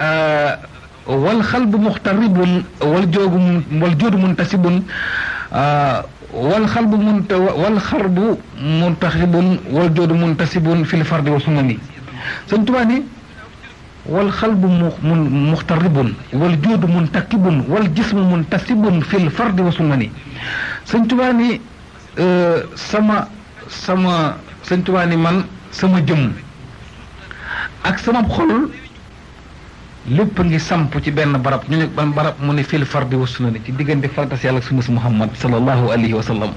[SPEAKER 2] wal xalbu muxtaribun wal joodu muntasibun wal xarbu muntaxibun wal joodu muntasibun fil fardi wa sunnani Sëriñ Tuubaa ni wal xalbu muxtaribun wal joodu muntakibun wal jismu muntasibun fil fardi wa sunnani Sëriñ Tuubaa ni Sëriñ Tuubaa ni man sama jëm ak sama xol lépp ngi samp ci benn barab ñu ne ban barab mu ne fil fardi wa sunnani ci diggante farata si yàlla ak sunnas Muhammad sallallahu alayhi wa sallam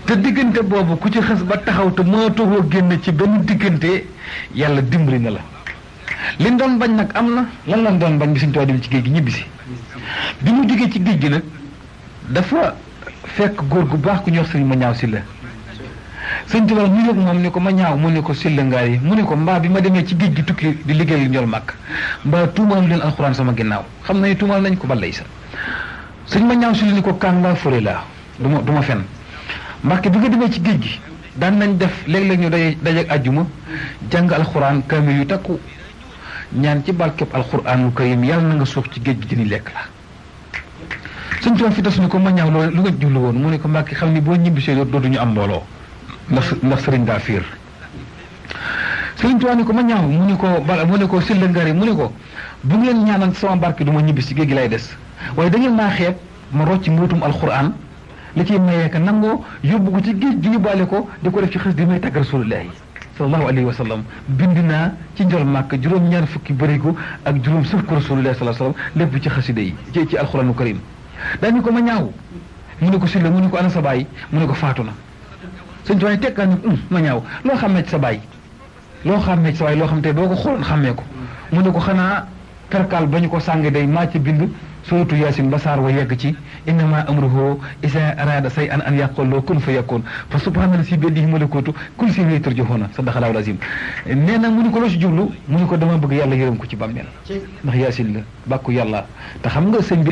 [SPEAKER 2] te diggante boobu ku ci xës ba taxaw te mënatoo génn ci benn diggante yàlla dimbali na la liñ doon bañ nag am na lan lañ doon bañ bi Sëriñ Tuubaa dem ci géej gi ñibbisi bi mu jógee ci géej gi nag dafa fekk góor gu baax ku ñuy wax Sëriñ ma ñaaw si la sëñ Tuubaa ñu yëg moom ni ko ma ñaaw mu ne ko silla ngaar yi mu ne ko mbaa bi ma demee ci géej gi tukki di liggéeyal njol màkk mbaa tuumaal leen alxuraan sama ginnaaw xam na ne tuumaal nañ ko balay sa sëñ ma ñaaw silla ni ko kaan laa fële laa du ma fen Mbàkke bi nga demee ci géej gi daan nañ def léeg-léeg ñu dajeeg àjjuma jàng alxuraan kaamil yu takku ñaan ci barkeb alxuraanul karim yàlla na nga suux ci géej gi dini lekk la sëñ Tuubaa fi tas ni ko ma ñaaw loolu lu nga jublu woon mu ne ko Mbàkke xam ni boo ñibbisee dootuñu am mbooloo ndax sëriñ daa fiir sëriñ Tuubaa ni ko ma ñaaw mu ne ko silla ngari mu ne ko bu ngeen ñaanal sama barke du ma ñibbis ci géej gi lay des waaye da ngeen maa xeeb ma rocc mbootum alxuraan li ciy mayee ka nangoo yóbbu ko ci géej gi yóbbaale ko di ko def ci xës di may tàgg rasulullahi sallallahu alayhi wa sallam bind naa ci njol màkk juróom-ñaar fukki bërigo ak juróom sëf ko rasulullahi sallallahu alayhi wa sallam lépp ci xasida yi ci alxuraanu karim daañu ko ma ñaaw mu ne ko silla mu ne ko ana sa baay mu ne ko faatu na sëñ Tuubaa tekkaa ni ma ñaaw loo xàmmee ci sa baay loo xàmmee ci sa baay loo xam te boo ko xooloon xàmmee ko mu ne ko xanaa perkaal ba ñu ko sàng day maa ci bind suratu yaasin ba saar wa yegg ci innama amruhu isa arada say an yaqul loo kun fa yakun fa subhaana si bi yadihi malakuutu kulli shay'in turjahuuna sadaqallaahu al-aziim nee na mu ni ko loo si jublu mu ni ko dama bëgg yàlla yërëm ko ci bàmmeel ndax yaasin la bàkku yàlla te xam nga sëñ bi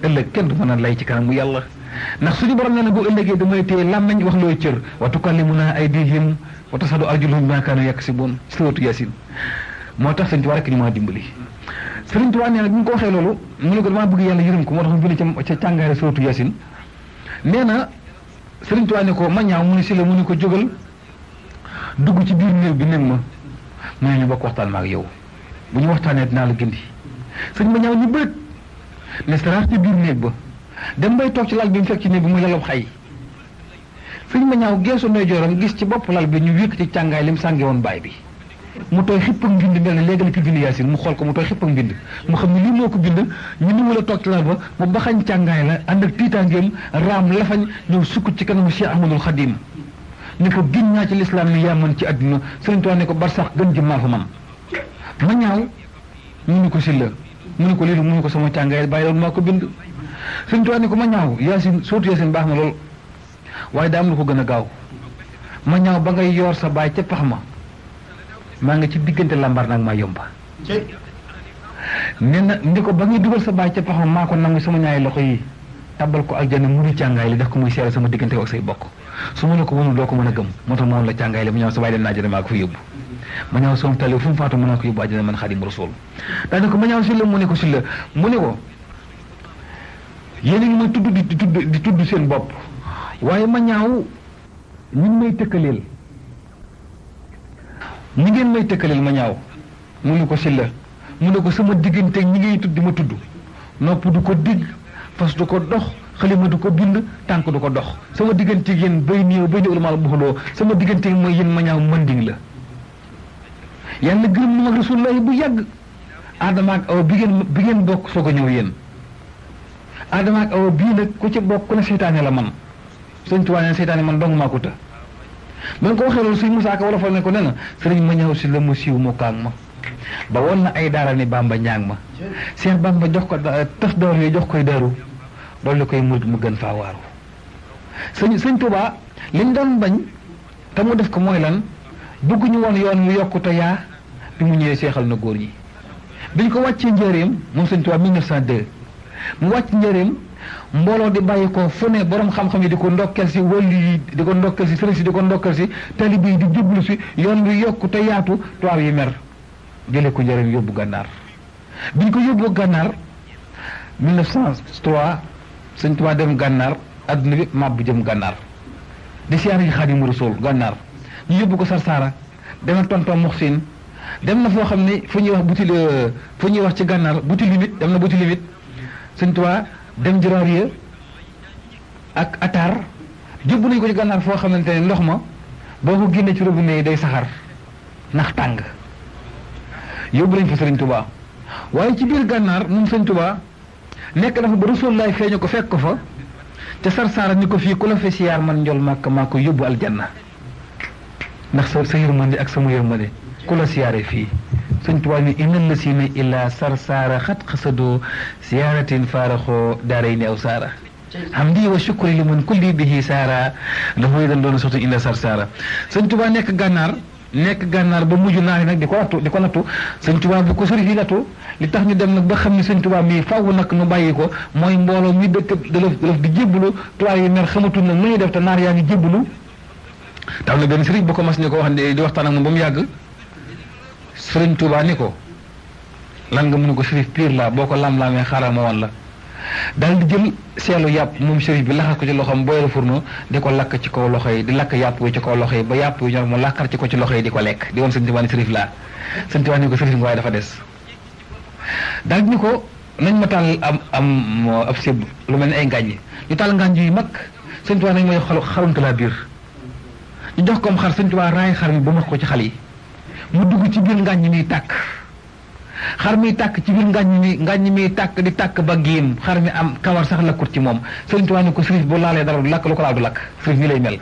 [SPEAKER 2] ëllëg kenn du mën a lay ci kanam mu yàlla ndax suñu borom nee na bu ëllëgee damay téye làmmeñ wax looy cër wa tukallimunaa aydihim wa tashhadu arjuluhum bimaa kaanu yaksibuun suratu yaasin moo tax sëñ Tuubaa rek ñu mën a dimbali Sëriñ Tuubaa nee na bi ñu ko waxee loolu mu ne ko damaa bëgg yàlla yërëm ko moo tax mu bind ca càngaare suratu Yaasin nee na Sëriñ Tuubaa ne ko ma ñaaw mu ne si la mu ne ko jógal dugg ci biir néeg bi nekk ma mu ne ñu bokk waxtaan ma ak yow bu ñu waxtaanee dinaa la gindi sëñ ma ñaaw ñu bëgg ne saraat ci biir néeg ba dem bay toog ci lal bi mu fekk ci néeg bi muy lalab xay sëñ ma ñaaw geesu nooy jooram gis ci bopp lal bi ñu wékk ci càngaay li mu sànge woon baay bi mu tooy xipp ak mbind mel ne léegi la ki bind yaasin mu xool ko mu tooy xipp ak mbind mu xam ne lii moo ko bind ñu ni mu la toog ci lal ba mu baxañ càngaay la ànd ak tiitaangeem raam lafañ ñëw sukk ci kanamu Cheikh Ahmadul Xadim ni ko giñ naa ci lislaam ni yaa mën ci àdduna Sëriñ Tuubaa ne ko bar sax gën jëm maa fa man ma ñaaw ñu ni ko silla mu ni ko lii mu ni ko sama càngaay bàyyi loolu maa ko bind Sëriñ Tuubaa ne ko ma ñaaw yaasin surtout yaasin baax na lool waaye daa am lu ko gën a gaaw ma ñaaw ba ngay yoor sa baay ca pax ma maa nga ci diggante lambar nag maa yomba nee na ndi ko ba ngay dugal sa baay ca pax ma maa ko nangu sama ñaari loxo yi tabal ko aljana muri càngaay li def ko muy seere sama diggante ak say bokk su ma la ko mënul doo ko mën a gëm moo tax moom la càngaay li ma ñaaw sa baay dem naa jëne maa ko fa yóbbu ma ñaaw sama tali fu mu faatu mën naa ko yóbbu àjjana man Xaadimu Rasuul daane ko ma ñaaw silla mu ne ko silla mu ne ko yéen a ngi may tudd di tudd seen bopp waaye ma ñaaw ñu ngi may tëkkaleel ñi ngeen may tëkkaleel ma ñaaw mu ne ko silla mu ne ko sama diggante ñi ngay tudd di ma tudd nopp du ko digg fas du ko dox xalima du ko bind tànk du ko dox sama diggante yéen bay néew bay néew la maal buxuloo sama diggante mooy yéen ma ñaaw manding la yàlla gërëm na mag rasulullahi bu yàgg Adama ak Awa bi ngeen bokk soo ko ñëw yéen Adama ak Awa bii nag ku ci bokk ku ne seytaane la man Sëñ Tuubaa ne seytaane man dong maa ko të ba nga ko waxee loolu suñ Musaa Ka wala fal ne ko nee na sëriñ ma ñëw si la mu siiw mu kaang ma ba woon na ay daara ni Bamba ñaang ma Seex Bamba jox ko tas door yi jox koy daru loolu koy murit mu gën faa waaru sëñ Tuubaa liñ doon bañ te mu def ko mooy lan bëgguñu woon yoon mu yokkute yaa bi mu ñëwee seexal na góor ñi biñ ko wàccee njëriñam moom sëñ Tuubaa 1902 mu wàcc njëriñam mbooloo di bàyyi ko fu ne borom xam-xam yi di ko ndokkel si wëlli yi di ko ndokkel si sëriñ si di ko ndokkel si talib yi di jublu si yoon wi yokku te yaatu tubaab yi mer jëlee ko njëriñ yóbbu gànnaar biñ ko yóbbu gànnaar 1903 sëñ Tuubaa dem gànnaar adduna bi màbb jëm gànnaar di siyaar yi Xaadimu Rasuul gànnaar ñu yóbbu ko Sarsara dem na tonton Muxsin dem na foo xam ne fu ñuy wax ci gànnaar buti limite dem na buti limite sëñ Tuubaa dem Jiraariya ak Atar jubbu nañu ko ci gànnaar foo xamante ne ndox ma boo ko génnee ci robinet yi day saxar ndax tàng yóbbu nañ fa sëriñ Tuubaa waaye ci biir gànnaar moom sëñ Tuubaa nekk dafa ba Rasulullaay feeñu ko fekk ko fa te Sarsara ni ko fii ku la fi siyaar man njol màkk maa ko yóbbu aljanna ndax sa yërmande ak sama yërmande ku la siyaare fii sëñ Tuubaa ni innal lasina illa Sarsara xat xasadoo siyaaratin faaraxoo daaray ni aw saara hamdi wa shukri liman kulli bihi saara dafa yi dañ doon soxtu inda sar saara sëñ Tuubaa nekk gànnaar ba mujj naa nag di ko nattu sëñ Tuubaa bu ko sori fi nattu li tax ñu dem nag ba xam ne sëñ Tuubaa mii faaw nag nu bàyyi ko mooy mbooloo mi dëkk daf di jébbalu tubaab yi mer xamatul nag nu ñuy def te naar yaa ngi jébbalu tax na benn sëriñ ba ko mas ni ko wax di waxtaan ak moom ba mu yàgg sëriñ Tuubaa ni ko lan nga mën ko sërif piir la boo ko lam-laamee xaaral ma wan la daal di jël seelu yàpp moom sërif bi laxas ko ci loxoom boyal furno di ko lakk ci kaw loxo yi di lakk yàpp wi ci kaw loxo yi ba yàpp wi ñor mu lakkar ci ko ci loxo yi di ko lekk di woon sëñ Tuubaa ni sërif laa sëñ Tuubaa ni ko sërif nga waaye dafa des daal di ni ko nañ ma taal am ab sébb lu mel ni ay ngàññi ñu taal ngàññ yu mag sëñ Tuubaa nañ may xaruntu laa biir ñu jox ko xar sëñ Tuubaa raay xar mi ba mu wax ko ci xal yi mu dugg ci biir ngàññ mi tàkk xar mi tàkk ci biir ngàññ mi tàkk di tàkk ba géem xar mi am kawar sax lakkut ci moom sëñ Tuubaa ni ko sërif bu laalee dara du lakk lu ko laal du lakk sërif nii lay mel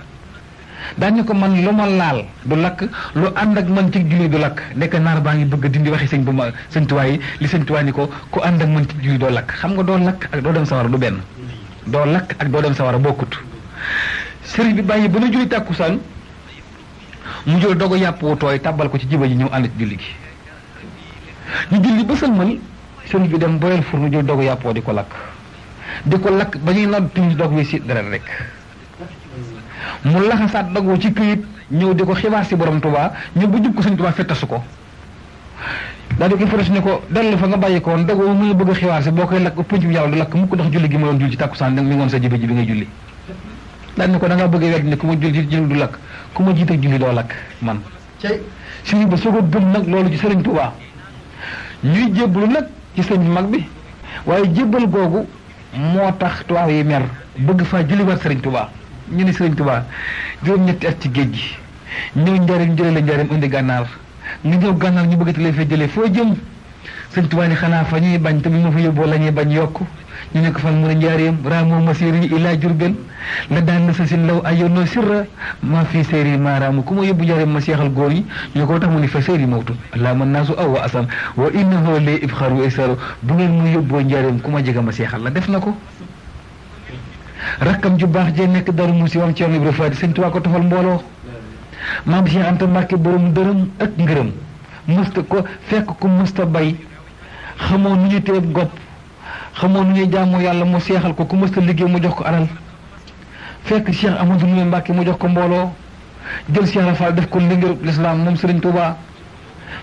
[SPEAKER 2] daañu ko man lu ma laal du lakk lu ànd ak man ci julli du lakk nekk naar baa ngi bëgg dindi waxi sëñ Tuubaa yi li sëñ Tuubaa ni ko ku ànd ak man ci julli doo lakk xam nga doo lakk ak doo dem sawara du benn doo lakk ak doo dem sawara bokkut sërif bi bàyyi ba na julli tàkkusaan mu jël dogu yàpp wu tooy tàbbal ko ci jiba ji ñëw ànd ci julli gi ñu julli ba sëlmal sëriñ bi dem boyal fur nu jël dogu yàppoo di ko lakk ba ñuy nodd tuñ dog wi si deret rek mu laxasaat dogoo ci këyit ñëw di ko xibaar si borom Tuubaa ñu bu jub ko sëñ Tuubaa fettasu ko daal di ko faras ne ko dellu fa nga bàyyi ko woon dogoo mu bëgg a xibaar si boo koy lakk pëncum yàlla du lakk mukk ndax julli gi ma doon julli ci tàkkusaan mi ngoon sa jiba ji bi ngay julli daal ne ko da ngaa bëgg a wedd ne ku ma julli ci du lakk ku ma jiite julli doo lakk man sëriñ ba soo ko gëm nag loolu ci sëriñ Tuubaa ñuy jébbalu nag ci sëñ mag bi waaye jébbal googu moo tax tubaab yi mer bëgg faa julliwaat sëriñ Tuubaa ñu ni sëriñ Tuubaa juróom-ñetti at ci géej gi ñëw njariñ jële la njariñ indi gànnaar nga ñëw gànnaar ñu bëgg te lay fee jëlee foo jëm sëriñ Tuubaa ni xanaa fa ñuy bañ te bi ma fa yóbboo la ñuy bañ yokk ñu ne ko fan mu ne njaareem raamoo masiri ilaa Jurbel la daan na sa sin law ayoonoo sirra maa fii séeri maaraamu ku ma yóbbu njaareem ma seexal góor yi ñu ne ko tax mu ni fa séeri mawtu laa man naasu aw wa asan wa innahu lee ibxaru isaru bu ngeen mu yóbboo njaareem ku ma jega ma seexal la def na ko rakkam ju baax jee nekk Daaru Musi wam Ceerno Ibra Faati sëñ Tuubaa ko tofal mbooloo maam Cheikh Anta Mbàkke borom dërëm ak ngërëm mësta ko fekk ku mësta bay xamoo nu ñu teeb gopp xamoo nu ñuy jaamoo yàlla mu seexal ko ku mësta liggéey mu jox ko alal fekk Cheikh Amadou Ndoumé Mbàkke mu jox ko mbooloo jël Cheikh Rafal def ko ndingërub lislaam moom Sëriñ Tuubaa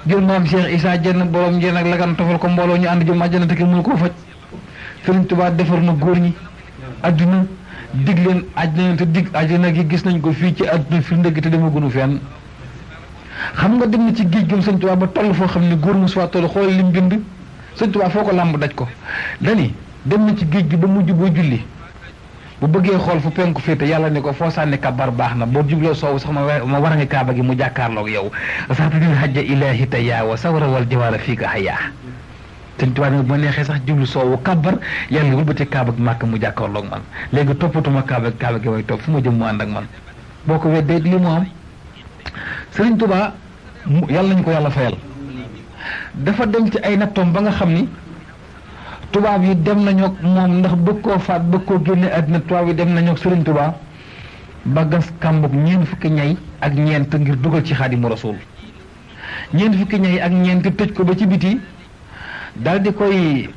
[SPEAKER 2] jël maam Cheikh Issa Dieng borom njeen ak lagan tofal ko mbooloo ñu ànd jëm àjjana te kenn mënu koo faj Sëriñ Tuubaa defar na góor ñi adduna dig leen àjjana te dig àjjana gi gis nañ ko fii ci adduna fi ndëgg te demagunu fenn xam nga dem na ci géej gëm Sëriñ Tuubaa ba toll foo xam ne góor mu soit toll xool lim bind Sëriñ Tuubaa foo ko làmb daj ko dani dem na ci géej gi ba mujj boo julli bu bëggee xool fu penku féete yàlla ne ko foo sànni kabar baax na boo jubloo soowu sax ma war a ngi kaaba gi mu jàkkaarloog yow saxtadil hajja ilaahi tayyaa wa sawra wal jawaara fii ka hayaa Sëriñ Tuubaa ne bu ma neexee sax jublu soowu kabar yàlla wëlbati kaaba gi màkk mu jàkkaarloog man léegi toppatuma kaaba gi way topp fu ma jëm mu ànd ak man boo ko weddee li mu am Sëriñ Tuubaa yàlla nañu ko yàlla fayal dafa dem ci ay nattoom ba nga xam ni tubaab yi dem nañu ak moom ndax bëgg koo faat bëgg koo génne àddina tubaab yi dem nañu ak Sëriñ Tuubaa ba gas kàmbug ñeent fukki ñay ak ñeent ngir dugal ci Xaadimu Rasuul ñeent fukki ñay ak ñeent tëj ko ba ci biti daal di koy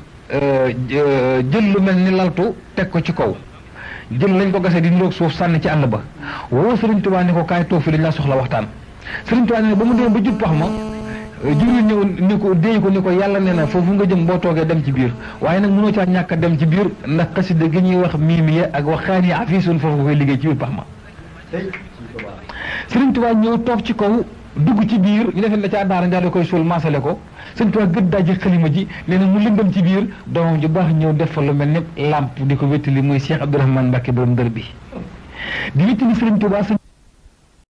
[SPEAKER 2] jël lu mel ni laltu teg ko ci kaw jël lañ ko gasee di niroog suuf sànni ci àll ba woo Sëriñ Tuubaa ni ko kaay toog fi dañ laa soxla waxtaan Sëriñ Tuubaa ne ba mu demee ba jub pax ma jurul ñëw ni ko déy ko ni ko yàlla nee na foofu nga jëm boo toogee dem ci biir waaye nag mënoo caa ñàkk a dem ci biir ndax xasida gi ñuy wax miimiya ak wax xaani afisun foofu nga koy liggéey ci biir pax ma Sëriñ Tuubaa ñëw toog ci kaw dugg ci biir ñu defee la ca daara ndaa da koy suul maasale ko Sëriñ Tuubaa gët daaji xalima ji nee na mu lëndëm ci biir doomam ju baax ñëw def fa lu mel ni làmp di ko wéttali muy Cheikh Abdourahmane Mbacke borom dër bi di wéttali Sëriñ Tuubaa